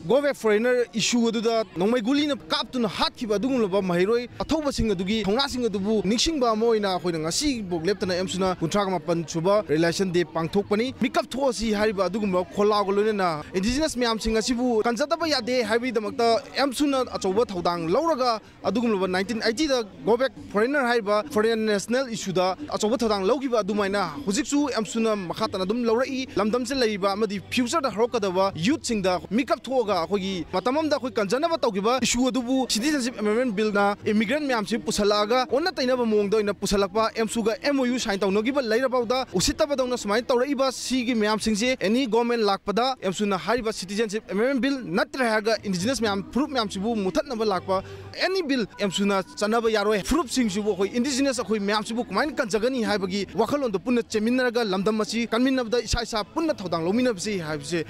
Go back foreigner issue ꯑꯗꯨꯗ ꯅꯣꯡꯃꯩ ꯒꯨꯂꯤꯅ ꯀꯥꯞꯇꯨꯅ ꯍꯥꯠꯈꯤꯕ ꯑꯗꯨꯒꯨꯝꯂꯕ ꯃꯍꯩꯔꯣꯏ ꯑꯊꯧꯕꯁꯤꯡ ꯑꯗꯨꯒꯤ ꯊꯧꯅꯥꯁꯤꯡ ꯑꯗꯨꯕꯨ ꯅꯤꯡꯁꯤꯡꯕ ꯑꯃ ꯑꯣꯏꯅ ꯑꯩꯈꯣꯏꯅ ꯉꯁꯤꯐꯥꯎ ꯂꯦꯞꯇꯅ ꯑꯦꯝꯁꯨꯅ ꯀꯨꯟꯊ꯭ꯔꯥ ꯃꯥꯄꯟ ꯁꯨꯕ Realization Day ꯄꯥꯡꯊꯣꯛꯄꯅꯤ꯫ ꯃꯤꯀꯞ ꯊꯣꯛꯑꯁꯤ ꯍꯥꯏꯔꯤꯕ ꯑꯗꯨꯒꯨꯝꯕ ꯈꯣꯜꯂꯥꯎꯒ ꯂꯣꯏꯅꯅ indigenous ꯃꯌꯥꯝꯁꯤꯡ ꯑꯁꯤꯕꯨ ꯀꯟꯖꯗꯕ ꯌꯥꯗꯦ ꯍꯥꯏꯕꯒꯤꯗꯃꯛꯇ ꯑꯦꯝꯁꯨꯅ ꯑꯆꯧꯕ ꯊꯧꯗꯥꯡ ꯂꯧꯔꯒ ꯑꯗꯨꯒꯨꯝꯂꯕ nineteen eighty ꯗ Go back foreigner ꯍꯥꯏꯔꯤꯕ foreign national issue ꯗ ꯑꯆꯧꯕ ꯊꯧꯗꯥꯡ ꯂꯧꯈꯤꯕ ꯑꯗꯨꯃꯥꯏꯅ ꯍꯧꯖꯤꯛꯁꯨ ꯑꯦꯝꯁꯨꯅ ꯃꯈꯥ ꯇꯥꯅ ꯑꯗꯨꯝ ꯂꯧꯔꯛꯏ꯫ ꯂꯝꯗꯝꯁꯤꯗ ꯂꯩꯔꯤꯕ ꯑꯃꯗꯤ future ꯗ ꯍꯧꯔꯛꯀꯗꯕ youth ꯁꯤꯡꯗ ꯃꯤꯀꯞ ꯊꯣꯛꯑꯒ ꯑꯩꯈꯣꯏꯒꯤ ꯃꯇꯝ ꯑꯃꯗ ꯑꯩꯈꯣꯏ ꯀꯟꯖꯅꯕ ꯇꯧꯈꯤꯕ issue ꯑꯗꯨꯕꯨ Citizenship Amendment Bill ꯅ immigrant ꯃꯌꯥꯝꯁꯤ ꯄꯨꯁꯜꯂꯛꯑꯒ ꯑꯣꯟꯅ ꯇꯩꯅꯕ ꯃꯑꯣꯡꯗ ꯑꯣꯏꯅ ꯄꯨꯁꯜꯂꯛꯄ, ꯑꯦꯝꯁꯨꯒ MOU sign ꯇꯧꯅꯈꯤꯕ ꯂꯩꯔꯐꯥꯎꯗ ꯎꯁꯤꯠꯇꯕꯗꯧꯅ ꯁꯨꯃꯥꯏꯅ ꯇꯧꯔꯛꯏꯕ ꯁꯤꯒꯤ ꯃꯌꯥꯝꯁꯤꯡꯁꯦ any government ꯂꯥꯛꯄꯗ ꯑꯦꯝꯁꯨꯅ ꯍꯥꯏꯔꯤꯕ Citizenship Amendment Bill ꯅꯠꯇ꯭ꯔꯦ ꯍꯥꯏꯔꯒ indigenous ꯃꯌꯥꯝ ꯐꯨꯔꯨꯞ ꯃꯌꯥꯝꯁꯤꯕꯨ ꯃꯨꯊꯠꯅꯕ ꯂꯥꯛꯄ any bill ꯑꯦꯝꯁꯨꯅ ꯆꯠꯅꯕ ꯌꯥꯔꯣꯏ꯫ ꯐꯨꯔꯨꯞꯁꯤꯡꯁꯤꯕꯨ ꯑꯩꯈꯣꯏ indigenous ꯑꯩꯈꯣꯏ ꯃꯌꯥꯝꯁꯤꯕꯨ ꯀꯃꯥꯏꯅ ꯀꯟꯖꯒꯅꯤ ꯍꯥꯏꯕꯒꯤ ꯋꯥꯈꯜꯂꯣꯟꯗꯣ ꯄꯨꯟꯅ ꯆꯦꯟꯃꯤꯟꯅꯔꯒ ꯂꯝꯗꯝ ꯑꯁꯤ ꯀꯟꯃꯤꯟꯅꯕꯗ ꯏꯁꯥ ꯏꯁꯥ ꯄꯨꯟꯅ ꯊꯧꯗꯥꯡ ꯂꯧꯃꯤꯟꯅꯕꯁꯤ ꯍꯥꯏꯕꯁꯦ꯫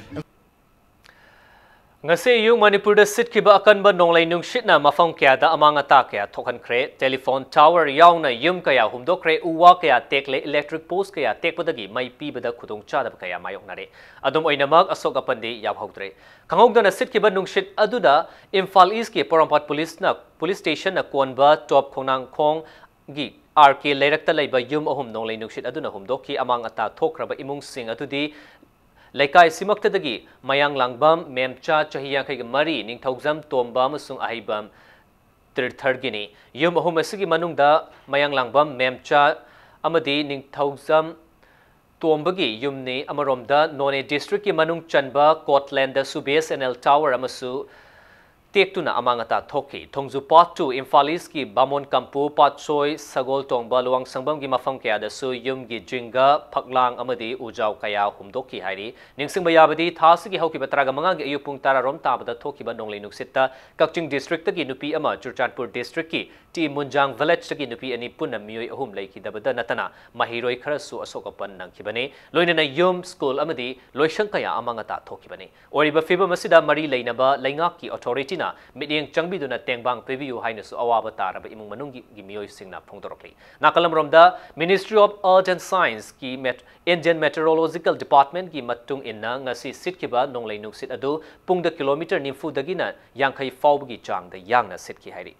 ꯉꯁꯤ ꯑꯌꯨꯛ ꯃꯅꯤꯄꯨꯔꯗ ꯁꯤꯠꯈꯤꯕ ꯑꯀꯟꯕ ꯅꯣꯡꯂꯩ ꯅꯨꯡꯁꯤꯠꯅ ꯃꯐꯝ ꯀꯌꯥꯗ ꯑꯃꯥꯡ ꯑꯇꯥ ꯀꯌꯥ ꯊꯣꯛꯍꯟꯈ꯭ꯔꯦ꯫ Telephone tower ꯌꯥꯎꯅ ꯌꯨꯝ ꯀꯌꯥ ꯍꯨꯝꯗꯣꯛꯈ꯭ꯔꯦ, ꯎ ꯋꯥ ꯀꯌꯥ ꯇꯦꯛꯂꯦ, electric post ꯀꯌꯥ ꯇꯦꯛꯄꯗꯒꯤ ꯃꯩ ꯄꯤꯕꯗ ꯈꯨꯗꯣꯡꯆꯥꯗꯕ ꯀꯌꯥ ꯃꯥꯌꯣꯛꯅꯔꯦ꯫ ꯑꯗꯨꯝ ꯑꯣꯏꯅꯃꯛ, ꯑꯁꯣꯛ ꯑꯄꯟꯗꯤ ꯌꯥꯎꯍꯧꯗ꯭ꯔꯦ꯫ ꯈꯪꯍꯧꯗꯅ ꯁꯤꯠꯈꯤꯕ ꯅꯨꯡꯁꯤꯠ ꯑꯗꯨꯗ ꯏꯝꯐꯥꯜ ꯏꯁꯀꯤ ꯄꯣꯔꯣꯝꯄꯥꯠ ꯄꯨꯂꯤꯁꯅ, ꯄꯨꯂꯤꯁ ꯁ꯭ꯇꯦꯁꯟꯅ ꯀꯣꯟꯕ ꯇꯣꯞ ꯈꯣꯡꯅꯥꯡꯈꯣꯡꯒꯤ ꯑꯥꯔ ꯀꯦ ꯂꯩꯔꯛꯇ ꯂꯩꯕ ꯌꯨꯝ ꯑꯍꯨꯝ ꯅꯣꯡꯂꯩ ꯅꯨꯡꯁꯤꯠ ꯑꯗꯨꯅ ꯍꯨꯝꯗꯣꯛꯈꯤ꯫ ꯑꯃꯥꯡ ꯑꯇꯥ ꯊꯣꯛꯈ꯭ꯔꯕ ꯏꯃꯨꯡꯁꯤꯡ ꯑꯗꯨꯗꯤ ꯂꯩꯀꯥꯏ ꯑꯁꯤꯃꯛꯇꯗꯒꯤ ꯃꯌꯥꯡꯂꯥꯡꯕꯝ ꯃꯦꯝꯆꯥ, ꯆꯍꯤ ꯌꯥꯡꯈꯩꯒ ꯃꯔꯤ, ꯅꯤꯡꯊꯧꯖꯝ ꯇꯣꯝꯕ ꯑꯃꯁꯨꯡ ꯑꯍꯩꯕꯝ ꯇꯤꯔꯊꯔꯒꯤꯅꯤ꯫ ꯌꯨꯝ ꯑꯍꯨꯝ ꯑꯁꯤꯒꯤ ꯃꯅꯨꯡꯗ ꯃꯌꯥꯡꯂꯥꯡꯕꯝ ꯃꯦꯝꯆꯥ ꯑꯃꯗꯤ ꯅꯤꯡꯊꯧꯖꯝ ꯇꯣꯝꯕꯒꯤ ꯌꯨꯝꯅꯤ꯫ ꯑꯃꯔꯣꯝꯗ, ꯅꯣꯅꯦ ꯗꯤꯁꯇ꯭ꯔꯤꯛꯀꯤ ꯃꯅꯨꯡ ꯆꯟꯕ ꯀꯣꯠꯂꯦꯟꯗꯁꯨ BSNL tower ꯑꯃꯁꯨ ꯇꯦꯛꯇꯨꯅ ꯑꯃꯥꯡ ꯑꯇꯥ ꯊꯣꯛꯈꯤ꯫ ꯊꯣꯡꯖꯨ Part two, ꯏꯝꯐꯥꯜ ꯏꯁꯀꯤ ꯕꯥꯃꯣꯟ ꯀꯝꯄꯨ, ꯄꯥꯠꯁꯣꯏ, ꯁꯒꯣꯜ ꯇꯣꯡꯕ, ꯂꯨꯋꯥꯡꯁꯪꯕꯝꯒꯤ ꯃꯐꯝ ꯀꯌꯥꯗꯁꯨ ꯌꯨꯝꯒꯤ ꯖꯤꯡꯒ, ꯐꯛꯂꯥꯡ ꯑꯃꯗꯤ ꯎꯖꯥꯎ ꯀꯌꯥ ꯍꯨꯝꯗꯣꯛꯈꯤ ꯍꯥꯏꯔꯤ꯫ ꯅꯤꯡꯁꯤꯡꯕ ꯌꯥꯕꯗꯤ, ꯊꯥ ꯑꯁꯤꯒꯤ ꯍꯧꯈꯤꯕ ꯇꯔꯥꯃꯉꯥꯒꯤ ꯑꯌꯨꯛ ꯄꯨꯡ ꯇꯔꯥ ꯔꯣꯝ ꯇꯥꯕꯗ ꯊꯣꯛꯈꯤꯕ ꯅꯣꯡꯂꯩ ꯅꯨꯡꯁꯤꯠꯇ ꯀꯛꯆꯤꯡ district ꯇꯒꯤ ꯅꯨꯄꯤ ꯑꯃ, ꯆꯨꯔꯆꯥꯟꯄꯨꯔ district ꯀꯤ ꯇꯤ ꯃꯨꯟꯖꯥꯡ village ꯇꯒꯤ ꯅꯨꯄꯤ ꯑꯅꯤ ꯄꯨꯟꯅ ꯃꯤꯑꯣꯏ ꯑꯍꯨꯝ ꯂꯩꯈꯤꯗꯕꯗ ꯅꯠꯇꯅ ꯃꯍꯩꯔꯣꯏ ꯈꯔꯁꯨ ꯑꯁꯣꯛ ꯑꯄꯟ ꯅꯪꯈꯤꯕꯅꯤ꯫ ꯂꯣꯏꯅꯅ ꯌꯨꯝ, ꯁ꯭ꯀꯨꯜ ꯑꯃꯗꯤ ꯂꯣꯏꯁꯪ ꯀꯌꯥ ꯑꯃꯥꯡ ꯑꯇꯥ ꯊꯣꯛꯈꯤꯕꯅꯤ꯫ ꯑꯣꯏꯔꯤꯕ ꯐꯤꯕꯝ ꯑꯁꯤꯗ ꯃꯔꯤ ꯂꯩꯅꯕ ꯂꯩꯉꯥꯛꯀꯤ authority ꯅ ꯃꯤꯠꯌꯦꯡ ꯆꯪꯕꯤꯗꯨꯅ ꯇꯦꯡꯕꯥꯡ ꯄꯤꯕꯤꯌꯨ ꯍꯥꯏꯅꯁꯨ ꯑꯋꯥꯕ ꯇꯥꯔꯕ ꯏꯃꯨꯡ ꯃꯅꯨꯡꯒꯤ ꯃꯤꯑꯣꯏꯁꯤꯡꯅ ꯐꯣꯡꯗꯣꯔꯛꯂꯤ꯫ ꯅꯥꯀꯜ ꯑꯃꯔꯣꯝꯗ, Ministry of Earth and Science ꯀꯤ ꯃꯦꯠ-, Indian Meteorological Department ꯀꯤ ꯃꯇꯨꯡ ꯏꯟꯅ, ꯉꯁꯤ ꯁꯤꯠꯈꯤꯕ ꯅꯣꯡꯂꯩ ꯅꯨꯡꯁꯤꯠ ꯑꯗꯨ ꯄꯨꯡꯗ ꯀꯤꯂꯣꯃꯤꯇꯔ ꯅꯤꯐꯨꯗꯒꯤꯅ ꯌꯥꯡꯈꯩ ꯐꯥꯎꯕꯒꯤ ꯆꯥꯡꯗ ꯌꯥꯡꯅ ꯁꯤꯠꯈꯤ ꯍꯥꯏꯔꯤ꯫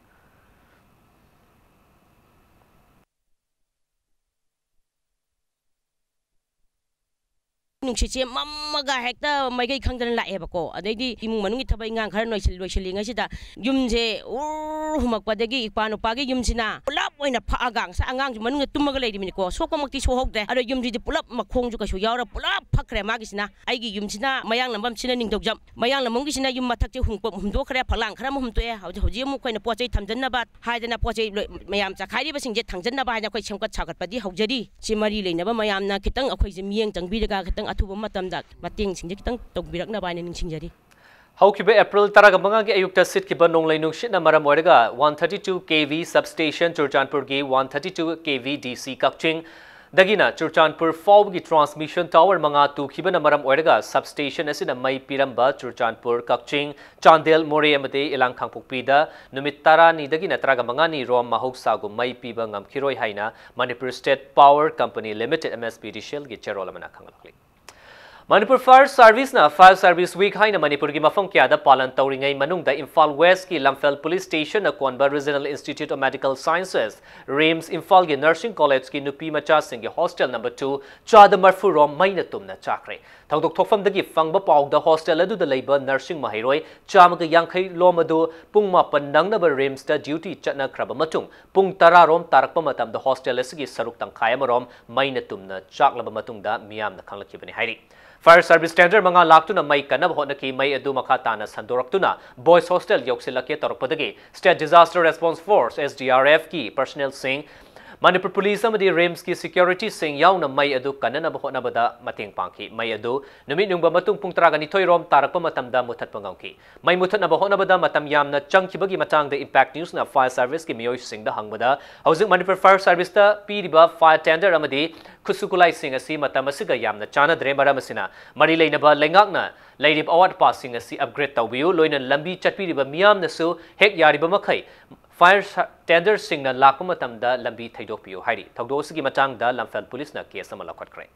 ꯅꯨꯡꯁꯤꯠꯁꯦ ꯃꯝꯃꯒ ꯍꯦꯛꯇ ꯃꯥꯏꯀꯩ ꯈꯪꯗꯅ ꯂꯥꯛꯑꯦꯕꯀꯣ꯫ ꯑꯗꯩꯗꯤ ꯏꯃꯨꯡ ꯃꯅꯨꯡꯒꯤ ꯊꯕꯛ ꯏꯪꯈꯥꯡ ꯈꯔ ꯂꯣꯏꯁꯤꯜ-, ꯂꯣꯏꯁꯤꯜꯂꯤꯉꯩꯁꯤꯗ ꯌꯨꯝꯁꯦ ꯎꯔ ꯍꯨꯝꯃꯛꯄꯗꯒꯤ ꯏꯄꯥ ꯅꯨꯄꯥꯒꯤ ꯌꯨꯝꯁꯤꯅ ꯄꯨꯂꯞ ꯑꯣꯏꯅ ꯐꯛꯑꯒ, ꯉꯁꯥꯏ ꯑꯉꯥꯡꯁꯨ ꯃꯅꯨꯡꯗ ꯇꯨꯝꯃꯒ ꯂꯩꯔꯤꯕꯅꯤꯀꯣ, ꯁꯣꯛꯄꯃꯛꯇꯤ ꯁꯣꯛꯍꯧꯗ꯭ꯔꯦ꯫ ꯑꯗꯣ ꯌꯨꯝꯁꯤꯗꯤ ꯄꯨꯂꯞ ꯃꯈꯣꯡꯁꯨ ꯀꯩꯁꯨ ꯌꯥꯎꯔ ꯄꯨꯂꯞ ꯐꯛꯈ꯭ꯔꯦ ꯃꯥꯒꯤꯁꯤꯅ꯫ ꯑꯩꯒꯤ ꯌꯨꯝꯁꯤꯅ ꯃꯌꯥꯡ ꯂꯝꯕꯝꯁꯤꯅ ꯅꯤꯡꯊꯧꯖꯝ꯫ ꯃꯌꯥꯡ ꯂꯝꯕꯝꯒꯤꯁꯤꯅ ꯌꯨꯝ ꯃꯊꯛꯁꯦ ꯍꯨꯝ-, ꯍꯨꯝꯗꯣꯛꯈ꯭ꯔꯦ, ꯐꯛꯂꯥꯡ ꯈꯔ ꯑꯃ ꯍꯨꯝꯇꯣꯛꯑꯦ꯫ ꯍꯧꯖꯤꯛ, ꯍꯧꯖꯤꯛ ꯑꯃꯨꯛ ꯑꯩꯈꯣꯏꯅ ꯄꯣꯠ ꯆꯩ ꯊꯝꯖꯟꯅꯕ ꯍꯥꯏꯗꯅ ꯄꯣꯠ ꯆꯩ ꯂꯣꯏ-, ꯃꯌꯥꯝ ꯆꯈꯥꯏꯔꯤꯕꯁꯤꯡꯁꯦ ꯊꯥꯡꯖꯟꯅꯕ ꯍꯥꯏꯅ ꯑꯩꯈꯣꯏ ꯁꯦꯝꯒꯠ ꯁꯥꯒꯠꯄꯗꯤ ꯍꯧꯖꯔꯤ꯫ ꯁꯤ ꯃꯔꯤ ꯂꯩꯅꯕ ꯃꯌꯥꯝꯅ ꯈꯤꯇꯪ ꯑꯩꯈꯣꯏꯁꯦ ꯃꯤꯠꯌꯦꯡ ꯆꯪꯕꯤꯔꯒ ꯈꯤꯇꯪ ꯑꯊꯨꯕ ꯃꯇꯝꯗ ꯃꯇꯦꯡꯁꯤꯡꯁꯦ ꯈꯤꯇꯪ ꯇꯧꯕꯤꯔꯛꯅꯕ ꯍꯥꯏꯅ ꯅꯤꯡꯁꯤꯡꯖꯔꯤ꯫ ꯍꯧꯈꯤꯕ ꯑꯦꯄ꯭ꯔꯤꯜ ꯇꯔꯥꯃꯉꯥꯒꯤ ꯑꯌꯨꯛꯇ ꯁꯤꯠꯈꯤꯕ ꯅꯣꯡꯂꯩ ꯅꯨꯡꯁꯤꯠꯅ ꯃꯔꯝ ꯑꯣꯏꯔꯒ one thirty two K V substation, ꯆꯨꯔꯆꯥꯟꯄꯨꯔꯒꯤ one thirty two K V D C ꯀꯛꯆꯤꯡ ꯗꯒꯤꯅ ꯆꯨꯔꯆꯥꯟꯄꯨꯔ ꯐꯥꯎꯕꯒꯤ transmission tower ꯃꯉꯥ ꯇꯨꯈꯤꯕꯅ ꯃꯔꯝ ꯑꯣꯏꯔꯒ substation ꯑꯁꯤꯅ ꯃꯩ ꯄꯤꯔꯝꯕ ꯆꯨꯔꯆꯥꯟꯄꯨꯔ, ꯀꯛꯆꯤꯡ, ꯆꯥꯟꯗꯦꯜ, ꯃꯣꯔꯦ ꯑꯃꯗꯤ ꯏꯂꯥꯡ ꯀꯥꯡꯄꯣꯛꯄꯤꯗ ꯅꯨꯃꯤꯠ ꯇꯔꯥꯅꯤꯗꯒꯤꯅ ꯇꯔꯥꯃꯉꯥꯅꯤ ꯔꯣꯝ ꯃꯍꯧꯁꯥꯒꯨꯝ ꯃꯩ ꯄꯤꯕ ꯉꯝꯈꯤꯔꯣꯏ ꯍꯥꯏꯅ Manipur State Power Company Limited, M S P D C L ꯒꯤ ꯆꯦꯔꯣꯜ ꯑꯃꯅ ꯈꯪꯍꯜꯂꯤ꯫ Manipur Fire Service ꯅ Fire Service Week ꯍꯥꯏꯅ ꯃꯅꯤꯄꯨꯔꯒꯤ ꯃꯐꯝ ꯀꯌꯥꯗ ꯄꯥꯂꯟ ꯇꯧꯔꯤꯉꯩ ꯃꯅꯨꯡꯗ ꯏꯝꯐꯥꯜ West ꯀꯤ ꯂꯝꯐꯦꯜ Police Station ꯅ ꯀꯣꯟꯕ Regional Institute of Medical Sciences, RIMS, ꯏꯝꯐꯥꯜꯒꯤ nursing college ꯀꯤ ꯅꯨꯄꯤ ꯃꯆꯥꯁꯤꯡꯒꯤ hostel number two, ꯆꯥꯗ ꯃꯔꯐꯨ ꯔꯣꯝ ꯃꯩꯅ ꯇꯨꯝꯅ ꯆꯥꯛꯈ꯭ꯔꯦ꯫ ꯊꯧꯗꯣꯛ ꯊꯣꯛꯐꯝꯗꯒꯤ ꯐꯪꯕ ꯄꯥꯎꯗ hostel ꯑꯗꯨꯗ ꯂꯩꯕ nursing ꯃꯍꯩꯔꯣꯏ ꯆꯥꯝꯃꯒ ꯌꯥꯡꯈꯩ ꯂꯣꯝ ꯑꯗꯨ ꯄꯨꯡ ꯃꯥꯄꯟ ꯅꯪꯅꯕ RIMS ꯇ duty ꯆꯠꯅꯈ꯭ꯔꯕ ꯃꯇꯨꯡ, ꯄꯨꯡ ꯇꯔꯥ ꯔꯣꯝ ꯇꯥꯔꯛꯄ ꯃꯇꯝꯗ hostel ꯑꯁꯤꯒꯤ ꯁꯔꯨꯛ ꯇꯪꯈꯥꯏ ꯑꯃꯔꯣꯝ ꯃꯩꯅ ꯇꯨꯝꯅ ꯆꯥꯛꯂꯕ ꯃꯇꯨꯡꯗ ꯃꯤꯌꯥꯝꯅ ꯈꯪꯂꯛꯈꯤꯕꯅꯤ ꯍꯥꯏꯔꯤ꯫ Fire service tender ꯃꯉꯥ ꯂꯥꯛꯇꯨꯅ ꯃꯩ ꯀꯟꯅꯕ ꯍꯣꯠꯅꯈꯤ꯫ ꯃꯩ ꯑꯗꯨ ꯃꯈꯥ ꯇꯥꯅ ꯁꯟꯗꯣꯔꯛꯇꯨꯅ Boys Hostel ꯌꯧꯁꯤꯜꯂꯛꯀꯦ ꯇꯧꯔꯛꯄꯗꯒꯤ State Disaster Response Force, S D R F ꯀꯤ personnel ꯁꯤꯡ, ꯃꯅꯤꯄꯨꯔ ꯄꯨꯂꯤꯁ ꯑꯃꯗꯤ RIMS ꯀꯤ security ꯁꯤꯡ ꯌꯥꯎꯅ ꯃꯩ ꯑꯗꯨ ꯀꯟꯅꯅꯕ ꯍꯣꯠꯅꯕꯗ ꯃꯇꯦꯡ ꯄꯥꯡꯈꯤ꯫ ꯃꯩ ꯑꯗꯨ ꯅꯨꯃꯤꯠ ꯌꯨꯡꯕ ꯃꯇꯨꯡ ꯄꯨꯡ ꯇꯔꯥꯒ ꯅꯤꯊꯣꯏ ꯔꯣꯝ ꯇꯥꯔꯛꯄ ꯃꯇꯝꯗ ꯃꯨꯊꯠꯄ ꯉꯝꯈꯤ꯫ ꯃꯩ ꯃꯨꯊꯠꯅꯕ ꯍꯣꯠꯅꯕꯗ ꯃꯇꯝ ꯌꯥꯝꯅ ꯆꯪꯈꯤꯕꯒꯤ ꯃꯇꯥꯡꯗ Impact News ꯅ fire service ꯀꯤ ꯃꯤꯑꯣꯏꯁꯤꯡꯗ ꯍꯪꯕꯗ, ꯍꯧꯖꯤꯛ ꯃꯅꯤꯄꯨꯔ fire service ꯇ ꯄꯤꯔꯤꯕ fire tender ꯑꯃꯗꯤ ꯈꯨꯠꯁꯨ ꯈꯨꯠꯂꯥꯏꯁꯤꯡ ꯑꯁꯤ ꯃꯇꯝ ꯑꯁꯤꯒ ꯌꯥꯝꯅ ꯆꯥꯟꯅꯗ꯭ꯔꯦ꯫ ꯃꯔꯝ ꯑꯁꯤꯅ ꯃꯔꯤ ꯂꯩꯅꯕ ꯂꯩꯉꯥꯛꯅ ꯂꯩꯔꯤꯕ ꯑꯋꯥꯠ ꯑꯄꯥꯁꯤꯡ ꯑꯁꯤ upgrade ꯇꯧꯕꯤꯌꯨ, ꯂꯣꯏꯅꯅ ꯂꯝꯕꯤ ꯆꯠꯄꯤꯔꯤꯕ ꯃꯤꯌꯥꯝꯅꯁꯨ ꯍꯦꯛ ꯌꯥꯔꯤꯕ ꯃꯈꯩ fire ꯁ-, tender ꯁꯤꯡꯅ ꯂꯥꯛꯄ ꯃꯇꯝꯗ ꯂꯝꯕꯤ ꯊꯩꯗꯣꯛꯄꯤꯌꯨ ꯍꯥꯏꯔꯤ꯫ ꯊꯧꯗꯣꯛ ꯑꯁꯤꯒꯤ ꯃꯇꯥꯡꯗ ꯂꯝꯐꯦꯜ ꯄꯨꯂꯤꯁꯅ case ꯑꯃ ꯂꯧꯈꯠꯈ꯭ꯔꯦ꯫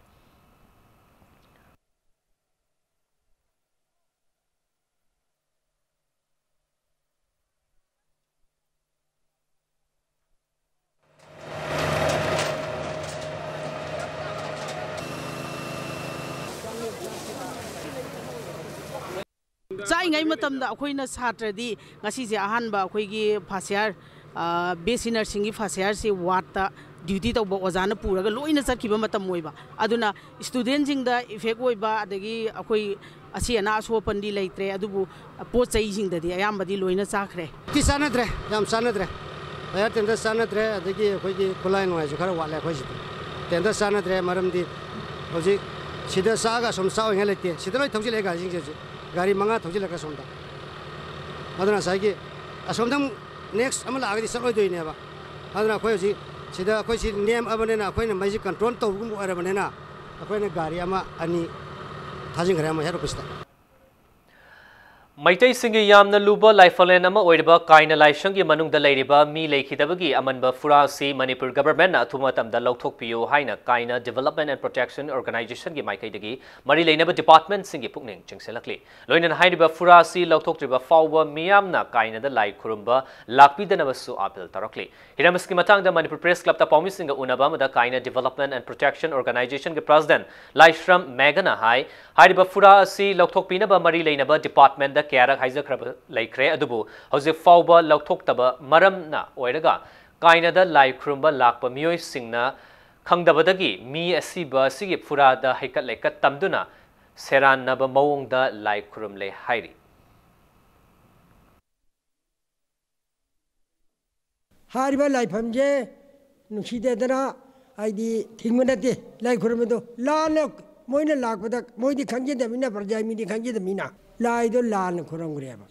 ꯆꯥꯛꯏꯉꯩ ꯃꯇꯝꯗ ꯑꯩꯈꯣꯏꯅ ꯁꯥꯇ꯭ꯔꯗꯤ ꯉꯁꯤꯁꯦ ꯑꯍꯥꯟꯕ ꯑꯩꯈꯣꯏꯒꯤ first year, ꯑ, B S C nursing ꯒꯤ first year ꯁꯤ ward ꯇ duty ꯇꯧꯕ ꯑꯣꯖꯥꯅ ꯄꯨꯔꯒ ꯂꯣꯏꯅ ꯆꯠꯈꯤꯕ ꯃꯇꯝ ꯑꯣꯏꯕ꯫ ꯑꯗꯨꯅ student ꯁꯤꯡꯗ effect ꯑꯣꯏꯕ, ꯑꯗꯒꯤ ꯑꯩꯈꯣꯏ ꯑꯁꯤ ꯑꯅꯥ ꯑꯁꯣꯛ ꯑꯄꯟꯗꯤ ꯂꯩꯇ꯭ꯔꯦ, ꯑꯗꯨꯕꯨ ꯄꯣꯠ ꯆꯩꯁꯤꯡꯗꯗꯤ ꯑꯌꯥꯝꯕꯗꯤ ꯂꯣꯏꯅ ꯆꯥꯈ꯭ꯔꯦ꯫ ꯇꯤ ꯆꯥꯟꯅꯗ꯭ꯔꯦ, ꯌꯥꯝ ꯆꯥꯟꯅꯗ꯭ꯔꯦ꯫ Fire tender ꯆꯥꯟꯅꯗ꯭ꯔꯦ, ꯑꯗꯒꯤ ꯑꯩꯈꯣꯏꯒꯤ ꯈꯨꯠꯂꯥꯏ ꯅꯨꯡꯂꯥꯏꯁꯨ ꯈꯔ ꯋꯥꯠꯂꯦ ꯑꯩꯈꯣꯏꯁꯤꯗꯤ꯫ Tender ꯆꯥꯟꯅꯗ꯭ꯔꯦ, ꯃꯔꯝꯗꯤ ꯍꯧꯖꯤꯛ ꯁꯤꯗ ꯆꯥꯛꯑꯒ ꯑꯁꯣꯝ ꯆꯥꯛ ꯑꯣꯏꯉꯥꯏ ꯂꯩꯇꯦ꯫ ꯁꯤꯗ ꯂꯣꯏ ꯊꯧꯖꯤꯜꯂꯛꯑꯦ ꯒꯥꯔꯤꯁꯤꯡꯁꯦ ꯍꯧꯖꯤꯛ꯫ ꯒꯥꯔꯤ ꯃꯉꯥ ꯊꯧꯖꯤꯜꯂꯛꯈ꯭ꯔꯦ ꯁꯣꯝꯗ꯫ ꯑꯗꯨꯅ ꯉꯁꯥꯏꯒꯤ ꯑꯁꯣꯝꯗ ꯑꯃꯨꯛ next ꯑꯃ ꯂꯥꯛꯑꯒꯗꯤ ꯆꯠꯂꯣꯏꯗꯣꯏꯅꯦꯕ꯫ ꯑꯗꯨꯅ ꯑꯩꯈꯣꯏ ꯍꯧꯖꯤꯛ ꯁꯤꯗ ꯑꯩꯈꯣꯏ ꯁꯤ ꯅꯦꯝ ꯑꯕꯅꯤꯅ ꯑꯩꯈꯣꯏꯅ ꯃꯩꯁꯤ control ꯇꯧꯕꯒꯨꯝꯕ ꯑꯣꯏꯔꯕꯅꯤꯅ ꯑꯩꯈꯣꯏꯅ ꯒꯥꯔꯤ ꯑꯃ ꯑꯅꯤ ꯊꯥꯖꯤꯟꯈ꯭ꯔꯦ ꯑꯃ head office ꯇ꯫ ꯃꯩꯇꯩꯁꯤꯡꯒꯤ ꯌꯥꯝꯅ ꯂꯨꯕ ꯂꯥꯏꯐꯝꯂꯦꯟ ꯑꯃ ꯑꯣꯏꯔꯤꯕ ꯀꯥꯏꯅ ꯂꯥꯏꯁꯪꯒꯤ ꯃꯅꯨꯡꯗ ꯂꯩꯔꯤꯕ ꯃꯤ ꯂꯩꯈꯤꯗꯕꯒꯤ ꯑꯃꯟꯕ ꯐꯨꯔꯥ ꯑꯁꯤ ꯃꯅꯤꯄꯨꯔ government ꯅ ꯑꯊꯨꯕ ꯃꯇꯝꯗ ꯂꯧꯊꯣꯛꯄꯤꯌꯨ ꯍꯥꯏꯅ ꯀꯥꯏꯅ Development and Protection Organization ꯒꯤ ꯃꯥꯏꯀꯩꯗꯒꯤ ꯃꯔꯤ ꯂꯩꯅꯕ department ꯁꯤꯡꯒꯤ ꯄꯨꯛꯅꯤꯡ ꯆꯤꯡꯁꯤꯜꯂꯛꯂꯤ꯫ ꯂꯣꯏꯅꯅ ꯍꯥꯏꯔꯤꯕ ꯐꯨꯔꯥ ꯑꯁꯤ ꯂꯧꯊꯣꯛꯇ꯭ꯔꯤꯕ ꯐꯥꯎꯕ ꯃꯤꯌꯥꯝꯅ ꯀꯥꯏꯅꯗ ꯂꯥꯏ ꯈꯨꯔꯨꯝꯕ ꯂꯥꯛꯄꯤꯗꯅꯕꯁꯨ appeal ꯇꯧꯔꯛꯂꯤ꯫ ꯍꯤꯔꯝ ꯑꯁꯤꯒꯤ ꯃꯇꯥꯡꯗ ꯃꯅꯤꯄꯨꯔ Press Club ꯇ ꯄꯥꯎꯃꯤꯁꯤꯡꯒ ꯎꯅꯕ ꯑꯃꯗ ꯀꯥꯏꯅ Development and Protection Organization ꯒꯤ President ꯂꯥꯏꯁ꯭ꯔꯝ ꯃꯦꯘꯅ ꯍꯥꯏ, ꯍꯥꯏꯔꯤꯕ ꯐꯨꯔꯥ ꯑꯁꯤ ꯂꯧꯊꯣꯛꯄꯤꯅꯕ ꯃꯔꯤ ꯂꯩꯅꯕ department ꯗ ꯀꯌꯥꯔꯛ ꯍꯥꯏꯖꯈ꯭ꯔꯕ ꯂꯩꯈ꯭ꯔꯦ, ꯑꯗꯨꯕꯨ ꯍꯧꯖꯤꯛ ꯐꯥꯎꯕ ꯂꯧꯊꯣꯛꯇꯕ ꯃꯔꯝꯅ ꯑꯣꯏꯔꯒ ꯀꯥꯏꯅꯗ ꯂꯥꯏ ꯈꯨꯔꯨꯝꯕ ꯂꯥꯛꯄ ꯃꯤꯑꯣꯏꯁꯤꯡꯅ ꯈꯪꯗꯕꯗꯒꯤ ꯃꯤ ꯑꯁꯤꯕ ꯑꯁꯤꯒꯤ ꯐꯨꯔꯥꯗ ꯍꯩꯀꯠ ꯂꯩꯀꯠ ꯇꯝꯗꯨꯅ ꯁꯦꯔꯥꯟꯅꯕ ꯃꯑꯣꯡꯗ ꯂꯥꯏ ꯈꯨꯔꯨꯝꯂꯦ ꯍꯥꯏꯔꯤ꯫ ꯍꯥꯏꯔꯤꯕ ꯂꯥꯏꯐꯝꯁꯦ ꯅꯨꯡꯁꯤꯗꯦꯗꯅ ꯍꯥꯏꯗꯤ ꯊꯤꯡꯕ ꯅꯠꯇꯦ꯫ ꯂꯥꯏ ꯈꯨꯔꯨꯝꯕꯗꯣ ꯂꯥꯟꯅ ꯃꯣꯏꯅ ꯂꯥꯛꯄꯗ ꯃꯣꯏꯗꯤ ꯈꯪꯖꯗꯕꯅꯤꯅ, ꯄ꯭ꯔꯖꯥ ꯃꯤꯗꯤ ꯈꯪꯖꯗꯕꯅꯤꯅ ꯂꯥꯏꯗꯣ ꯂꯥꯟꯅ ꯈꯨꯔꯨꯝꯈ꯭ꯔꯦꯕ꯫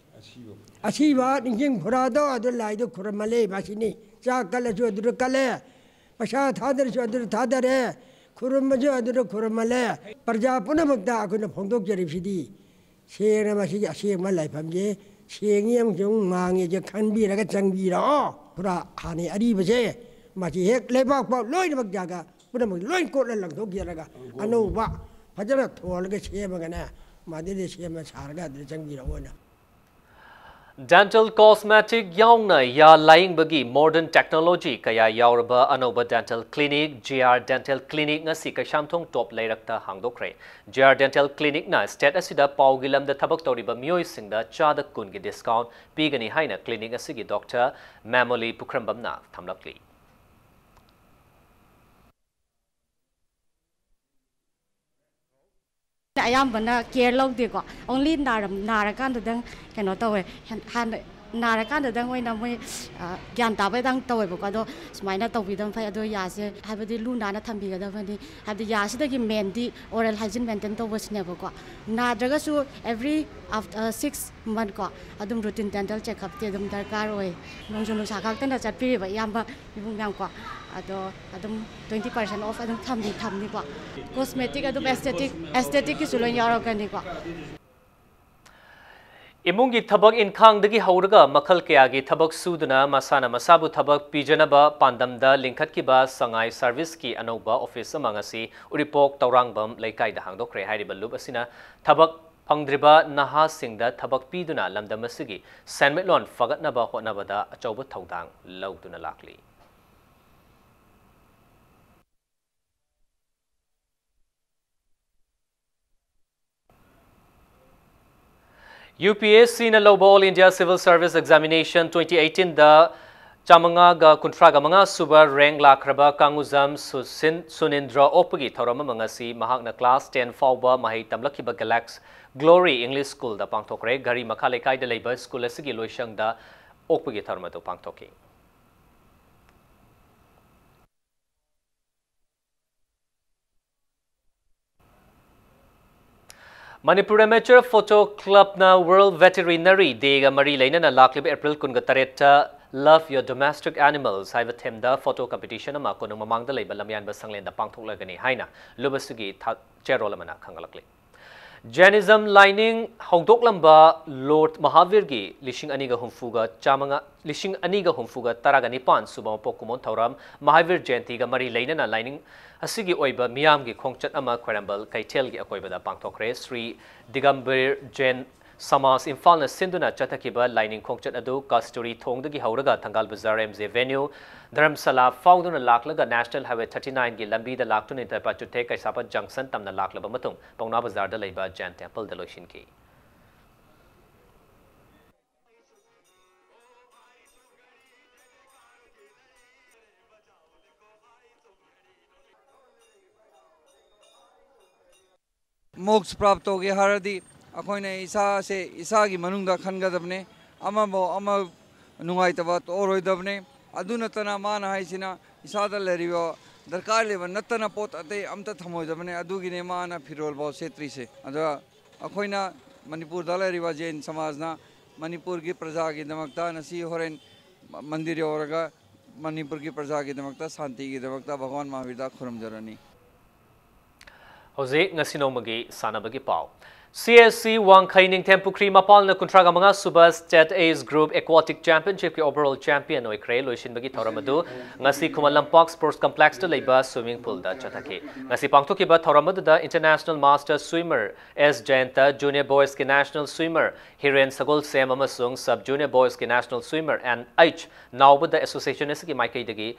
ꯑꯁꯤꯕ ꯅꯤꯡꯁꯤꯡ ꯐꯨꯔꯥꯗꯣ ꯑꯗꯨ ꯂꯥꯏꯗꯣ ꯈꯨꯔꯨꯝꯍꯜꯂꯦ꯫ ꯃꯁꯤꯅꯤ ꯆꯥꯛ ꯀꯜꯂꯁꯨ ꯑꯗꯨꯗ ꯀꯜꯂꯦ, ꯄꯩꯁꯥ ꯊꯥꯗꯔꯁꯨ ꯑꯗꯨꯗ ꯊꯥꯗꯔꯦ, ꯈꯨꯔꯨꯝꯕꯁꯨ ꯑꯗꯨꯗ ꯈꯨꯔꯨꯝꯍꯜꯂꯦ꯫ ꯄ꯭ꯔꯖꯥ ꯄꯨꯝꯅꯃꯛꯇ ꯑꯩꯈꯣꯏꯅ ꯐꯣꯡꯗꯣꯛꯆꯔꯤꯕꯁꯤꯗꯤ ꯁꯦꯡꯅ ꯃꯁꯤꯒꯤ ꯑꯁꯦꯡꯕ ꯂꯥꯏꯐꯝꯁꯦ ꯁꯦꯡꯉꯤ ꯑꯃꯁꯨꯡ ꯃꯥꯡꯉꯤꯁꯦ ꯈꯟꯕꯤꯔꯒ ꯆꯪꯕꯤꯔꯛꯑꯣ꯫ ꯈꯨꯔꯥ ꯍꯥꯟꯅꯩ ꯑꯔꯤꯕꯁꯦ ꯃꯁꯤ ꯍꯦꯛ ꯂꯩꯕꯥꯛ ꯐꯥꯎ ꯂꯣꯏꯅꯃꯛ ꯖꯒꯥ ꯄꯨꯝꯅꯃꯛ ꯂꯣꯏ ꯀꯣꯠꯂ ꯂꯪꯊꯣꯛꯄꯤꯔꯒ ꯑꯅꯧꯕ ꯐꯖꯅ ꯊꯣꯜꯂꯒ ꯁꯦꯝꯃꯒꯅꯦ, ꯃꯗꯨꯗ ꯁꯦꯝꯕ ꯁꯥꯔꯒ ꯑꯗꯨꯗ ꯆꯪꯕꯤꯔꯛꯑꯣꯅ꯫ Dental cosmetic ꯌꯥꯎꯅ ꯌꯥ ꯂꯥꯌꯦꯡꯕꯒꯤ modern technology ꯀꯌꯥ ꯌꯥꯎꯔꯕ ꯑꯅꯧꯕ dental clinic, J R Dental Clinic ꯉꯁꯤ ꯀꯩꯁꯥꯝꯊꯣꯡ ꯇꯣꯞ ꯂꯩꯔꯛꯇ ꯍꯥꯡꯗꯣꯛꯈ꯭ꯔꯦ꯫ J R Dental Clinicꯅ state ꯑꯁꯤꯗ ꯄꯥꯎꯒꯤ ꯂꯝꯗ ꯊꯕꯛ ꯇꯧꯔꯤꯕ ꯃꯤꯑꯣꯏꯁꯤꯡꯗ ꯆꯥꯗ ꯀꯨꯟꯒꯤ discount ꯄꯤꯒꯅꯤ ꯍꯥꯏꯅ clinic ꯑꯁꯤꯒꯤ doctor ꯃꯦꯃꯣꯂꯤ ꯄꯨꯈ꯭ꯔꯝꯕꯝꯅ ꯊꯝꯂꯛꯂꯤ꯫ ꯑꯌꯥꯝꯕꯅ care ꯂꯧꯗꯦꯀꯣ, only ꯅꯥꯔꯝ-, ꯅꯥꯔꯀꯥꯟꯗꯗꯪ ꯀꯩꯅꯣ ꯇꯧꯋꯦ꯫ ꯍꯦꯟ-, ꯍꯥꯟꯅ ꯅꯥꯔꯀꯥꯟꯗꯗꯪ ꯑꯣꯏꯅ ꯃꯣꯏ, ꯑ, ꯒ꯭ꯌꯥꯟ ꯇꯥꯕꯗꯪ ꯇꯧꯋꯦꯕꯀꯣ꯫ ꯑꯗꯣ ꯁꯨꯃꯥꯏꯅ ꯇꯧꯕꯤꯗꯕ ꯐꯩ꯫ ꯑꯗꯣ ꯌꯥꯁꯦ ꯍꯥꯏꯕꯗꯤ ꯂꯨ ꯅꯥꯟꯅ ꯊꯝꯕꯤꯒꯗꯕꯅꯤ꯫ ꯍꯥꯏꯕꯗꯤ ꯌꯥꯁꯤꯗꯒꯤ mainꯗꯤ oral hygiene maintain ꯇꯧꯕꯁꯤꯅꯦꯕꯀꯣ꯫ ꯅꯥꯗ꯭ꯔꯒꯁꯨ every after, ꯑ, six month ꯀꯣ, ꯑꯗꯨꯝ routine dental check upꯇꯤ ꯑꯗꯨꯝ ꯗꯔꯀꯥꯔ ꯑꯣꯏ꯫ ꯅꯣꯡꯖꯨ ꯅꯨꯡꯁꯥ ꯈꯛꯇꯅ ꯆꯠꯄꯤꯔꯤꯕ ꯏꯌꯥꯝꯕ ꯏꯕꯨꯡ ꯃꯌꯥꯝ ꯀꯣ꯫ ꯑꯗꯣ ꯑꯗꯨꯝ twenty percent off ꯑꯗꯨꯝ ꯊꯝꯗꯤ ꯊꯝꯅꯤꯀꯣ꯫ Cosmetic ꯑꯗꯨꯝ aesthetic, aestheticꯀꯤꯁꯨ ꯂꯣꯏ ꯌꯥꯎꯔꯛꯀꯅꯤꯀꯣ꯫ ꯏꯃꯨꯡꯒꯤ ꯊꯕꯛ ꯏꯟꯈꯥꯡꯗꯒꯤ ꯍꯧꯔꯒ ꯃꯈꯜ ꯀꯌꯥꯒꯤ ꯊꯕꯛ ꯁꯨꯗꯨꯅ ꯃꯁꯥꯅ ꯃꯁꯥꯕꯨ ꯊꯕꯛ ꯄꯤꯖꯅꯕ ꯄꯥꯟꯗꯝꯗ ꯂꯤꯡꯈꯠꯈꯤꯕ ꯁꯉꯥꯏ serviceꯀꯤ ꯑꯅꯧꯕ office ꯑꯃ ꯉꯁꯤ ꯎꯔꯤꯄꯣꯛ ꯇꯧꯔꯥꯡꯕꯝ ꯂꯩꯀꯥꯏꯗ ꯍꯥꯡꯗꯣꯛꯈ꯭ꯔꯦ꯫ ꯍꯥꯏꯔꯤꯕ loop ꯑꯁꯤꯅ ꯊꯕꯛ ꯐꯪꯗ꯭ꯔꯤꯕ ꯅꯍꯥꯁꯤꯡꯗ ꯊꯕꯛ ꯄꯤꯗꯨꯅ ꯂꯝꯗꯝ ꯑꯁꯤꯒꯤ ꯁꯦꯟꯃꯤꯠꯂꯣꯟ ꯐꯒꯠꯅꯕ ꯍꯣꯠꯅꯕꯗ ꯑꯆꯧꯕ ꯊꯧꯗꯥꯡ ꯂꯧꯗꯨꯅ ꯂꯥꯛꯂꯤ꯫ UPSCꯅ ꯂꯧꯕ All India Civil Service Examination twenty eighteenꯗ ꯆꯥꯃꯉꯥꯒ ꯀꯨꯟꯊ꯭ꯔꯥꯒ ꯃꯉꯥ ꯁꯨꯕ ꯔꯦꯡ ꯂꯥꯛꯈ꯭ꯔꯕ ꯀꯥꯡꯉꯨꯖꯝ ꯁꯨꯁꯤꯟ-, ꯁꯨꯅꯤꯟꯗ꯭ꯔ ꯑꯣꯛꯄꯒꯤ ꯊꯧꯔꯝ ꯑꯃ ꯉꯁꯤ ꯃꯍꯥꯛꯅ ꯀ꯭ꯂꯥꯁ ꯇꯦꯟ ꯐꯥꯎꯕ ꯃꯍꯩ ꯇꯝꯂꯛꯈꯤꯕ ꯒꯦꯂꯦꯛꯁ ꯒ꯭ꯂꯣꯔꯤ ꯏꯪꯂꯤꯁ ꯁ꯭ꯀꯨꯜꯗ ꯄꯥꯡꯊꯣꯛꯈ꯭ꯔꯦ꯫ ꯘꯔꯤ ꯃꯈꯥ ꯂꯩꯀꯥꯏꯗ ꯂꯩꯕ ꯁ꯭ꯀꯨꯜ ꯑꯁꯤꯒꯤ ꯂꯣꯏꯁꯪꯗ ꯑꯣꯛꯄꯒꯤ ꯊꯧꯔꯝ ꯑꯗꯨ ꯄꯥꯡꯊꯣꯛꯈꯤ꯫ Manipur amateur photo ꯀ꯭ꯂꯕꯅ world veterinary ꯗꯦꯒ ꯃꯔꯤ ꯂꯩꯅꯅ ꯂꯥꯛꯂꯤꯕ ꯑꯦꯄ꯭ꯔꯤꯜ ꯀꯨꯟꯒ ꯇꯔꯦꯠꯇ Love Your Domestic Animals ꯍꯥꯏꯕ ꯊꯦꯝꯗ ꯐꯣꯇꯣ ꯀꯝꯄꯤꯇꯤꯁꯟ ꯑꯃ ꯀꯣꯅꯨꯡ ꯃꯃꯥꯡꯗ ꯂꯩꯕ ꯂꯝꯌꯥꯟꯕ ꯁꯪꯂꯦꯟꯗ ꯄꯥꯡꯊꯣꯛꯂꯒꯅꯤ ꯍꯥꯏꯅ ꯂꯨꯕꯁꯨꯒꯤ ꯊꯥ-, ꯆꯦꯔꯣꯜ ꯑꯃꯅ ꯈꯪꯍꯜꯂꯛꯂꯤ꯫ ꯖꯦꯅꯤꯖꯝ ꯂꯥꯏꯅꯤꯡ ꯍꯧꯗꯣꯛꯂꯝꯕ ꯂꯣꯔꯗ ꯃꯍꯥꯕꯤꯔꯒꯤ ꯂꯤꯁꯤꯡ ꯑꯅꯤꯒ ꯍꯨꯝꯐꯨꯒ ꯆꯥꯃꯉꯥ, ꯂꯤꯁꯤꯡ ꯑꯅꯤꯒ ꯍꯨꯝꯐꯨꯒ ꯇꯔꯥꯒ ꯅꯤꯄꯥꯟ ꯁꯨꯕ ꯃꯄꯣꯛ ꯀꯨꯝꯑꯣꯟ ꯊꯧꯔꯝ ꯃꯍꯥꯕꯤꯔ ꯖꯌꯟꯇꯤꯒ ꯃꯔꯤ ꯂꯩꯅꯅ ꯂꯥꯏꯅꯤꯡ ꯑꯁꯤꯒꯤ ꯑꯣꯏꯕ ꯃꯤꯌꯥꯝꯒꯤ ꯈꯣꯡꯆꯠ ꯑꯃ ꯈ꯭ꯋꯥꯏꯔꯝꯕꯜ ꯀꯩꯊꯦꯜꯒꯤ ꯑꯀꯣꯏꯕꯗ ꯄꯥꯡꯊꯣꯛꯈ꯭ꯔꯦ꯫ ꯁ꯭ꯔꯤ ꯗꯤꯒꯝꯕꯤꯔ ꯖꯦꯟ ꯁꯃꯥꯖ ꯏꯝꯐꯥꯜꯅ ꯁꯤꯟꯗꯨꯅ ꯆꯠꯊꯈꯤꯕ ꯂꯥꯏꯅꯤꯡ ꯈꯣꯡꯆꯠ ꯑꯗꯨ ꯀꯁꯇꯨꯔꯤ ꯊꯣꯡꯗꯒꯤ ꯍꯧꯔꯒ ꯊꯪꯒꯥꯜ ꯕꯖꯥꯔ ꯑꯦꯝ ꯖꯦ ꯚꯦꯅ꯭ꯌꯨ, ꯙꯔꯝꯁꯥꯂꯥ ꯐꯥꯎꯗꯨꯅ ꯂꯥꯛꯂꯒ ꯅꯦꯁꯅꯦꯜ ꯍꯥꯏꯋꯦ ꯊꯥꯔꯇꯤ ꯅꯥꯏꯟꯒꯤ ꯂꯝꯕꯤꯗ ꯂꯥꯛꯇꯨꯅ ꯏꯟꯗ꯭ꯔꯄꯥ ꯆꯨꯊꯦ ꯀꯩꯁꯥꯄ ꯖꯪꯁꯟ ꯇꯝꯅ ꯂꯥꯛꯂꯕ ꯃꯇꯨꯡ ꯄꯥꯎꯅꯥ ꯕꯖꯥꯔꯗ ꯂꯩꯕ ꯖꯦꯟ ꯇꯦꯝꯄꯜꯗ ꯂꯣꯏꯁꯤꯟꯈꯤ꯫ ꯃꯣꯛꯁ ꯄ꯭ꯔꯥꯞ ꯇꯧꯒꯦ ꯍꯥꯏꯔꯗꯤ ꯑꯩꯈꯣꯏꯅ ꯏꯁꯥꯁꯦ ꯏꯁꯥꯒꯤ ꯃꯅꯨꯡꯗ ꯈꯟꯒꯗꯕꯅꯦ꯫ ꯑꯃꯕꯨ ꯑꯃ ꯅꯨꯡꯉꯥꯏꯇꯕ ꯇꯧꯔꯣꯏꯗꯕꯅꯦ꯫ ꯑꯗꯨ ꯅꯠꯇꯅ ꯃꯥꯅ ꯍꯥꯏꯁꯤꯅ ꯏꯁꯥꯗ ꯂꯩꯔꯤꯕ ꯗꯔꯀꯥꯔ ꯂꯩꯕ ꯅꯠꯇꯅ ꯄꯣꯠ ꯑꯇꯩ ꯑꯝꯇ ꯊꯝꯃꯣꯏꯗꯕꯅꯦ꯫ ꯑꯗꯨꯒꯤꯅꯦ ꯃꯥꯅ ꯐꯤꯔꯣꯜ ꯐꯥꯎ ꯁꯦꯠꯇ꯭ꯔꯤꯁꯦ꯫ ꯑꯗ ꯑꯩꯈꯣꯏꯅ ꯃꯅꯤꯄꯨꯔꯗ ꯂꯩꯔꯤꯕ ꯖꯦꯟ ꯁꯃꯥꯖꯅ ꯃꯅꯤꯄꯨꯔꯒꯤ ꯄ꯭ꯔꯖꯥꯒꯤꯗꯃꯛꯇ ꯉꯁꯤ ꯍꯣꯔꯦꯟ ꯃꯟꯗꯤꯔ ꯌꯧꯔꯒ ꯃꯅꯤꯄꯨꯔꯒꯤ ꯄ꯭ꯔꯖꯥꯒꯤꯗꯃꯛꯇ ꯁꯥꯟꯇꯤꯒꯤꯗꯃꯛꯇ ꯚꯒꯋꯥꯟ ꯃꯍꯥꯕꯤꯔꯗ ꯈꯨꯔꯨꯝꯖꯔꯅꯤ꯫ ꯍꯧꯖꯤꯛ ꯉꯁꯤ ꯅꯣꯡꯃꯒꯤ ꯁꯥꯟꯅꯕꯒꯤ ꯄꯥꯎ꯫ ꯁꯤ ꯑꯦꯁ ꯁꯤ ꯋꯥꯡꯈꯩ ꯅꯤꯡꯊꯦꯝ ꯄꯨꯈ꯭ꯔꯤ ꯃꯄꯥꯜꯅ ꯀꯨꯟꯊ꯭ꯔꯥꯒ ꯃꯉꯥ ꯁꯨꯕ State Age Group Aquatic Championshipꯀꯤ overall champion ꯑꯣꯏꯈ꯭ꯔꯦ꯫ ꯂꯣꯏꯁꯤꯟꯕꯒꯤ ꯊꯧꯔꯝ ꯑꯗꯨ ꯉꯁꯤ ꯈꯨꯃꯟ ꯂꯝꯄꯥꯛ Sports Complexꯇ ꯂꯩꯕ swimming poolꯗ ꯆꯠꯊꯈꯤ꯫ ꯉꯁꯤ ꯄꯥꯡꯊꯣꯛꯈꯤꯕ ꯊꯧꯔꯝ ꯑꯗꯨꯗ International Master Swimmer ꯑꯦꯁ ꯖꯌꯟꯇ, Junior Boysꯀꯤ National Swimmer ꯍꯤꯔꯦꯟ ꯁꯒꯣꯜꯁꯦꯝ ꯑꯃꯁꯨꯡ Sub Junior Boysꯀꯤ National Swimmer ꯑꯦꯟ ꯑꯩꯆ ꯅꯥꯎꯕꯗ association ꯑꯁꯤꯒꯤ ꯃꯥꯏꯀꯩꯗꯒꯤ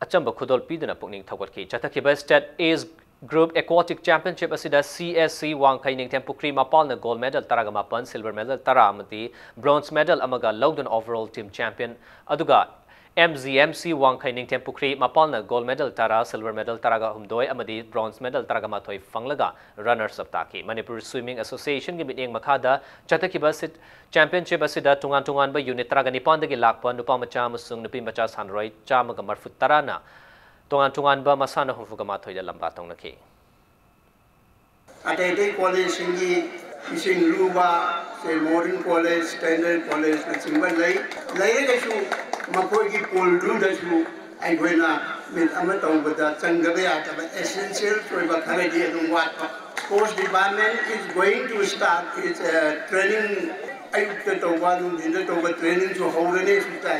ꯑꯆꯝꯕ ꯈꯨꯗꯣꯜ ꯄꯤꯗꯨꯅ ꯄꯨꯛꯅꯤꯡ ꯊꯧꯒꯠꯈꯤ꯫ ꯆꯠꯊꯈꯤꯕ State Age Group Aquatic Championship ꯑꯁꯤꯗ C S C ꯋꯥꯡꯈꯩ ꯅꯤꯡꯊꯦꯝ ꯄꯨꯈ꯭ꯔꯤ ꯃꯄꯥꯜꯅ gold medal ꯇꯔꯥꯒ ꯃꯥꯄꯟ, silver medal ꯇꯔꯥ ꯑꯃꯗꯤ bronze medal ꯑꯃꯒ ꯂꯧꯗꯨꯅ overall team champion, ꯑꯗꯨꯒ M G M C ꯋꯥꯡꯈꯩ ꯅꯤꯡꯊꯦꯝ ꯄꯨꯈ꯭ꯔꯤ ꯃꯄꯥꯜꯅ gold medal ꯇꯔꯥ, silver medal ꯇꯔꯥꯒ ꯍꯨꯝꯗꯣꯏ ꯑꯃꯗꯤ bronze medal ꯇꯔꯥꯒ ꯃꯥꯊꯣꯏ ꯐꯪꯂꯒ runners up ꯇꯥꯈꯤ꯫ ꯃꯅꯤꯄꯨꯔ Swimming Association ꯒꯤ ꯃꯤꯠꯌꯦꯡ ꯃꯈꯥꯗ ꯆꯠꯊꯈꯤꯕ ꯁꯤꯠ-, championship ꯑꯁꯤꯗ ꯇꯣꯉꯥꯟ ꯇꯣꯉꯥꯟꯕ unit ꯇꯔꯥꯒ ꯅꯤꯄꯥꯟꯗꯒꯤ ꯂꯥꯛꯄ ꯅꯨꯄꯥ ꯃꯆꯥ ꯑꯃꯁꯨꯡ ꯅꯨꯄꯤ ꯃꯆꯥ ꯁꯥꯟꯅꯔꯣꯏ ꯆꯥꯝꯃꯒ ꯃꯔꯤꯐꯨ ꯇꯔꯥꯅ ꯇꯣꯉꯥꯟ ꯇꯣꯉꯥꯟꯕ ꯃꯁꯥꯟꯅ ꯍꯨꯝꯐꯨꯒ ꯃꯥꯊꯣꯏꯗ ꯂꯝꯕꯥ ꯇꯧꯅꯈꯤ꯫ ꯑꯇꯩ ꯑꯇꯩ ꯀꯣꯂꯦꯖꯁꯤꯡꯒꯤ ꯏꯁꯤꯡ ꯂꯨꯕ, ꯁꯦ, modern college, standard college ꯅꯆꯤꯡꯕ ꯂꯩ꯫ ꯂꯩꯔꯒꯁꯨ ꯃꯈꯣꯏꯒꯤ ꯄꯣꯜꯗꯨꯗꯁꯨ ꯑꯩꯈꯣꯏꯅ ꯃꯤꯠ ꯑꯃ ꯇꯧꯕꯗ ꯆꯪꯗꯕ ꯌꯥꯗꯕ essential ꯑꯣꯏꯕ ꯈꯔꯗꯤ ꯑꯗꯨꯝ ꯋꯥꯠꯄ꯫ Sports department is going to start its, uh, training, ꯑꯌꯨꯛꯇ ꯇꯧꯕ, ꯅꯨꯡꯊꯤꯟꯗ ꯇꯧꯕ trainingꯁꯨ ꯍꯧꯔꯅꯤ ꯍꯧꯖꯤꯛꯇ꯫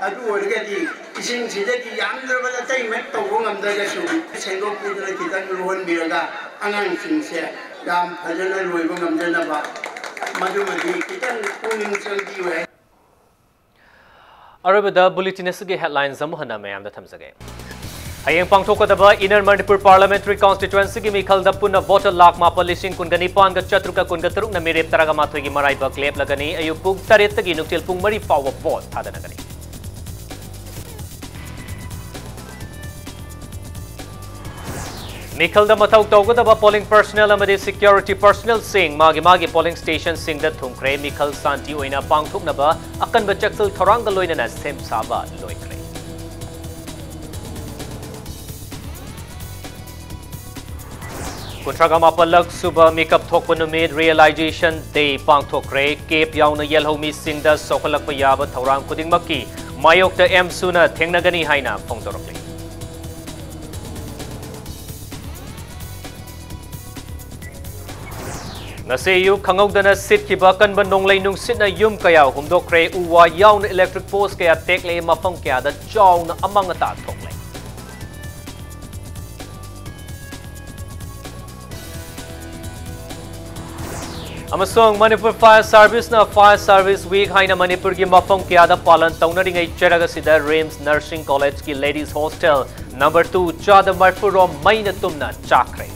ꯑꯗꯨ ꯑꯣꯏꯔꯒꯗꯤ ꯏꯁꯤꯡꯁꯤꯗꯒꯤ ꯌꯥꯝꯗ꯭ꯔꯕꯗ ꯑꯇꯩ ꯃꯦꯛ ꯇꯧꯕ ꯉꯝꯗ꯭ꯔꯒꯁꯨ ꯁꯦꯡꯗꯣꯛꯄꯤꯗꯅ ꯈꯤꯇꯪ ꯂꯨꯍꯟꯕꯤꯔꯒ ꯑꯉꯥꯡꯁꯤꯡꯁꯦ ꯌꯥꯝ ꯐꯖꯅ ꯂꯣꯏꯕ ꯉꯝꯖꯅꯕ ꯃꯗꯨꯃꯗꯤ ꯈꯤꯇꯪ ꯄꯨꯛꯅꯤꯡ ꯆꯪꯕꯤꯌꯨ ꯍꯥꯏ꯫ ꯑꯔꯣꯏꯕꯗ bulletin ꯑꯁꯤꯒꯤ headlines ꯑꯃꯨꯛ ꯍꯟꯅ ꯃꯌꯥꯝꯗ ꯊꯝꯖꯒꯦ꯫ ꯍꯌꯦꯡ ꯄꯥꯡꯊꯣꯛꯀꯗꯕ Inner Manipur Parliamentary Constituencyꯒꯤ ꯃꯤꯈꯜꯗ ꯄꯨꯟꯅ voter ꯂꯥꯈ ꯃꯥꯄꯜ ꯂꯤꯁꯤꯡ ꯀꯨꯟꯒ ꯅꯤꯄꯥꯟꯒ ꯆꯥꯇ꯭ꯔꯨꯛꯀ ꯀꯨꯟꯒ ꯇꯔꯨꯛꯅ ꯃꯤꯔꯦꯞ ꯇꯔꯥꯒ ꯃꯥꯊꯣꯏꯒꯤ ꯃꯔꯥꯏꯕꯛ ꯂꯦꯞꯂꯒꯅꯤ꯫ ꯑꯌꯨꯛ ꯄꯨꯡ ꯇꯔꯦꯠꯇꯒꯤ ꯅꯨꯡꯊꯤꯜ ꯄꯨꯡ ꯃꯔꯤ ꯐꯥꯎꯕ vote ꯊꯥꯗꯅꯒꯅꯤ꯫ ꯃꯤꯈꯜꯗ ꯃꯊꯧ ꯇꯧꯒꯗꯕ polling personnel ꯑꯃꯗꯤ security personnelꯁꯤꯡ ꯃꯥꯒꯤ ꯃꯥꯒꯤ polling stationꯁꯤꯡꯗ ꯊꯨꯡꯈ꯭ꯔꯦ꯫ ꯃꯤꯈꯜ ꯁꯥꯟꯇꯤ ꯑꯣꯏꯅ ꯄꯥꯡꯊꯣꯛꯅꯕ ꯑꯀꯟꯕ ꯆꯦꯛꯁꯤꯜ ꯊꯧꯔꯥꯡꯒ ꯂꯣꯏꯅꯅ ꯁꯦꯝ ꯁꯥꯕ ꯂꯣꯏꯈ꯭ꯔꯦ꯫ ꯀꯨꯟꯊ꯭ꯔꯥꯒ ꯃꯥꯄꯜꯂꯛ ꯁꯨꯕ ꯃꯤꯀꯞ ꯊꯣꯛꯄ ꯅꯨꯃꯤꯠ, Realization Day, ꯄꯥꯡꯊꯣꯛꯈ꯭ꯔꯦ꯫ ꯀꯦꯞ ꯌꯥꯎꯅ ꯌꯦꯜꯍꯧꯃꯤꯁꯤꯡꯗ ꯁꯣꯛꯍꯜꯂꯛꯄ ꯌꯥꯕ ꯊꯧꯔꯥꯡ ꯈꯨꯗꯤꯡꯃꯛꯀꯤ ꯃꯥꯌꯣꯛꯇ ꯑꯦꯝꯁꯨꯅ ꯊꯦꯡꯅꯒꯅꯤ ꯍꯥꯏꯅ ꯐꯣꯡꯗꯣꯔꯛꯂꯤ꯫ ꯉꯁꯤ ꯑꯌꯨꯛ ꯈꯪꯍꯧꯗꯅ ꯁꯤꯠꯈꯤꯕ ꯑꯀꯟꯕ ꯅꯣꯡꯂꯩ ꯅꯨꯡꯁꯤꯠꯅ ꯌꯨꯝ ꯀꯌꯥ ꯍꯨꯝꯗꯣꯛꯈ꯭ꯔꯦ꯫ ꯎ ꯋꯥ ꯌꯥꯎꯅ electric post ꯀꯌꯥ ꯇꯦꯛꯂꯦ꯫ ꯃꯐꯝ ꯀꯌꯥꯗ ꯆꯥꯎꯅ ꯑꯃꯥꯡ ꯑꯇꯥ ꯊꯣꯛꯂꯦ꯫ ꯑꯃꯁꯨꯡ ꯃꯅꯤꯄꯨꯔ ꯐꯥꯌꯔ ꯁꯥꯔꯚꯤꯁꯅ ꯐꯥꯌꯔ ꯁꯥꯔꯚꯤꯁ ꯋꯤꯛ ꯍꯥꯏꯅ ꯃꯅꯤꯄꯨꯔꯒꯤ ꯃꯐꯝ ꯀꯌꯥꯗ ꯄꯥꯂꯟ ꯇꯧꯅꯔꯤꯉꯩ ꯆꯩꯔꯛ ꯑꯁꯤꯗ ꯔꯤꯝꯁ ꯅꯔꯁꯤꯡ ꯀꯣꯂꯦꯖꯀꯤ ꯂꯦꯗꯤꯁ ꯍꯣꯁꯇꯦꯜ ꯅꯝꯕꯔ ꯇꯨ ꯆꯥꯗ ꯃꯔꯐꯨ ꯔꯣꯝ ꯃꯩꯅ ꯇꯨꯝꯅ ꯆꯥꯛꯈ꯭ꯔꯦ꯫